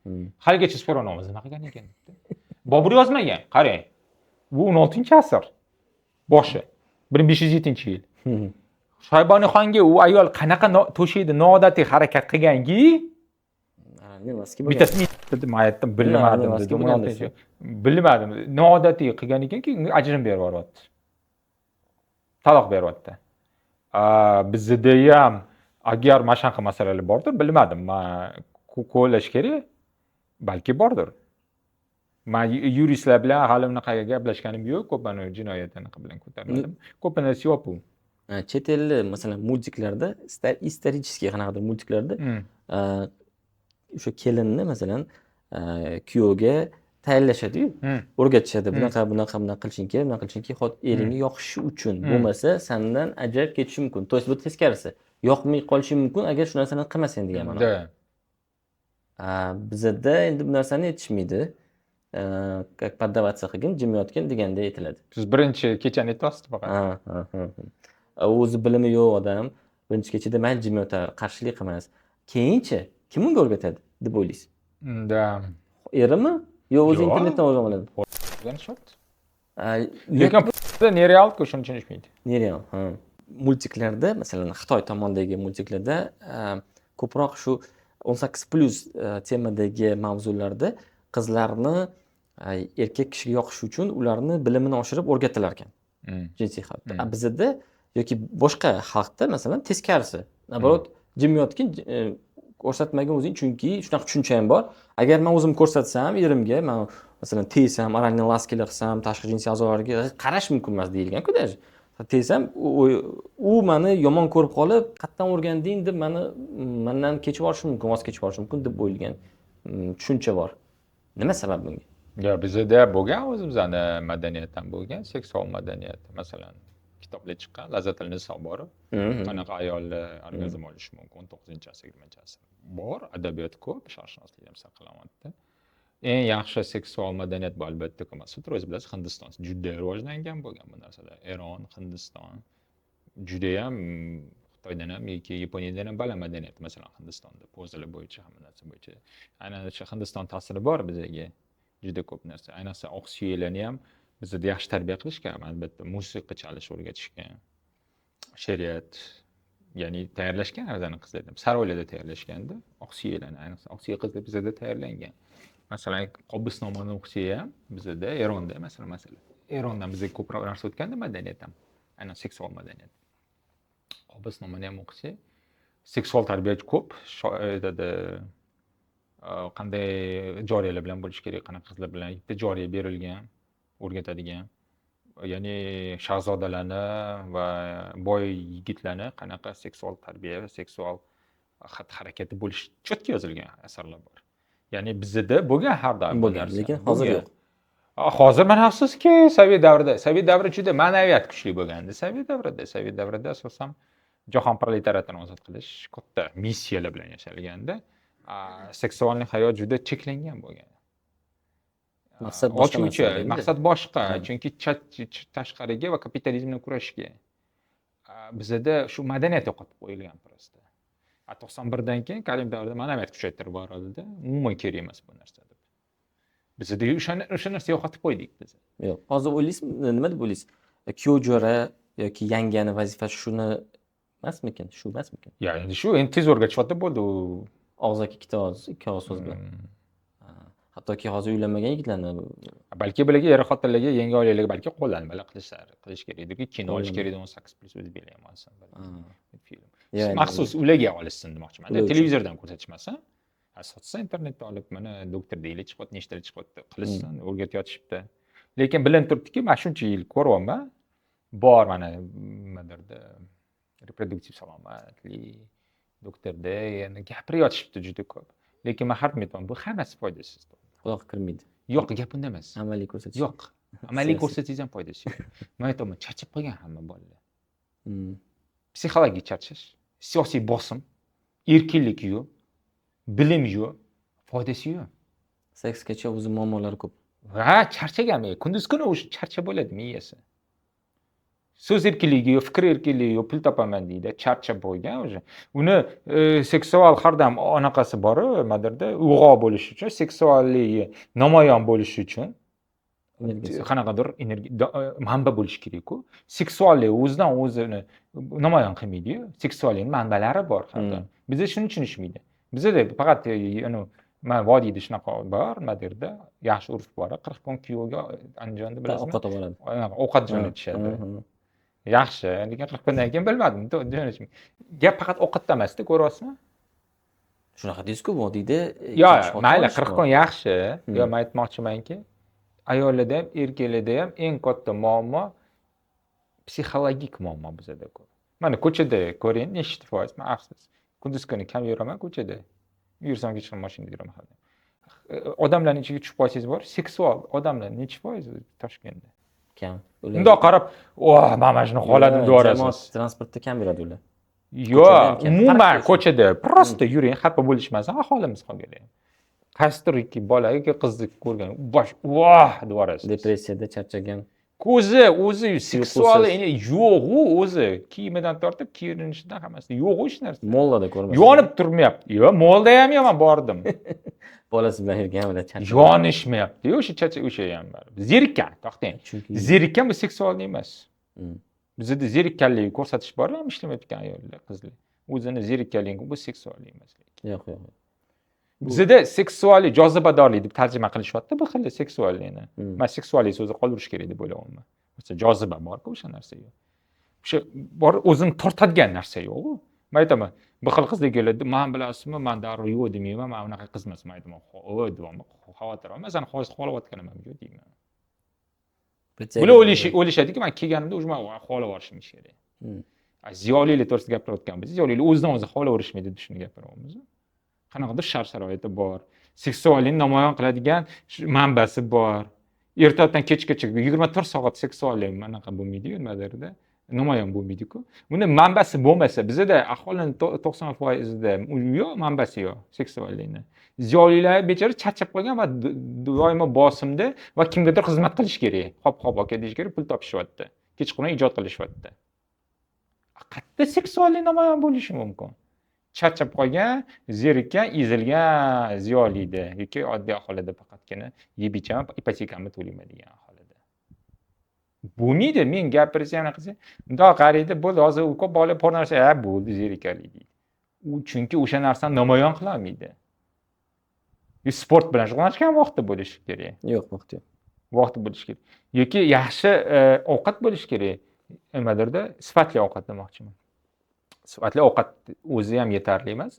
Haligacha so'ramaymiz, nima qilgan ekan debdi. Bobur yozmagan, qarang. Bu 16-asr boshi, 1507-yil. Shayboniyxonga u ayol qanaqa to'shaydi noodatiy harakat qilganki, bittasi dedi, men aytdim, bilmadim dedi. Bilmadim. Noodatiy qilgan ekanki, ajrim berib yuboryapti. Taloq beryapti. Bizda ham agar mana shunaqa masalalar bordir, bilmadim. Men qo'llash kerak, balki bordir. Men yuristlar bilan hali unaqa gaplashganim yo'q, ko'p mana jinoyat anaqa bilan ko'tarmadim. Ko'p narsa yo'q bu. Chet elli masalan multiklarda, исторический qanaqadir multiklarda o'sha kelinni masalan kuyovga tayinlashadi-yu, o'rgatishadi. Bunaqa, bunaqa, bunaqa qilishing kerak, bunaqa qilishing kerak, hot eringga yoqishi uchun. Bo'lmasa sendan ajrab ketishi mumkin. To есть bu teskarisi. Yoqmay qolishi mumkin agar shu narsani qilmasang degan ma'no. Bizada endi bu narsani aytishmaydi. Как поддаваться qilgin, jim yotgin deganda aytiladi. Siz birinchi kechani aytyapsiz faqat. Ha. O'zi bilimi yo'q odam birinchi kechada mayli jim yotar, qarshilik qilmas. Keyinchi kim unga o'rgatadi deb o'ylaysiz? Da. Erimi? Yo'q, o'zi internetdan o'rganib oladi. O'rganishyapti. Lekin nereal-ku, shuni tushunishmaydi. Nereal, ha. Multiklarda, masalan, Xitoy tomondagi multiklarda ko'proq shu 18+ temadagi mavzularda qizlarni erkak kishiga yoqishi uchun ularni bilimini oshirib o'rgatilar ekan. Jinsiy hayotda. Bizda yoki boshqa xalqda masalan teskarisi. Naborot, jim yotgin, ko'rsatmagin o'zing, chunki shunaqa tushuncha ham bor. Agar men o'zim ko'rsatsam erimga, men masalan tegsam, oralniy laskalar qilsam, tashqi jinsiy a'zolarga qarash mumkin emas deyilgan-ku даже. Tegsam, u meni yomon ko'rib qolib, qayerdan o'rganding deb meni mendan kechib yuborishi mumkin, voz kechib yuborishi mumkin deb o'ylagan tushuncha bor. Nima sabab bunga? Ya bizda bo'lgan, o'zimizning madaniyat ham bo'lgan, seksual madaniyat. Masalan, kitoblar chiqqan, Lazzatul Niso bor. Qanaqa ayollar orgazm olishi mumkin 19-asr, 20-asr. Bor, adabiyot ko'p, sharqshunoslik ham saqlanyapti. Eng yaxshi seksual madaniyat bu albatta Kamasutra, o'zi bilasiz, Hindiston juda rivojlangan bo'lgan bu narsada. Eron, Hindiston juda ham Xitoydan ham yoki Yaponiyadan ham baland madaniyat, masalan, Hindistonda pozalar bo'yicha, hamma narsa bo'yicha. Aynan o'sha Hindiston ta'siri bor bizga. Juda ko'p narsa. Ayniqsa oqsuyaklarni ham bizda yaxshi tarbiya qilishgan, albatta musiqa chalish o'rgatishgan. She'riyat, ya'ni tayyorlashgan o'zini qizlarni. Saroylarda tayyorlashganda oqsuyaklarni, ayniqsa oqsuyak qizlar bizda tayyorlangan. Masalan, Qobusnomani o'qisak ham bizda Eronda, masalan, Erondan bizga ko'proq narsa o'tganda madaniyat ham, aynan seksual madaniyat. Qobusnomani ham o'qisak, seksual tarbiya ko'p, aytadi, qanday joriyalar bilan bo'lish kerak, qanaqa qizlar bilan, bitta joriya berilgan, o'rgatadigan. Ya'ni shahzodalarni va boy yigitlarni qanaqa seksual tarbiya va seksual xatti-harakati bo'lish cho'tka yozilgan asarlar bor. Ya'ni bizda bo'lgan har doim bo'lgan, lekin hozir yo'q. Hozir mana afsuski, sovet davrida, sovet davri juda ma'naviyat kuchli bo'lgandi. Sovet davrida asosan jahon proletariatini ozod qilish katta missiyalar bilan yashalganda, seksualniy hayot juda cheklangan bo'lgan. Maqsad boshqa Ochuvchi narsa edi. Maqsad boshqa, chunki tashqariga va kapitalizm bilan kurashga. Bizada shu madaniyat yo'qotib qo'yilgan просто. 91dan keyin Karimov davrida ma'naviyat kuchaytirib borildi. Umuman kerak emas bu narsa deb. Bizada o'sha narsa yo'qotib qo'ydik biz. Yo'q. Hozir o'ylaysizmi, nima deb o'ylaysiz? Kuyov jo'ra yoki yangani vazifasi shuni emasmikin? Shu emasmikin? Ya endi shu endi tez o'rgatishyapti, bo'ldi u. Og'zaki ikkita og'iz, ikki og'iz so'z bilan. Hattoki hozir uylanmagan yigitlarni Balki bularga, er xotinlarga, yangi oilalarga balki qo'llanmalar qilish kerak ediki, kino olish kerak edi, 18+ o'zbeklar ham olsin film. Ya'ni Maxsus ularga olishsin demoqchiman. Ular uchun. Televizordan ko'rsatishmasin. Sotsa internetda olib, mana doktor deylik chiqyapti, nechtalar chiqyapti, qilishsin, o'rgatib yotishibdi. Lekin bilinib turibdiki, man shuncha yil ko'ryapman. Bor mana nimadirda reproduktiv salomatlik doktorda yana gapirib yotishibdi juda ko'p. Lekin man har doim aytaman, bu hammasi foydasiz. Quloqqa kirmaydi. Yo'q, gap unda emas. Amaliy ko'rsatish. Yo'q. Amaliy Siyosiy. ko'rsatsangiz ham foydasi yo'q. Man aytaman, charchab qolgan hamma bolalar. Psixologik charchash, siyosiy bosim, erkinlik yo'q, bilim yo'q, foydasi yo'q. Seksgacha o'zi muammolari ko'p. Ha, charchagan, kunduz kuni o'sha charcha bo'ladi miyasi. So'z erkinligi yo'q, fikr erkinligi yo'q, pul topaman deydi, charchab bo'lgan уже. Uni seksual har doim anaqasi bor, nimadirda uyg'oq bo'lish uchun, seksualligi namoyon bo'lishi uchun Energiyasi. qanaqadir energiya manba bo'lishi kerak-ku. Seksuallik o'zidan o'zini namoyon qilmaydi-yu. Seksuallikning manbalari bor har doim. Bizda shuni tushunishmaydi. Bizada faqat man vodiyda shunaqa bor, nima derdi, yaxshi urf bor. 40 kun kuyovga Andijonda bilasizmi? Ovqat olib boradi. Anaqa ovqat jo'natishadi. Yaxshi, lekin 40 kundan keyin bilmadim, jo'natishmaydi. Gap faqat ovqatda emas-da, ko'ryapsizmi? Shunaqa deysiz-ku, vodiyda Yo, ikkinchi xotin mayli, olish 40 bor. kun yaxshi. Yo, men aytmoqchimanki, ayollarda ham, erkaklarda ham eng katta muammo psixologik muammo bizada ko'p. Mana ko'chada ko'ring, nechta foiz, man afsus. Kunduz kuni kam yuraman ko'chada. Yursam kechqurun mashinada yuraman har doim. Odamlarning ichiga tushib qolsangiz bor, seksual odamlar nechi foiz Toshkentda? Kam. Bundoq qarab, "Oh, men mana shuni xohladim" deb Jamoat yuborasiz. transportda kam yuradi ular. Yo'q, Ko'chada ham kam. umuman Parkda ko'chada просто yuring, xafa bo'lishmasin aholimiz qolgan. Qaysidir ikki bola yoki qizni ko'rgan, bosh voh deb yuborasiz. Depressiyada charchagan. Ko'zi o'zi seksual Uyqusiz. yo'q u o'zi kiyimidan tortib kiyinishidan hammasi yo'q hech narsa. Mollada ko'rmasin. Yonib turmayapti. Yo'q, molda ham yo'q, man bordim. Bolasi bilan yurgan ular charchagan. Yonishmayapti. O'sha chacha o'sha ham bor. Zerikkan, to'xtang. Chunki Zerikkan bu seksual emas. Bizda zerikkanlik ko'rsatish bor, ham ishlamayotgan ayollar, qizlar. O'zini zerikkanligi bu seksual emas. Yo'q, yo'q. Bizda seksuallik, jozibadorlik deb tarjima qilishyapti bu xil seksuallikni. Man seksuallik so'zi qoldirish kerak deb o'ylayapman. O'sha joziba bor-ku, o'sha narsa yo'q. O'sha bor o'zini tortadigan narsa yo'q u. Man aytaman, bir xil qizlar keladi, man bilasizmi, man darrov yo'q demayman, man unaqa qiz emasman, aytaman, o deyapman, xavotir olma, seni hozir xohlayotganim ham yo'q deyman. Bular o'ylashadiki, man kelganimda уже man xohlab yuborishim kerak. Ziyolilar to'g'risida gapirayotgan biz, ziyolilar o'zidan o'zi xohlaverishmaydi deb shuni gapiryapmiz. Qanaqadir shart sharoiti bor, seksuallikni namoyon qiladigan manbasi bor. Ertalabdan kechgacha 24 soat seksuallik anaqa bo'lmaydi-yu, nimadirda namoyon bo'lmaydi-ku. Buni manbasi bo'lmasa, bizada aholining 90%ida yo'q, manbasi yo'q seksuallikni. Ziyolilar bechora charchab qolgan va doimo bosimda va kimgadir xizmat qilish kerak. Hop hop aka deyish kerak, pul topishyapti. Kechqurun ijod qilishyapti. Qayerda seksuallik namoyon bo'lishi mumkin? Charchab qolgan, zerikkan, ezilgan ziyolida yoki oddiy aholida faqatgina yeb ichaman, ipotekamni to'layman degan aholida. Bo'lmaydi, men gapirsam anaqa qilsam, bundoq qaraydi, bo'ldi, hozir u ko'p bola porno narsa, ha, bo'ldi, zerikarli deydi. U chunki o'sha narsani namoyon qila olmaydi. Sport bilan shug'ullanishga ham vaqti bo'lishi kerak. Yo'q, vaqti yo'q. Vaqti bo'lishi kerak. Yoki yaxshi ovqat bo'lishi kerak. Nimadirda sifatli ovqat demoqchiman. Sifatli ovqat o'zi ham yetarli emas.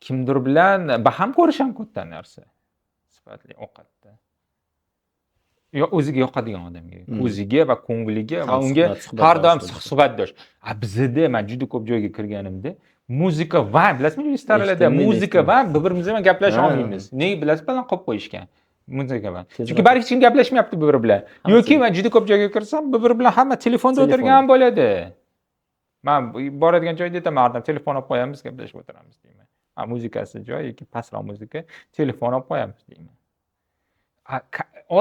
Kimdir bilan baham ko'rish ham katta narsa. Sifatli ovqatda. Yo o'ziga yoqadigan odamga, ko'ziga va ko'ngliga va unga har doim suhbatdosh. Bizda men juda ko'p joyga kirganimda muzika va bilasizmi, restoranlarda muzika va bir-birimiz bilan gaplasha olmaymiz. Nega bilasizmi, bilan qolib qo'yishgan. Muzika bilan. Chunki baribir hech kim gaplashmayapti bir-biri bilan. Yoki men juda ko'p joyga kirsam, bir-biri bilan hamma telefonda o'tirgan bo'ladi. Man boradigan joyda aytaman, har doim telefon olib qo'yamiz, gaplashib o'tiramiz deyman. Ha, muzikasi joy yoki pastroq muzika, telefon olib qo'yamiz deyman.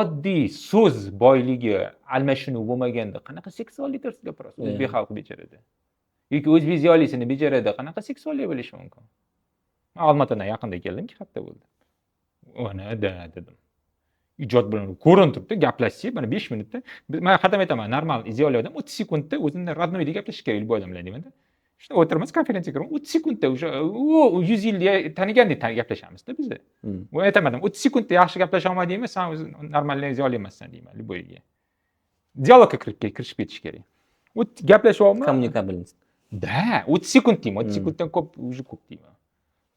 Oddiy so'z boyligi almashinuv bo'lmaganda qanaqa seksuallik to'g'risida gapirasiz? O'zbek xalqi bejaradi. Yoki o'zbek ziyolisini bejaradi, qanaqa seksuallik bo'lishi mumkin? Men Olmaotadan yaqinda keldim, 2 hafta bo'ldi. Ana da dedim. Ijod bilan ko'rinib turibdi, gaplashsak, mana 5 minutda. Men har doim aytaman, normal ziyoli odam 30 sekundda o'zini родной da gaplashish kerak bu odam bilan deyman-da. Shunda o'tiramiz, konferensiya kiraman, 30 sekundda o'sha 100 yil tanigandek gaplashamizda biz. Bu aytaman, 30 sekundda yaxshi gaplasha olmadingmi, sen o'zi normal ziyoli emassan deyman, любой ga. Dialogga kirishib ketish kerak. Gaplashyapmi? Kommunikabilность. Да, 30 sekund deyman, 30 sekunddan ko'p, уже ko'p deyman.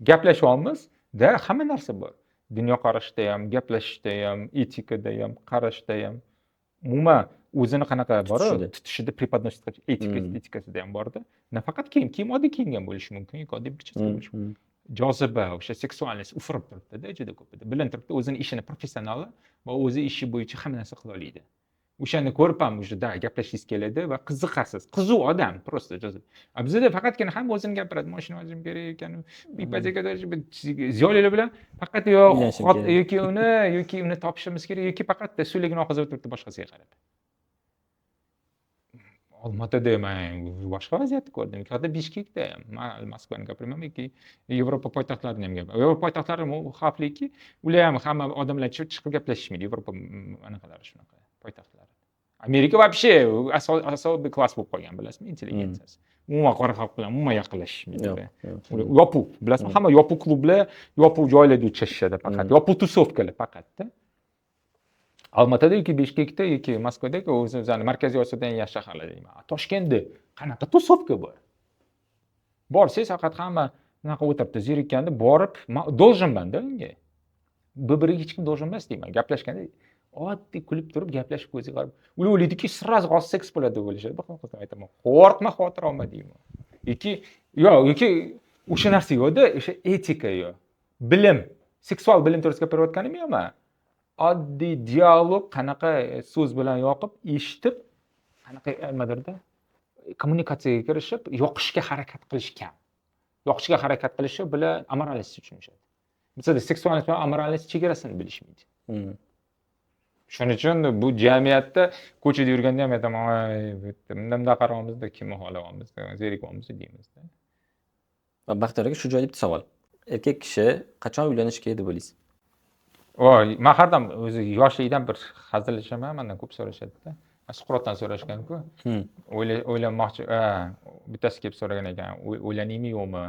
Gaplashyapmiz, da hamma narsa bor. Dunyoqarashda ham, gaplashishda ham, etikada ham, qarashda ham. Umuman o'zini qanaqa bor, tutishida, преподносить qilish, etika, etikasida ham borda. Nafaqat kiyim, kiyim oddiy kiyingan bo'lishi mumkin, yoki oddiy прическа bo'lishi mumkin. Joziba, o'sha seksualность ufurib turibdi-da juda ko'pida. Bilinib turibdi, o'zini ishini professionali va o'zi ishi bo'yicha hamma narsa qila oladi. O'shani ko'rib ham уже da gaplashingiz keladi va qiziqasiz. Qiziq odam просто joziba. A bizda faqatgina hamma o'zini gapiradi. Mashina olishim kerak ekan, ipoteka ziyolilar bilan faqat yo yoki uni, yoki uni topishimiz kerak, yoki faqat suvligini oqizib o'tiribdi boshqasiga qarab. Olmaotada men boshqa vaziyatni ko'rdim. Hatto Bishkekda ham, man Moskvani gapirmayman, yoki Yevropa poytaxtlarini ham gapiraman. Yevropa poytaxtlari xavfliki, ular ham hamma odamlar chiqib gaplashishmaydi. Yevropa anaqalari shunaqa poytaxtlari. Amerika вообще особый klass bo'lib qolgan, bilasizmi, intelligensiyasi. Umuman qora xalq bilan umuman yaqinlashishmaydi. Yopiq, bilasizmi, hamma yopiq klublar, yopiq joylarda uchrashishadi faqat. Yopiq тусовка lar faqatda. Olmaotada yoki Bishkekda yoki Moskvada o'zimizni Markaziy Osiyoda eng yaxshi shaharlar deyman. Toshkentda qanaqa тусовка bor? Borsangiz faqat hamma bunaqa o'tiribdi, zerikkanda borib, должен man-da unga. Bir-biriga hech kim должен emas deyman. Gaplashganda oddiy kulib turib gaplashib ko'ziga qarab, ular o'ylaydiki, сразу hozir seks bo'ladi deb o'ylashadi. Bir xil aytaman, qo'rqma, xavotir olma deyman. Yoki yo'q, yoki o'sha narsa yo'qda, o'sha etika yo'q. Bilim, seksual bilim to'g'risida gapirayotganim yo'q man. Oddiy dialog qanaqa so'z bilan yoqib, eshitib, qanaqa nimadirda kommunikatsiyaga kirishib, yoqishga harakat qilish kam. Yoqishga harakat qilishi bular аморальность tushunishadi. Bizda seksuallik bilan аморальность chegarasini bilishmaydi. Shuning uchun bu jamiyatda ko'chada yurganda ham aytaman, "Voy, bu yerda bunday qarayapmizda, kimni xohlayapmiz, zerikyapmiz" deymizda. Va Baxtiyor aka, shu joyda bitta savol. Erkak kishi qachon uylanishi kerak deb o'ylaysiz? Voy, man har doim o'zi yoshlikdan bir hazillashaman, mandan ko'p so'rashadi-da. Suqrotdan so'rashgan-ku. O'ylanmoqchi, bittasi kelib so'ragan ekan, o'ylanaymi yo'qmi?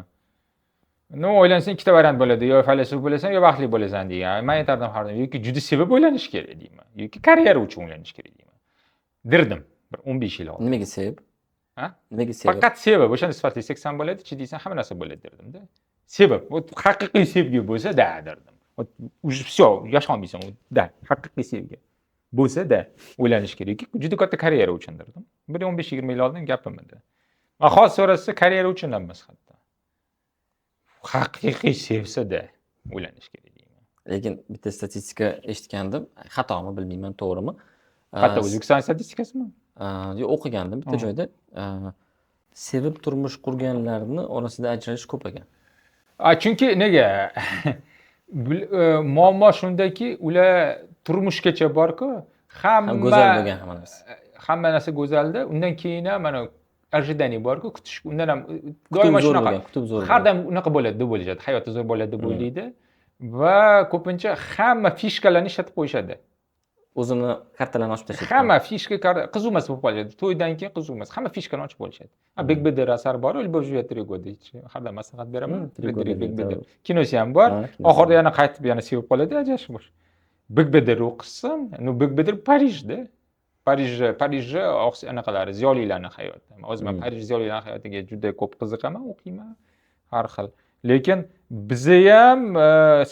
Ну, o'ylansang ikkita variant bo'ladi. Yo faylasuf bo'lasan, yo baxtli bo'lasan degan. Men aytardim har doim, yoki juda sevib o'ylanish kerak deyman, yoki karyera uchun o'ylanish kerak deyman. Derdim bir 15 yil oldin. Nimaga sevib? Ha? Nimaga sevib? Faqat sevib, o'shanda sifatli seks ham bo'ladi, chidaysan, hamma narsa bo'ladi derdimda. Sevib, вот haqiqiy sevgi bo'lsa, da derdim. Вот уже всё, yasholmaysan, da, haqiqiy sevgi bo'lsa, da o'ylanish kerak. Juda katta karyera uchun derdim. Bir 15-20 yil oldin gapim edi. Hozir so'rasa karyera uchun ham emas hatto. Haqiqiy sevsa-da o'ylanish kerak deyman. Lekin bitta statistika eshitgandim, xatomi bilmayman, to'g'rimi? Hatto O'zbekiston statistikasimi? Yo'q, o'qigandim bitta joyda. Sevib turmush qurganlarni orasida ajralish ko'p ekan. Chunki nega? Muammo shundaki, ular turmushgacha bor-ku, hamma go'zal bo'lgan hamma narsa. Hamma narsa go'zalda, undan keyin ham mana ожидание bor-ku, kutish, undan ham doimo shunaqa. Kutib zo'r. Har doim unaqa bo'ladi deb o'ylashadi. Hayotda zo'r bo'ladi deb o'ylaydi va ko'pincha hamma фишка larni ishlatib qo'yishadi. O'zini kartalarni ochib tashlaydi. Hamma фишка qiziq emas bo'lib qoladi. To'ydan keyin qiziq emas. Hamma фишка ni ochib bo'lishadi. Bek asar bor, Любовь живет три года. Har doim maslahat beraman. Bek Kinosi ham bor. Oxirida yana qaytib yana sevib qoladi, ajrashib. Bek o'qisin. Ну, Bek Parijda. Parijda anaqalari, ziyolilarning hayoti. O'zim ham Parij ziyolilarning hayotiga juda ko'p qiziqaman, o'qiyman har xil. Lekin biza ham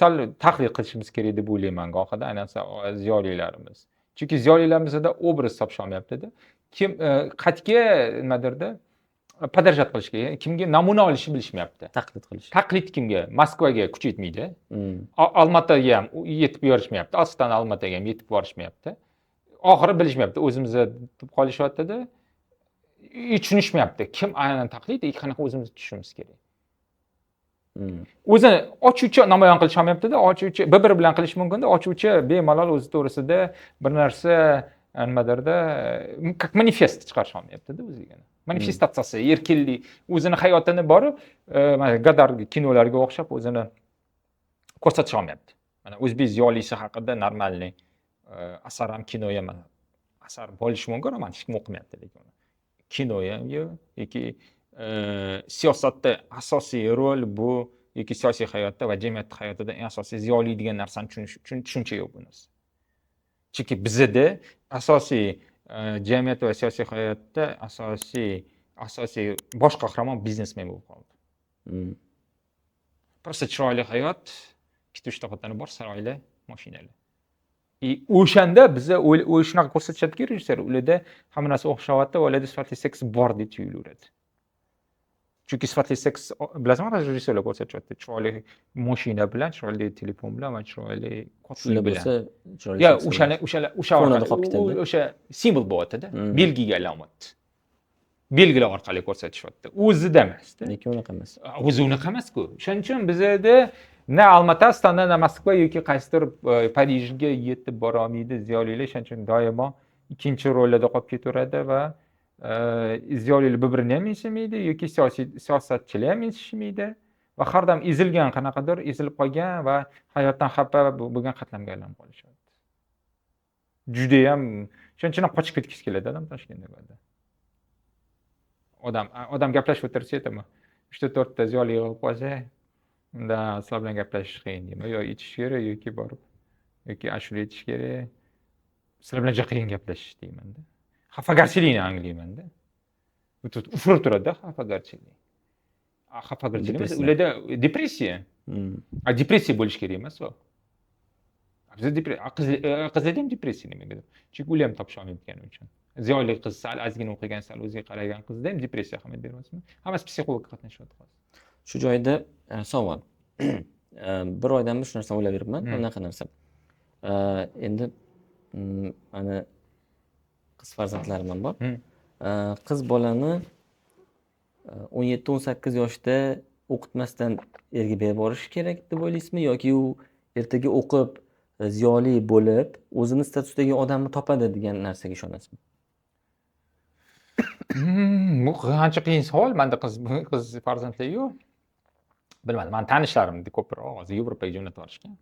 sal tahlil qilishimiz kerak deb o'ylayman gohida, ayniqsa ziyolilarimiz. Chunki ziyolilarimizda obraz topisholmayapti-da. Kim qatga nimadirda Подражать qilishga, kimga namuna olishni bilishmayapti. Taqlid qilish. Taqlid kimga? Moskvaga kuchi yetmaydi. Olmaotaga ham yetib borishmayapti. Ostona, Olmaotaga ham yetib borishmayapti. Oxiri bilishmayapti, o'zimizda deb qolishyaptida. И tushunishmayapti. Kim aynan taqlid, и qanaqa o'zimiz tushishimiz kerak. O'zini ochiqcha namoyon qilisha olmayaptida, ochiqcha bir-biri bilan qilish mumkinda, ochiqcha bemalol o'zi to'g'risida bir narsa nimadirda, как manifest chiqarisha olmayaptida o'ziga. Manifestatsiyasi, erkinlik, o'zini hayotini borib, mana Godar kinolarga o'xshab o'zini ko'rsatisha olmayapti. Mana o'zbek ziyolisi haqida нормальный asar ham, kino ham, mana asar bo'lishi mumkin, roman hech kim o'qimayapti lekin uni. Kino ham yo'q yoki siyosatda asosiy rol bu yoki siyosiy hayotda va jamiyat hayotida eng asosiy ziyoli degan narsani tushunish tushuncha yo'q bu narsa. Chunki bizada asosiy jamiyat va siyosiy hayotda asosiy bosh qahramon biznesmen bo'lib qoldi. Просто chiroyli hayot, ikkita uchta xotini bor, saroyli, mashinali. И o'shanda biza shunaqa ko'rsatishadiki rejissyor, ularda hamma narsa o'xshayapti va ularda sifatli seks bor deb tuyulaveradi. Chunki sifatli seks, bilasizmi, rejissyorlar ko'rsatishyapti. Chiroyli mashina bilan, chiroyli telefon bilan va chiroyli Shunda bilan. bo'lsa, chiroyli Ya seks o'shani bo'ladi. o'shalar o'sha Fonida orqali qolib ketadi. O'sha simvol bo'lyapti-da. Belgiga alomat. Belgilar orqali ko'rsatishyapti. O'zida emasda. Lekin unaqa emas. O'zi unaqa emas-ku. Shuning uchun bizada na Olmaota, Ostona, na Moskva yoki qaysidir Parijga yetib bora olmaydi ziyolilar. Shuning uchun doimo ikkinchi rollarda qolib ketaveradi va ziyolilar bir-birini ham mensimaydi yoki siyosiy siyosatchilar ham mensimaydi va har doim ezilgan, qanaqadir ezilib qolgan va hayotdan xafa bo'lgan qatlamga aylanib qolishadi. Judayam shuning uchun ham qochib ketgisi keladi odam Toshkentda. Odam gaplashib o'tirsa aytaman, uchta to'rtta ziyoli yig'ilib qolsa, unda sizlar bilan gaplashish qiyin deyman. Yo ichish kerak yoki borib yoki ashula aytish kerak. Sizlar bilan juda qiyin gaplashish deymanda. Xafagarchilikni anglaymanda. Ufurib turadi-da xafagarchilik. Xafagarchilik emas, Depressiya. ularda depressiya. A depressiya bo'lishi kerak emas u. Bizda qizlarda ham depressiya nimagadir. Chunki ular ham topisha olmayotgani uchun. Ziyoli qiz, sal ozgina o'qigan, sal o'ziga qaragan qizda ham depressiya ahamiyat bermasmi? Hammasi psixologga qatnashyapti hozir. Shu joyda savol. Bir oydan beri shu narsani o'ylab yuribman. Bunaqa narsa. Endi mani qiz farzandlarim ham bor. Qiz bolani 17-18 yoshda o'qitmasdan erga berib yuborish kerak deb o'ylaysizmi yoki u ertaga o'qib, ziyoli bo'lib, o'zini statusdagi odamni topadi degan narsaga ishonasizmi? Bu ancha qiyin savol. Menda qiz farzandlar yo'q. Bilmadim, mani tanishlarim ko'proq hozir Yevropaga jo'natib yuborishgan.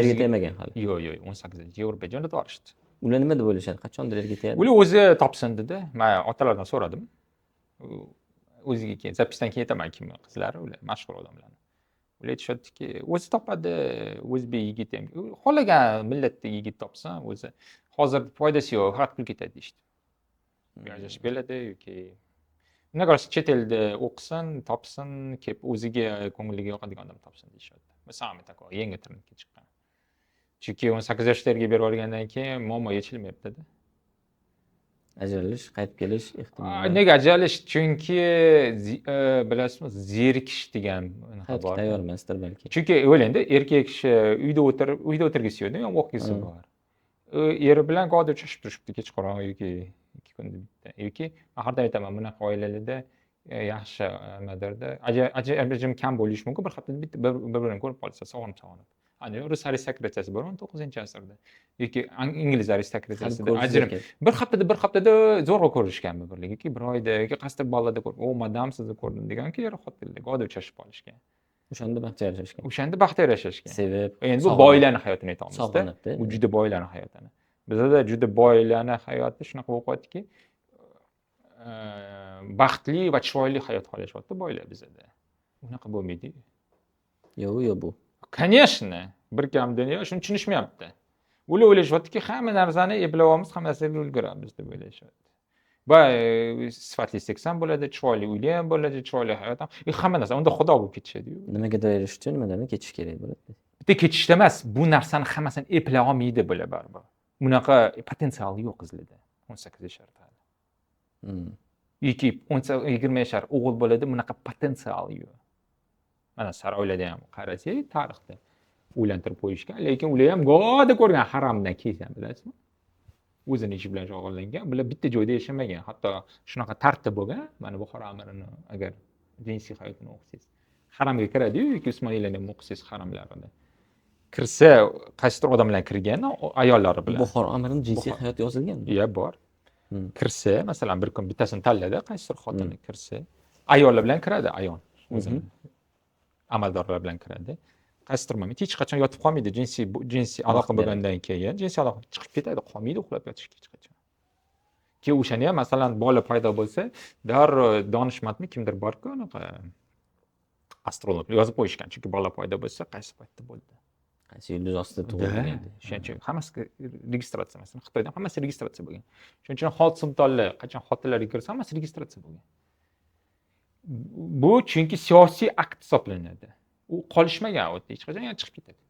Erga tegmagan hali. Yo'q, yo'q, 18 Yevropaga jo'natib yuborishdi. Ular nima deb o'ylashadi? Qachondir erga tegadi? Ular o'zi topsin dedi. Men otalardan so'radim. O'ziga keyin запись dan keyin aytaman kimni qizlari, ular mashhur odamlar. Ular aytishyaptiki, o'zi topadi, o'zbek yigiti ham. Xohlagan millatda yigit topsin, o'zi hozir foydasi yo'q, faqat pul ketadi deyishdi. Ajrashib keladi yoki undan ko'ra chet elda o'qisin, topsin, kelib o'ziga ko'ngliga yoqadigan odam topsin deyishyapti. Самый такой yangi trendga chiqqan. Chunki 18 yoshda erga berib yuborgandan keyin muammo yechilmayapti-da. Ajralish, qaytib kelish ehtimoli. Nega ajralish? Chunki bilasizmi, zerikish degan unaqa Hayotga bor. tayyor emasdir balki. Chunki o'ylang-da, erkak kishi uyda o'tirib, uyda o'tirgisi yo'qda, yomon o'qigisi bor. U eri bilan gohida uchrashib turishibdi kechqurun yoki 2 kunda bitta. Yoki men har doim aytaman, bunaqa oilalarda yaxshi nimadirda ajrim kam bo'lishi mumkin, bir haftada bitta bir-birini ko'rib qolsa, sog'inib sog'inib. Ana rus aristokratiyasi bor 19-asrda yoki ingliz aristokratiyasida ko'rish ajrim kerak. Bir haftada zo'rg'a ko'rishgan bir-birligi, yoki bir oyda yoki qaysidir ballada ko'rib, "O, madam, sizni ko'rdim" deganki, er xotinlar gohida uchrashib qolishgan. O'shanda baxtiyor yashashgan. O'shanda baxtiyor yashashgan. Sevib, Endi bu sog'inib. boylarning hayotini aytyapmiz-da. Sog'inibdi. Bu juda boylarning hayotini. Bizada juda boylarning hayoti shunaqa bo'lib qo'yadiki, baxtli va chiroyli hayot xohlashyapti boylar bizada. Unaqa bo'lmaydi. Yo'q, yo'q bu. Конечно, bir kam dunyo shuni tushunishmayapti. Ular o'ylashyaptiki, hamma narsani eplayapmiz, hamma narsaga ulguramiz deb o'ylashyapti. Va sifatli seks ham bo'ladi, chiroyli uyli ham bo'ladi, chiroyli hayot ham, hamma narsa unda xudo bo'lib ketishadi-yu. Nimagadir erishish uchun nimadan kechish kerak bo'ladi. Bitta kechishda emas, bu narsani hammasini eplay olmaydi bular baribir. Bunaqa potensial yo'q qizlarda. 18 yasharda hali. Yoki 10-20 yashar o'g'il bolada bunaqa potensial yo'q. Mana saroylarda ham qarasak, tarixda uylantirib qo'yishgan, lekin ular ham go'da ko'rgan haramdan kelgan, bilasizmi? O'zini ishi bilan shug'ullangan, bular bitta joyda yashamagan. Hatto shunaqa tartib bo'lgan, mana Buxoro amirini agar jinsiy hayotini o'qisangiz, haramga kiradi-yu, yoki Usmoniylarni ham o'qisangiz haramlarini. Kirsa, qaysidir odam bilan kirgan, ayollari bilan. Buxoro amirini jinsiy hayoti yozilganmi? Iya, bor. Kirsa, masalan, bir kun bittasini tanladi, qaysidir xotini kirsa, ayollar bilan kiradi, ayol o'zini. Amaldorlar bilan kiradi. Qaysidir moment hech qachon yotib qolmaydi, jinsiy aloqa bo'lgandan keyin jinsiy aloqa chiqib ketadi, qolmaydi uxlab yotishga hech qachon. Keyin o'shani ham masalan bola paydo bo'lsa, darrov donishmandmi kimdir borku, anaqa astrolog yozib qo'yishgan, chunki bola paydo bo'lsa qaysi paytda bo'ldi. Qaysi yulduz ostida tug'ilgan. Shuning uchun hammasi registratsiya, masalan, Xitoyda hammasi registratsiya bo'lgan. Shuning uchun xot sultonlar qachon xotinlarga kirsa, hammasi registratsiya bo'lgan. Bu chunki siyosiy akt hisoblanadi. U qolishmagan, u hech qachon yana chiqib ketadi.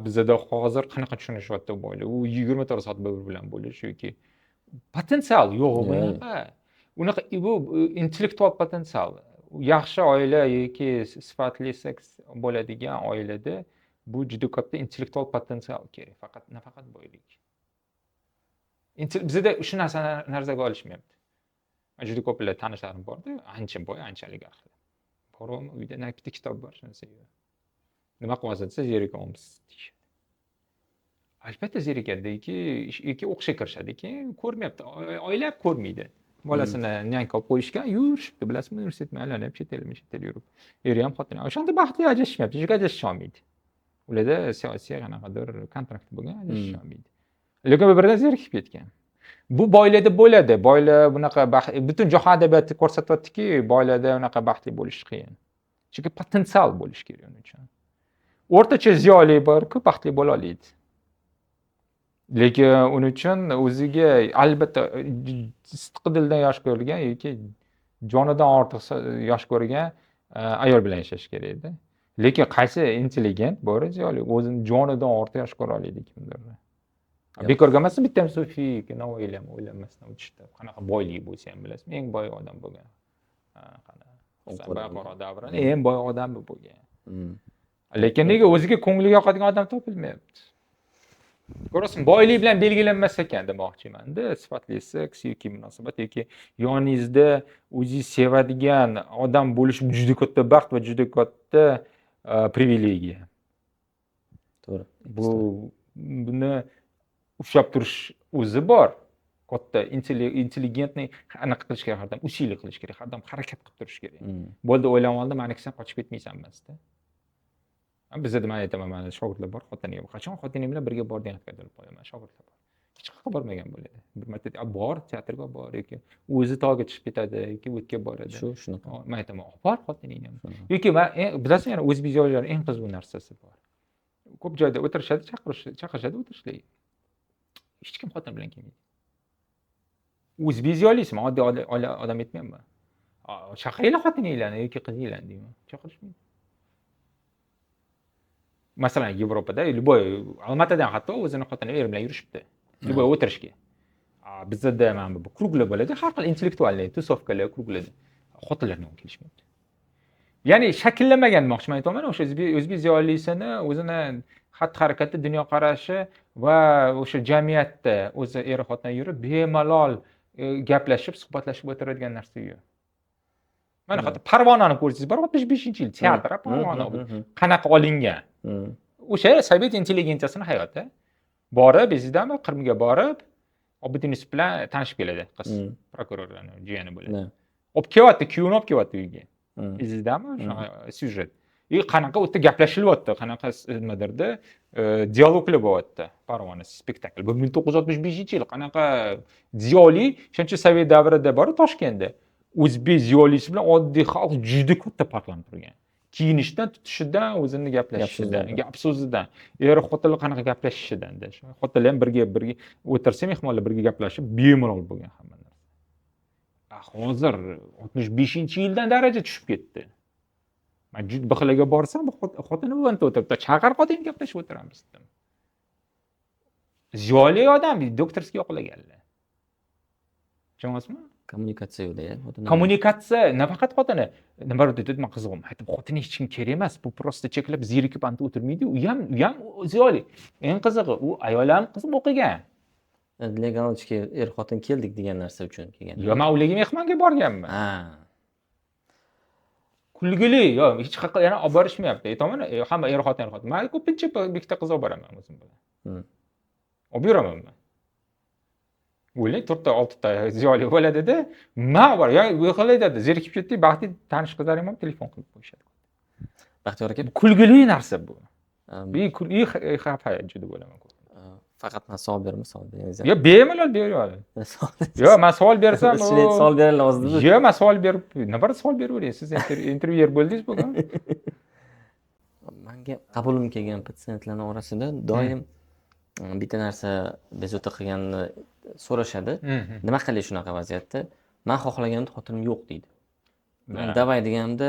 Bizada hozir qanaqa tushunishyapti boylar? U 24 soat bir bilan bo'lish yoki potensial yo'q bunaqa. Unaqa bu intellektual potensial. Yaxshi oila yoki sifatli seks bo'ladigan oilada bu juda katta intellektual potensial kerak, faqat nafaqat boylik. Bizada shu narsani nazarga olishmayapti. Juda ko'plar tanishlarim borda, ancha boy, ancha oligarxlar. Bormi, uyda bitta kitob bor, shunisi yo'q. Nima qilyapsiz desa, zerikamiz deyishadi. Albatta zerikadiki, yoki o'qishga kirishadi, keyin ko'rmayapti, oylab ko'rmaydi. Bolasini nyanka olib qo'yishgan, yurishibdi, bilasizmi, universitetni aylanib, chet elmi, chet el yurib. Eri ham xotini ham. O'shanda baxtli ajrashmayapti, chunki ajrasha olmaydi. Ularda siyosiy qanaqadir kontrakt bo'lgan, ajrasha olmaydi. Lekin bir-biridan zerikib ketgan. Bu boylarda bo'ladi. Boylar bunaqa butun jahon adabiyoti ko'rsatyaptiki, boylarda unaqa baxtli bo'lish qiyin. Chunki potensial bo'lish kerak uning uchun. O'rtacha ziyoli bor-ku, baxtli bo'la oladi. Lekin uning uchun o'ziga albatta sidqi dildan yosh ko'rgan yoki jonidan ortiq yosh ko'rgan ayol bilan yashash kerak edi. Lekin qaysi intelligent bor ziyoli o'zini jonidan ortiq yosh ko'ra oladi kimdir. Bekorga emas, bitta ham sufiy Navoiy ham o'ylanmasdan o'tishdi. Qanaqa boylik bo'lsa ham bilasizmi, eng boy odam bo'lgan. Qana davrini eng boy odam bo'lgan. Lekin nega o'ziga ko'ngliga yoqadigan odam topilmayapti? Ko'rasizmi, boylik bilan belgilanmas ekan demoqchiman-da, sifatli seks yoki munosabat yoki yoningizda o'zingiz sevadigan odam bo'lish juda katta baxt va juda katta privilegiya. To'g'ri. Buni ushlab turish o'zi bor. Katta intelligentni anaqa qilish kerak, har doim усилие qilish kerak, har doim harakat qilib turish kerak. Bo'ldi, o'ylanib oldim, maniki sen qochib ketmaysan emasda. Bizda men aytaman, mana shogirdlar bor, xotiniga qachon xotining bilan birga bor degan fikr qo'yaman, shogirdlar bor. Hech qayerga bormagan bo'ladi. Bir marta bor, teatrga bor yoki o'zi tog'ga chiqib ketadi yoki o'tga boradi. Shunaqa. Men aytaman, bor xotiningni. Yoki men bilasizmi, yana o'zbek ziyolilarining eng qiziq narsasi bor. Ko'p joyda o'tirishadi, chaqirishadi o'tirishlar. Hech kim xotin bilan kelmaydi. O'zbek ziyolisimi, oddiy odam aytmayapman. Chaqiringlar xotininglarni yoki qizinglarni deyman. Chaqirishmaydi. Masalan, Yevropada любой Almatada ham hatto o'zini xotini eri bilan yurishibdi. Любой o'tirishga. Bizda mana bu kruglar bo'ladi, har xil intellektualniy tusovkalar kruglarda. Xotinlarni ham kelishmaydi. Ya'ni shakllanmagan demoqchiman, aytaman, o'sha o'zbek ziyolisini o'zini xatti-harakati, dunyoqarashi va o'sha jamiyatda o'zi eri xotin yurib bemalol gaplashib, suhbatlashib o'tiradigan narsa yo'q. Mana hatto Parvonani ko'rsangiz, bor 65-yil teatr Parvona qanaqa olingan. O'sha sovet intelligensiyasining hayoti. Borib, esingizdami, Qrimga borib, Obidin Yusuf bilan tanishib keladi qiz, prokurorlarning jiyani bo'ladi. Olib kelyapti, kuyovini olib kelyapti uyga. Esingizdami shunaqa syujet? Qanaqa u yerda gaplashilyapti, qanaqa nimadirda dialoglar bo'lyapti. Parvona spektakl. Bu 1965-yil qanaqa ziyoli, shuning uchun sovet davrida bor Toshkentda o'zbek ziyolisi bilan oddiy xalq juda katta farqlanib turgan. Kiyinishdan, tutishidan, o'zini gaplashishidan, gap so'zidan, er xotinlar qanaqa gaplashishidan. Xotinlar ham birga o'tirsa mehmonlar birga gaplashib bemalol bo'lgan hamma narsa. Hozir 65-yildan daraja tushib ketdi. Men juda bixilaga borsam, xotini bilan o'tiribdi. Chaqir xotin gaplashib o'tiramiz dedim. Ziyoli odam, doktorskiy o'qiganlar. Tushunyapsizmi? Kommunikatsiya yo'qda. Kommunikatsiya nafaqat xotini. Nima deydi, man qizig'im. Aytib, xotini hech kim kerak emas. Bu просто cheklab zerikib anta o'tirmaydi. U ham ziyoli. Eng qizig'i, u ayol ham qiziq o'qigan. Для галочки er xotin keldik degan narsa uchun kelgan. Yo, man ularga mehmonga borganman. Ha. Kulgili, yo, hech qayerga yana olib borishmayapti. Aytaman, hamma er xotin, er xotin. Man ko'pincha ikkita qiz olib boraman o'zim bilan. Olib yuraman man. O'ylang, to'rtta, oltita ziyoli bo'ladida, man bor, yo, bu xil aytadi, zerikib ketdik, baxtli tanish qizlarim ham telefon qilib qo'yishadi. Baxtiyor aka, Kulgili narsa bu. Bir xafa juda bo'laman. Faqat man savol beraman, savol beringiz. Yo, bemalol beravering. Yo, man savol bersam, savol beradi hozir. Yo, man savol berib, nima bor, savol beravering. Siz intervyuer bo'ldingiz bugun. Manga qabulim kelgan patsientlarning orasida doim bitta narsa bezovta qilganini so'rashadi. Nima qilay shunaqa vaziyatda? Man xohlaganimda xotinim yo'q deydi. Man давай deganimda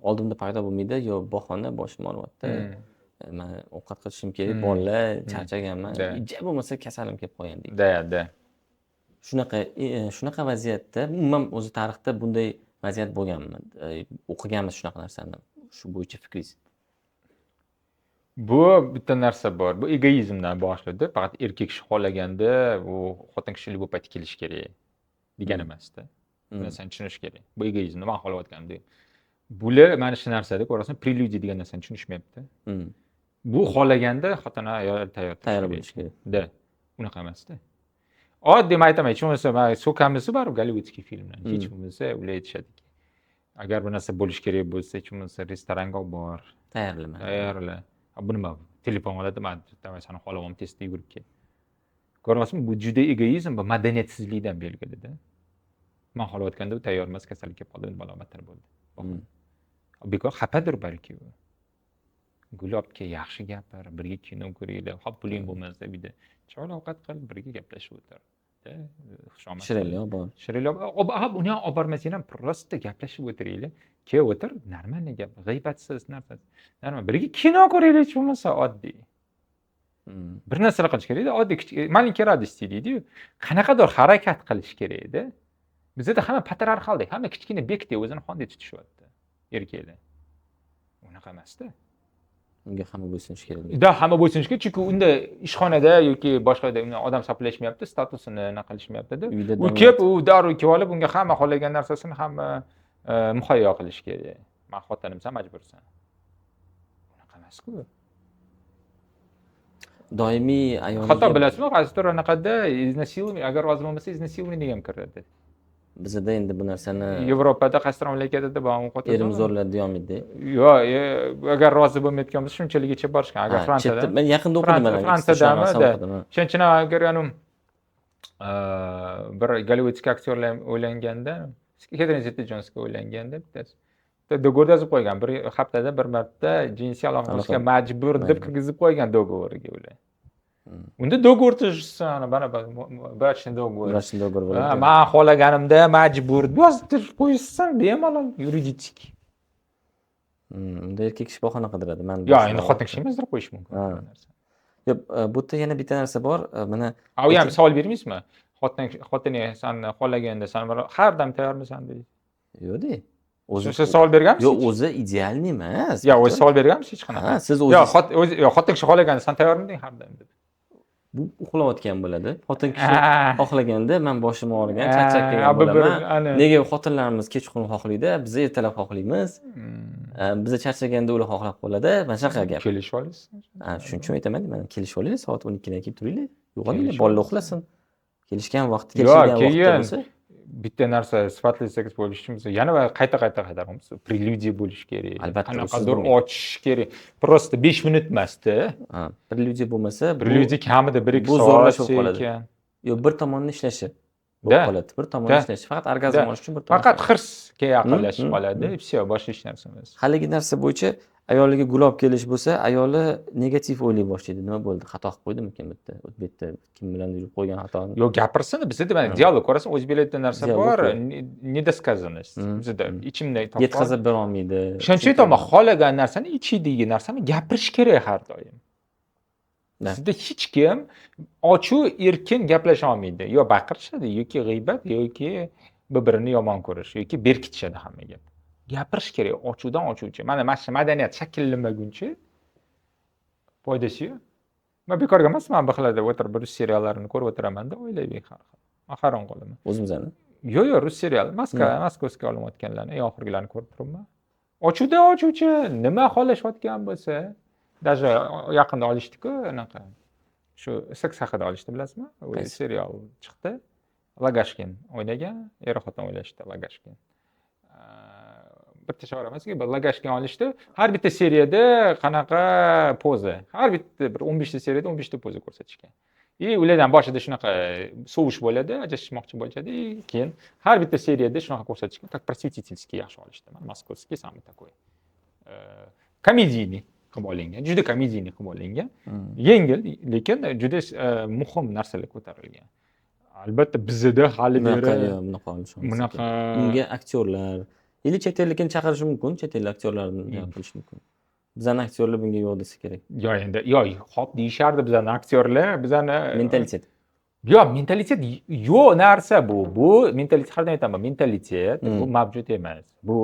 oldimda paydo bo'lmaydi, yo bahona, boshim og'riyapti. Man ovqat qilishim kerak, bolalar, charchaganman. Ja bo'lmasa kasalim kelib qolgan deydi. Да, да. Shunaqa vaziyatda umuman o'zi tarixda bunday vaziyat bo'lganmi? O'qiganmiz shunaqa narsani. Shu bo'yicha fikringiz? Bu bitta narsa bor. Bu egoizmdan boshlaydi. Faqat erkak kishi xohlaganda u xotin kishi bu payt kelishi kerak degan emasda. Bu narsani tushunish kerak. Bu egoizm, nima xohlayotganimda. Bular mana shu narsada ko'rasan, prelyudiya degan narsani tushunishmayapti. Bu xohlaganda xotin ayol tayyor tayyor bo'lishi kerak. Da. Unaqa emasda. Oddiy man aytaman, hech bo'lmasa man so'kamiz baribir голливудский filmlarni. Hech bo'lmasa ular aytishadiki, agar bu narsa bo'lishi kerak bo'lsa, hech bo'lmasa restoranga olib bor. Tayyorlama. Tayyorla. Bu nima? Telefon oladi, man seni xohlayapman, tezda yugurib kel. Ko'ryapsizmi? Bu juda egoizm va madaniyatsizlikdan belgilida. Man xohlayotganda u tayyor emas, kasallik kelib qoldi, balobatlar bo'ldi. Bekor xafadir balki u. Gul olib kel, yaxshi gapir, birga kino ko'ringlar, hop puling bo'lmasa uyda chiroyli ovqat qil, birga gaplashib o'tir. Xushomad. Shirinlik olib bor. Shirinlik olib, uni ham olib bormasang ham просто gaplashib o'tiringlar. Kel o'tir, нормальный gap, g'iybatsiz narsa. Normal. Birga kino ko'ringlar hech bo'lmasa oddiy. Bir narsalar qilish kerak-da, oddiy маленькие радости deydi-yu. Qanaqadir harakat qilish kerak-da. Bizda hamma patriarxaldek, hamma kichkina bekdek o'zini xondek tutishyapti erkaklar. Unaqa emas-da. Unga hamma bo'ysunishi kerak. Da, hamma bo'ysunishi kerak, chunki unda ishxonada yoki boshqa yerda uni odam soplashmayapti, statusini nima qilishmayapti-da. U kelib, u darrov kelib olib, unga hamma xohlagan narsasini hamma muhayyo qilish kerak. Men xotinimsan, majbursan. Unaqa emas-ku. Doimiy ayoliga... Hatto bilasizmi, qaysidir anaqada изнасилование, agar rozi bo'lmasa изнасилование ham kiradi. Bizda endi bu narsani Yevropada qaysidir mamlakatida bor, erim zo'rladi deyolmaydi. Yo'q, agar rozi bo'lmayotgan bo'lsa shunchaligicha borishgan. Agar Fransiyada. Men yaqinda o'qidim mana. Fransiyadami? Shuning uchun agar bir gollivudskiy aktyorlar ham o'ylanganda, Ketrin Zeta-Jonsga o'ylanganda bittasi договор yozib qo'ygan, bir haftada bir marta jinsiy aloqa qilishga majbur deb kirgizib qo'ygan договор ga ular. Unda договор tuzishsin, mana брачный договор. Брачный договор bo'ladi. Men xohlaganimda majbur yozib qo'yishsin, bemalol yuridik. Unda erkak kishi bahona qidiradi. Men Yo'q, endi xotin kishi emas, qo'yish mumkin bu narsa. Yo'q, bu yerda yana bitta narsa bor. Mana u ham savol bermaysizmi? Xotining san xohlaganda san har doim tayyormisan deydi. Yo'q-da. O'zi siz savol berganmisiz? Yo'q, o'zi idealniy emas. Yo'q, o'zi savol berganmisiz hech qanaqa? Ha, siz o'zingiz. Yo'q, xotin kishi xohlaganda san tayyormiding har doim deb. Bu uxlayotgan bo'ladi. Xotin kishi xohlaganda men boshim og'rigan, charchab kelgan bo'laman. Nega xotinlarimiz kechqurun xohlaydi, biz ertalab xohlaymiz. Biz charchaganda ular xohlab qoladi. Mana shunaqa gap. Kelishib olasiz. Ha, shuning uchun aytaman, mana kelishib olinglar, soat 12 dan keyin turinglar, uyg'oninglar, bolalar uxlasin. Kelishgan vaqt, kelishgan vaqtda bo'lsa, bitta narsa sifatli seks bo'lishi uchun biz yana qayta-qayta qaytaramiz. Prelyudiya bo'lishi kerak. Qanaqadir ochish kerak. Просто 5 minut emas-da. Ha, prelyudiya bo'lmasa, prelyudiya kamida 1-2 soat zo'rlash bo'lib qoladi. Yo'q, bir tomonni ishlashi bo'lib qoladi. Bir tomonni ishlashi, faqat orgazm olish uchun bir tomon. Faqat hirsga yaqinlashib qoladi. Всё, boshqa hech narsa emas. Haligi narsa bo'yicha ayoliga gul olib kelish bo'lsa, ayoli negativ o'ylay boshlaydi. Nima bo'ldi? Xato qilib qo'ydimikin bitta? Bu yerda kim bilan yurib qo'ygan xatoni? Yo'q, gapirsin, bizda mana dialog ko'rasan, o'zbeklarda narsa bor, недосказанность. Bizda ichimda topib yetkazib bera olmaydi. Shuning uchun aytaman, xohlagan narsani, ichidagi narsani gapirish kerak har doim. Bizda hech kim ochiq, erkin gaplasha olmaydi. Yo baqirishadi, yoki g'iybat, yoki bir-birini yomon ko'rish, yoki berkitishadi hamma gap. Gapirish kerak, ochiqdan ochiqcha. Mana shu madaniyat shakllanmaguncha foydasi yo'q. Men bekorga emasman, bu xilada o'tirib rus seriallarini ko'rib o'tiraman-da, oilaviy har xil. Men hayron qolaman. O'zimizani? Yo'q, yo'q, rus seriali, Moskva, Moskovskiy olinayotganlarni, eng oxirgilarini ko'rib turibman. Ochiqdan ochiqcha nima xohlashayotgan bo'lsa, даже yaqinda olishdi-ku, anaqa. Shu seks haqida olishdi, bilasizmi? U serial chiqdi. Lagashkin o'ynagan, er xotin o'ynashdi Lagashkin. Bitta shoir emas, bir Lagashkin olishdi. Har bitta seriyada qanaqa poza, har bitta bir 15 ta seriyada 15 ta poza ko'rsatishgan. И ulardan boshida shunaqa sovush bo'ladi, ajrashmoqchi bo'lishadi, и keyin har bitta seriyada shunaqa ko'rsatishgan, как просветительский yaxshi olishdi. Mana Московский самый такой комедийный qilib olingan, juda комедийный qilib olingan. Yengil, lekin juda muhim narsalar ko'tarilgan. Albatta bizda hali Bunaqa beri yo'q, bunaqa olish bunaqa unga aktyorlar или chet ellikini chaqirishi mumkin, chet el aktyorlarini qilish mumkin. Bizani aktyorlar bunga yo'q desa kerak. Yo endi, yo hop deyishardi bizani aktyorlar, bizani Mentalitet. Yo'q, mentalitet yo'q narsa bu. Bu mentalitet, har doim aytaman, mentalitet bu mavjud emas. Bu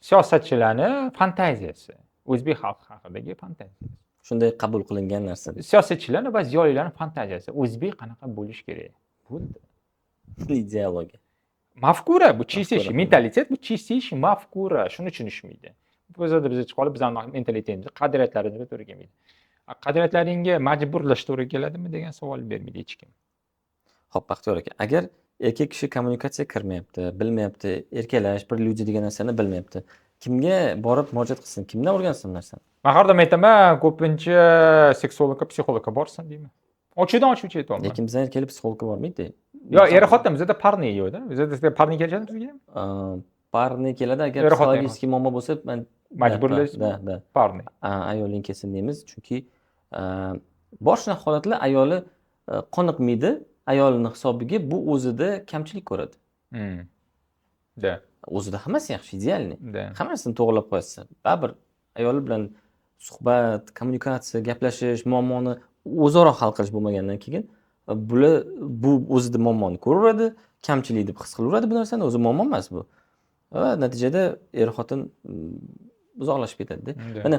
siyosatchilarni fantaziyasi. O'zbek xalqi haqidagi fantaziyasi. Shunday qabul qilingan narsa. Siyosatchilarni va ziyolilarning fantaziyasi. O'zbek qanaqa bo'lishi kerak? Bo'ldi. Ideologiya. Mafkura bu чистейший Mafkura. Mentalitet bu чистейший mafkura. Shuni tushunishmaydi. Bizada biz chiqib olib bizani mentalitetimiz, qadriyatlarimizga to'g'ri kelmaydi. Qadriyatlaringga majburlash to'g'ri keladimi degan savol bermaydi hech kim. Xo'p, Baxtiyor aka, agar erkak kishi kommunikatsiya kirmayapti, bilmayapti, erkalash, прелюдия degan narsani bilmayapti. Kimga borib murojaat qilsin, kimdan o'rgansin bu narsani? Men har doim aytaman, ko'pincha seksologga, psixologga borsin deyman. Ochiqdan ochiq aytyapman. Lekin bizlar erkaklar psixologga bormaydi. Yo, er xotin bizada парный yo'qda. Bizada парный kelishadi bizga? Парный keladi, agar Er xotin. psixologik muammo bo'lsa, man Majburlaysiz. Да. Парный. Ayoling kelsin deymiz, chunki bor shunaqa holatlar, ayoli qoniqmaydi, ayolini hisobiga bu o'zida kamchilik ko'radi. Да. O'zida hammasi yaxshi, идеальный. Да. Hammasini to'g'irlab qo'yasiz. Baribir ayoli bilan suhbat, kommunikatsiya, gaplashish, muammoni o'zaro hal qilish bo'lmagandan keyin bular bu o'zida muammoni ko'raveradi, kamchilik deb his qilaveradi bu narsani, o'zi muammo emas bu. Va natijada er xotin uzoqlashib ketadi-da. Mana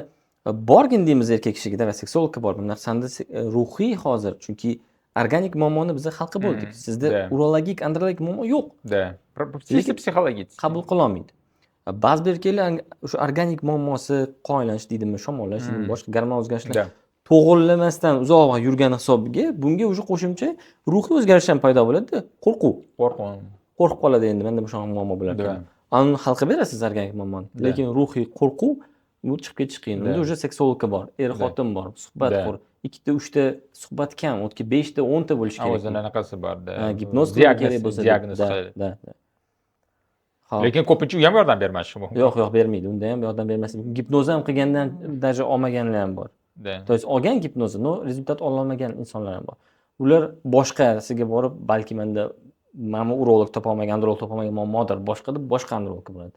borgin deymiz erkak kishiga, va seksologga bor. Bu narsani ruhiy hozir, chunki organik muammoni biz hal qilib bo'ldik. Sizda urologik, andrologik muammo yo'q. Да. Чисто психологический. Qabul qila olmaydi. Ba'zi bir erkaklar o'sha organik muammosi, qon aylanish deydimi, shamollash deydimi, boshqa gormon o'zgarishlar to'g'irlamasdan uzoq vaqt yurgani hisobiga bunga уже qo'shimcha ruhiy o'zgarish ham paydo bo'ladi-da, qo'rquv. Qo'rquv. Qo'rqib qoladi endi, menda shunaqa muammo bo'lar ekan. Uni hal qilib berasiz organik muammoni. Lekin ruhiy qo'rquv bu chiqib ketish qiyin. Unda уже seksologga bor, er xotin bor, suhbat qur. 2ta, 3ta suhbat kam, o'tga 5ta, 10ta bo'lishi kerak. O'zini anaqasi bor-da. Gipnoz qilish kerak bo'lsa. Diagnoz qiladi. Да. Xo'p. Lekin ko'pincha u ham yordam bermashi mumkin. Yo'q, yo'q, bermaydi. Unda ham yordam bermas. Gipnoz ham qilgandan даже olmaganlar ham bor. То есть olgan gipnozni, но результат ololmagan insonlar ham bor. Ular boshqasiga borib, balki menda mana urolog topolmagan, androlog topolmagan muammodir, boshqa deb boshqa andrologga boradi.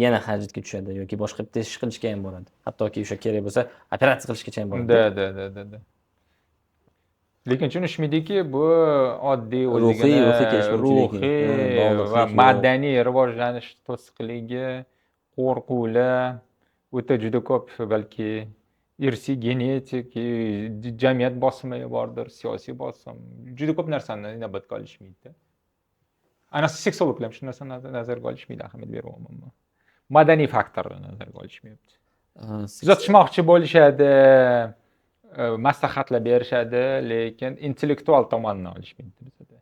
Yana xarajatga tushadi yoki boshqa bitta ish qilishga ham boradi. Hattoki o'sha kerak bo'lsa operatsiya qilishgacha ham boradi. Да. Lekin tushunishmaydiki, bu oddiy Ruhiy, o'zigina ruhiy kelishmovchilik, ruhiy bog'liqlik va yo'q. madaniy rivojlanish to'siqligi, qo'rquvlar o'ta juda ko'p, balki irsiy, genetik, jamiyat bosimi bordir, siyosiy bosim, juda ko'p narsani inobatga olishmaydi. Ayniqsa seksologlar ham shu narsani nazarga olishmaydi, ahamiyat beryapman. Madaniy faktorni nazarga olishmayapti. Tuzatishmoqchi bo'lishadi, maslahatlar berishadi, lekin intellektual tomonini olishmaydi bizada.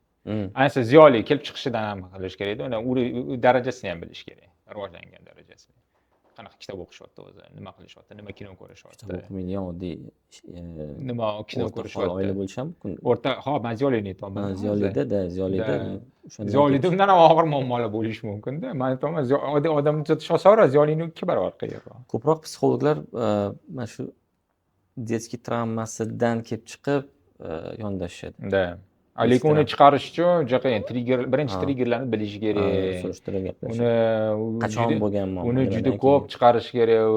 Ayniqsa ziyoli kelib chiqishidan ham qilish kerakda, uni darajasini ham bilish kerak, rivojlangan darajasini. Qanaqa kitob o'qishyapti o'zi, nima qilishyapti, nima kino ko'rishyapti. Kitob o'qimaydigan oddiy Nima kino o'rta ko'rishyapti. oila bo'lishi ham mumkin. O'rta, hop, men ziyolini aytyapman. Ha, ziyolida, da, ziyolida. O'shandan Ziyolida keyin undan ham og'ir muammolar bo'lishi mumkin-da. Men aytyapman, oddiy odamni tuzatish osonroq, ziyolini 2 barobar qiyinroq. Ko'proq psixologlar mana shu детский travmasidan kelib chiqib yondashishadi. Да. Lekin uni chiqarish uchun juda qiyin. Trigger, birinchi triggerlarni bilish kerak. Surishtirib gaplashish. Uni qachon bo'lgan muammo? Uni juda nimadan ko'p keyin? chiqarish kerak.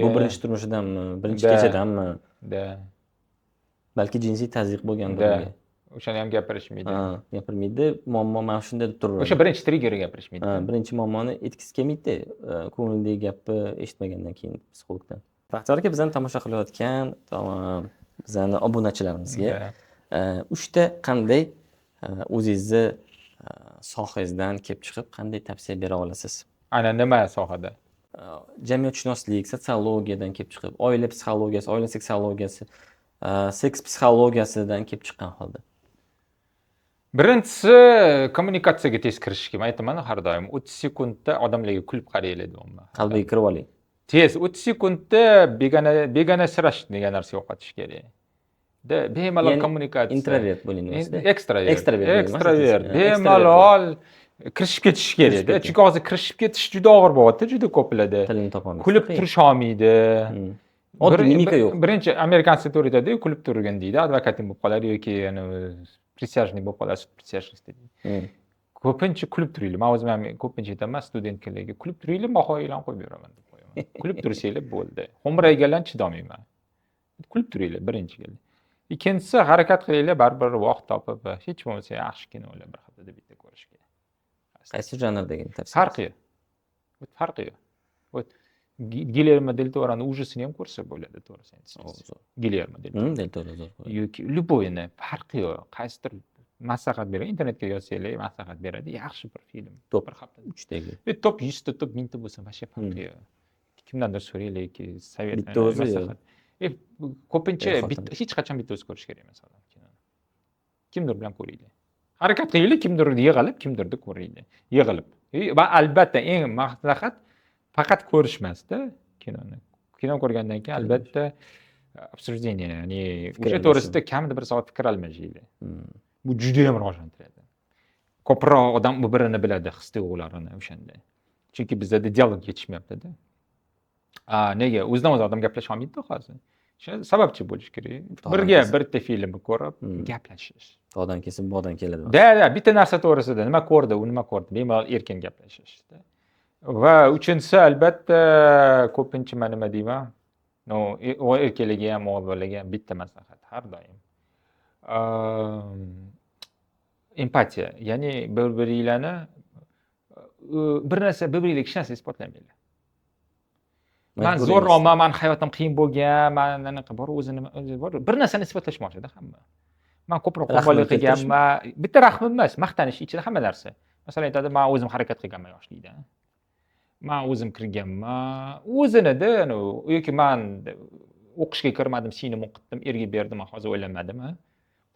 Bu birinchi turmushidanmi, birinchi Da. kechadanmi? Da. Balki jinsiy tazyiq bo'lgandir unga. O'shani ham gapirishmaydi. Ha, gapirmaydi. Muammo mana shunda deb turaveradi. O'sha birinchi triggeri gapirishmaydi. Ha, birinchi muammoni aytgisi kelmaydi. Ko'ngildagi gapni eshitmagandan keyin psixologdan. Baxtiyor aka, bizani tomosha qilayotgan bizani obunachilarimizga 3 ta qanday o'zingizni sohangizdan kelib chiqib qanday tavsiya bera olasiz? Ana nima sohada? Jamiyatshunoslik, sotsiologiyadan kelib chiqib, oila psixologiyasi, oila seksologiyasi, seks psixologiyasidan kelib chiqqan holda. Birinchisi kommunikatsiyaga tez kirish kerak. Men aytaman har doim 30 sekundda odamlarga kulib qaraylik deyman. Qalbiga kirib oling. Tez 30 sekundda begonasirash degan narsa yo'qotish kerak. Da bemalol kommunikatsiya. Introvert bo'ling demasda. Ekstravert. Bemalol kirishib ketish kerak. Chunki hozir kirishib ketish juda og'ir bo'lyapti, juda ko'plarda. Tilini topolmaydi. Kulib turisha olmaydi. Oddiy mimika yo'q. Birinchi amerikanskiy teoriyada kulib turgin deydi, advokating bo'lib qoladi yoki присяжный bo'lib qoladi, sud присяжный deydi. Ko'pincha kulib turinglar. Men o'zim ham ko'pincha aytaman studentlarga, kulib turinglar, baho e'lon qo'yib beraman deb qo'yaman. Kulib tursanglar bo'ldi. Xo'mrayganlar chidolmayman. Kulib turinglar birinchi galda. Ikkinchisi, harakat qilinglar, baribir vaqt topib, hech bo'lmasa yaxshi kinolar bir haftada bitta ko'rishga. Qaysi janrdagi tavsiya? Farqi yo'q. Farqi yo'q. Gilyermo del Toroning ужасini ham ko'rsa bo'ladi, to'g'risini aytsangiz. Gilyermo del Toro. Del Toro zo'r. Yoki любойni farqi yo'q. Qaysidir maslahat beradi, internetga yozsanglar maslahat beradi, yaxshi bir film. Top bir haftada 3tagi. Top 100 ta, top 1000 ta bo'lsa, вообще farqi yo'q. Kimdandir so'raylik, совет. Bitta o'zi yo'q. Ko'pincha hech qachon bitta o'zi ko'rish kerak emas odam kinoni. Kimdir bilan ko'ringlar. Harakat qilinglar, kimdir yig'ilib, kimdirni ko'ringlar. Yig'ilib. Va albatta eng maslahat faqat ko'rishmasda kinoni. Kino ko'rgandan keyin albatta обсуждение, ya'ni o'sha to'g'risida kamida bir soat fikr almashinglar. Bu juda ham rivojlantiradi. Ko'proq odam bir-birini biladi, his tuyg'ularini o'shanda. Chunki bizda dialog yetishmayapti-da. Nega? O'zidan o'zi odam gaplasha olmaydi-da hozir. O'sha sababchi bo'lish kerak. Birga bitta filmni ko'rib gaplashish. Tog'dan kesib bog'dan keladi. Da, bitta narsa to'g'risida nima ko'rdi, u nima ko'rdi, bemalol erkin gaplashish. Va uchinchisi albatta ko'pincha men nima deyman? No, erkaklarga ham, o'g'il bolalarga ham bitta maslahat har doim. Empatiya, ya'ni bir-biringlarni bir narsa, bir-biringlarga hech narsa isbotlamanglar. Man zo'rroqman, man hayotim qiyin bo'lgan, man anaqa bor, o'zini o'zi bor. Bir narsani isbotlashmoqchida hamma. Man ko'proq qurbonlik qilganman. Bitta rahmim emas, maqtanish ichida hamma narsa. Masalan aytadi, man o'zim harakat qilganman yoshlikda. Man o'zim kirganman, o'zinida yoki man o'qishga kirmadim, singlim o'qitdim, erga berdim, man hozir o'ylamadim.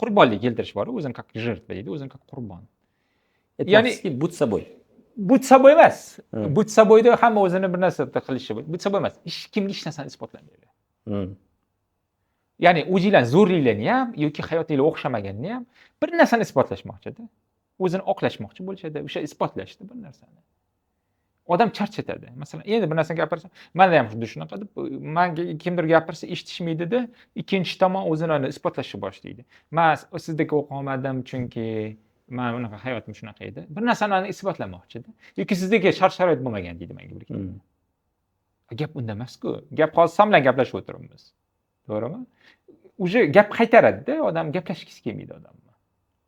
Qurbonlik keltirish bor, o'zini как жертва deydi, o'zini как qurbon. Ya'ni будь собой. Будь собой emas. Будь собойda hamma o'zini bir narsa qilishi. Будь собой emas. Hech kimga hech narsani isbotlamaydi. Ya'ni o'zinglarni zo'rliklarni ham yoki hayotingizga o'xshamaganini ham bir narsani isbotlashmoqchida. O'zini oqlashmoqchi bo'lishadi, o'sha isbotlashdi bir narsani. Odam charchatadi. Masalan, endi bir narsani gapirsam, menda ham xuddi shunaqa deb, menga kimdir gapirsa eshitishmaydi-da, ikkinchi tomon o'zini isbotlashni boshlaydi. Men sizdek o'qi olmadim chunki men unaqa hayotim shunaqa edi. Bir narsani isbotlamoqchida. Yoki sizdagi shart-sharoit bo'lmagan deydi menga bir kim. Gap unda emas-ku. Gap hozir san bilan gaplashib o'tiribmiz. To'g'rimi? Уже gap qaytaradi-da, odam gaplashgisi kelmaydi odamni.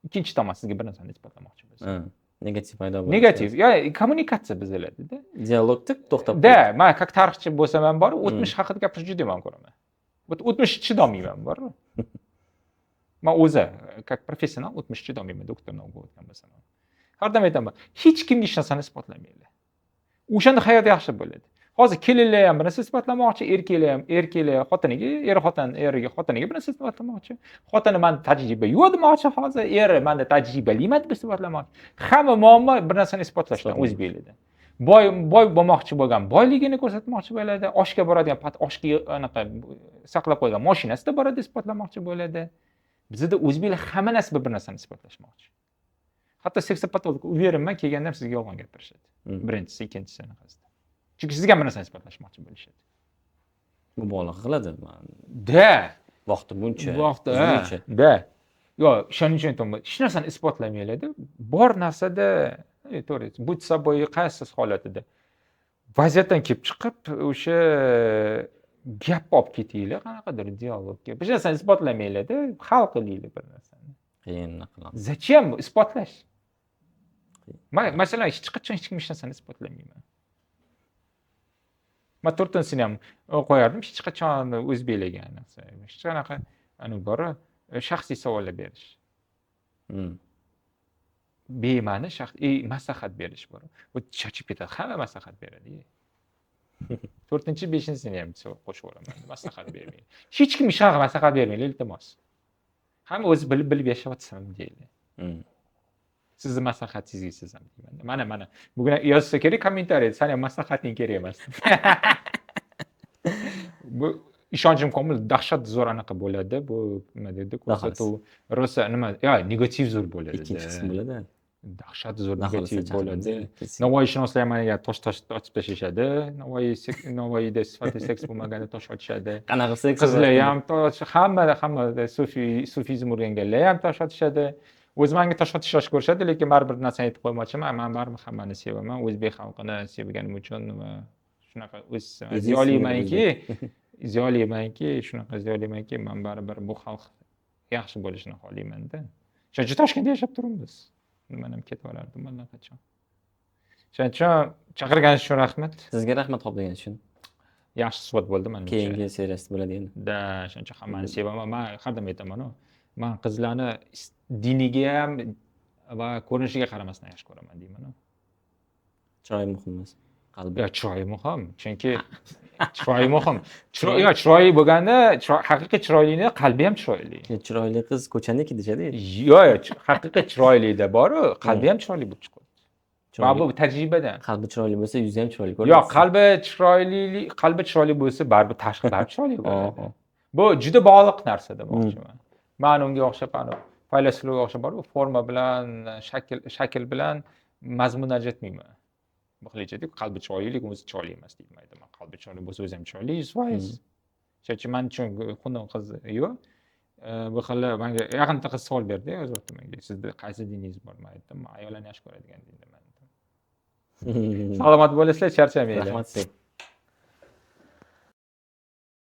Ikkinchi tomon sizga bir narsani isbotlamoqchi bo'lsa. Negativ paydo bo'ladi. Negativ. Ya'ni kommunikatsiya buziladi-da. Dialog to'xtab qo'yadi. Da, men как tarixchi bo'lsam ham bor, o'tmish haqida gapirish juda yomon ko'raman. O'tmish chidolmayman bor. Men o'zi как professional o'tmish chidolmayman, doktor наук o'tgan bo'lsam ham. Har doim aytaman, hech kimga hech narsani isbotlamanglar. O'shanda hayot yaxshi bo'ladi. Hozir kelinlar ham bir narsa isbotlamoqchi, erkaklar ham, erkaklar xotiniga, er xotin eriga, xotiniga bir narsa isbotlamoqchi. Xotini menda tajriba yo'q demoqchi hozir, eri menda tajribaliman deb isbotlamoqchi. Hamma muammo bir narsani isbotlashdan o'zbeklarda. Boy bo'lmoqchi bo'lgan boyligini ko'rsatmoqchi bo'ladi, oshga boradigan oshga anaqa saqlab qo'ygan mashinasida boradi isbotlamoqchi bo'ladi. Bizda o'zbeklar hamma narsa bir narsani isbotlashmoqchi. Hatto seksopatolog uverimman kelganda ham sizga yolg'on gapirishadi. Birinchisi, ikkinchisi anaqasida. Chunki sizga ham bir narsani isbotlashmoqchi bo'lishadi. Mubolag'a qiladi. Da. Vaqti buncha. Vaqti, da. Yo'q, shuning uchun aytaman, hech narsani isbotlamaydi. Bor narsada, to'g'ri, будь собой qaysi holatida vaziyatdan kelib chiqib, o'sha Gap olib ketinglar, qanaqadir dialogga. Bir narsani isbotlamanglar-da, hal qilinglar bir narsani. Qiyin qilamiz. Зачем isbotlash? Man masalan hech qachon hech kim hech narsani isbotlamayman. Man to'rtinchisini ham qo'yardim, hech qachon o'zbeklarga narsa. Hech qanaqa anavi bor, shaxsiy savollar berish. Bema'ni shaxsiy maslahat berish bor. Bu chochib ketadi, hamma maslahat beradi. To'rtinchi, beshinchisini ham qo'shib yuboraman. Maslahat bermang. Hech kim hech qanaqa maslahat bermanglar, iltimos. Hamma o'zi bilib yashayapsan deydi. Sizni maslahatingizga siz ham deyman. Mana mana bugun yozsa kerak kommentariy, sani ham maslahating kerak emas. Bu ishonchim komil, dahshat zo'r anaqa bo'ladi. Bu nima deydi, ko'rsatuv rosa nima, yo, negativ zo'r bo'ladi. Ikkinchi qism bo'ladi. Dahshat zo'r negativ bo'ladi. Navoiyshunoslar ham mana tosh otib tashlashadi. Navoiyda sifatli seks bo'lmaganda tosh otishadi. Qanaqa seks? Qizlar ham tosh, hamma sufizm o'rganganlar ham tosh otishadi. O'zi menga tosh otish yaxshi ko'rishadi, lekin baribir narsani aytib qo'ymoqchiman. Men baribir hammani sevaman. O'zbek xalqini sevganim uchun va shunaqa o'z ziyolimanki, shunaqa ziyolimanki, men baribir bu xalq yaxshi bo'lishini xohlayman-da. Shuning uchun Toshkentda yashab turibmiz. Man ham ketib olardim allaqachon. Shuning uchun chaqirganingiz uchun rahmat. Sizga rahmat xohlaganingiz uchun. Yaxshi suhbat bo'ldi menimcha. Keyingi seriyasi bo'ladi endi. Da, shuning uchun hammani sevaman. Men har doim aytaman-ku, men qizlarni diniga ham va ko'rinishiga qaramasdan yaxshi ko'raman deyman-ku. Chiroyi muhim emas, qalbi. Yo'q, chiroyi muhim, chunki chiroyi muhim. Yo'q, chiroyi bo'lganda, haqiqiy chiroylini qalbi ham chiroyli. Chiroyli qiz ko'chaniki deyishadi. Yo'q, haqiqiy chiroylida bor-u, qalbi ham chiroyli bo'lib chiqadi. Mana bu tajribadan. Qalbi chiroyli bo'lsa, yuzi ham chiroyli ko'rinadi. Yo'q, qalbi chiroyli bo'lsa, baribir tashqi baribir chiroyli bo'ladi. Bu juda bog'liq narsa demoqchiman. Men unga o'xshab, faylasuflarga o'xshab bor, forma bilan, shakl bilan mazmun ajratmayman. Bu xil aytadi, qalbi chiroyli, lekin o'zi chiroyli emas deyman. Qalbi chiroyli bo'lsa, o'zi ham chiroyli, 100%. Shuning uchun men uchun xunuk qiz yo'q. Bu xil menga yaqinda qiz savol berdi, o'zi aytdi menga, sizda qaysi diningiz bor? Men aytdim, men ayollarni yaxshi ko'radigan dindaman. Salomat bo'lasizlar, charchamanglar. Rahmat sizga.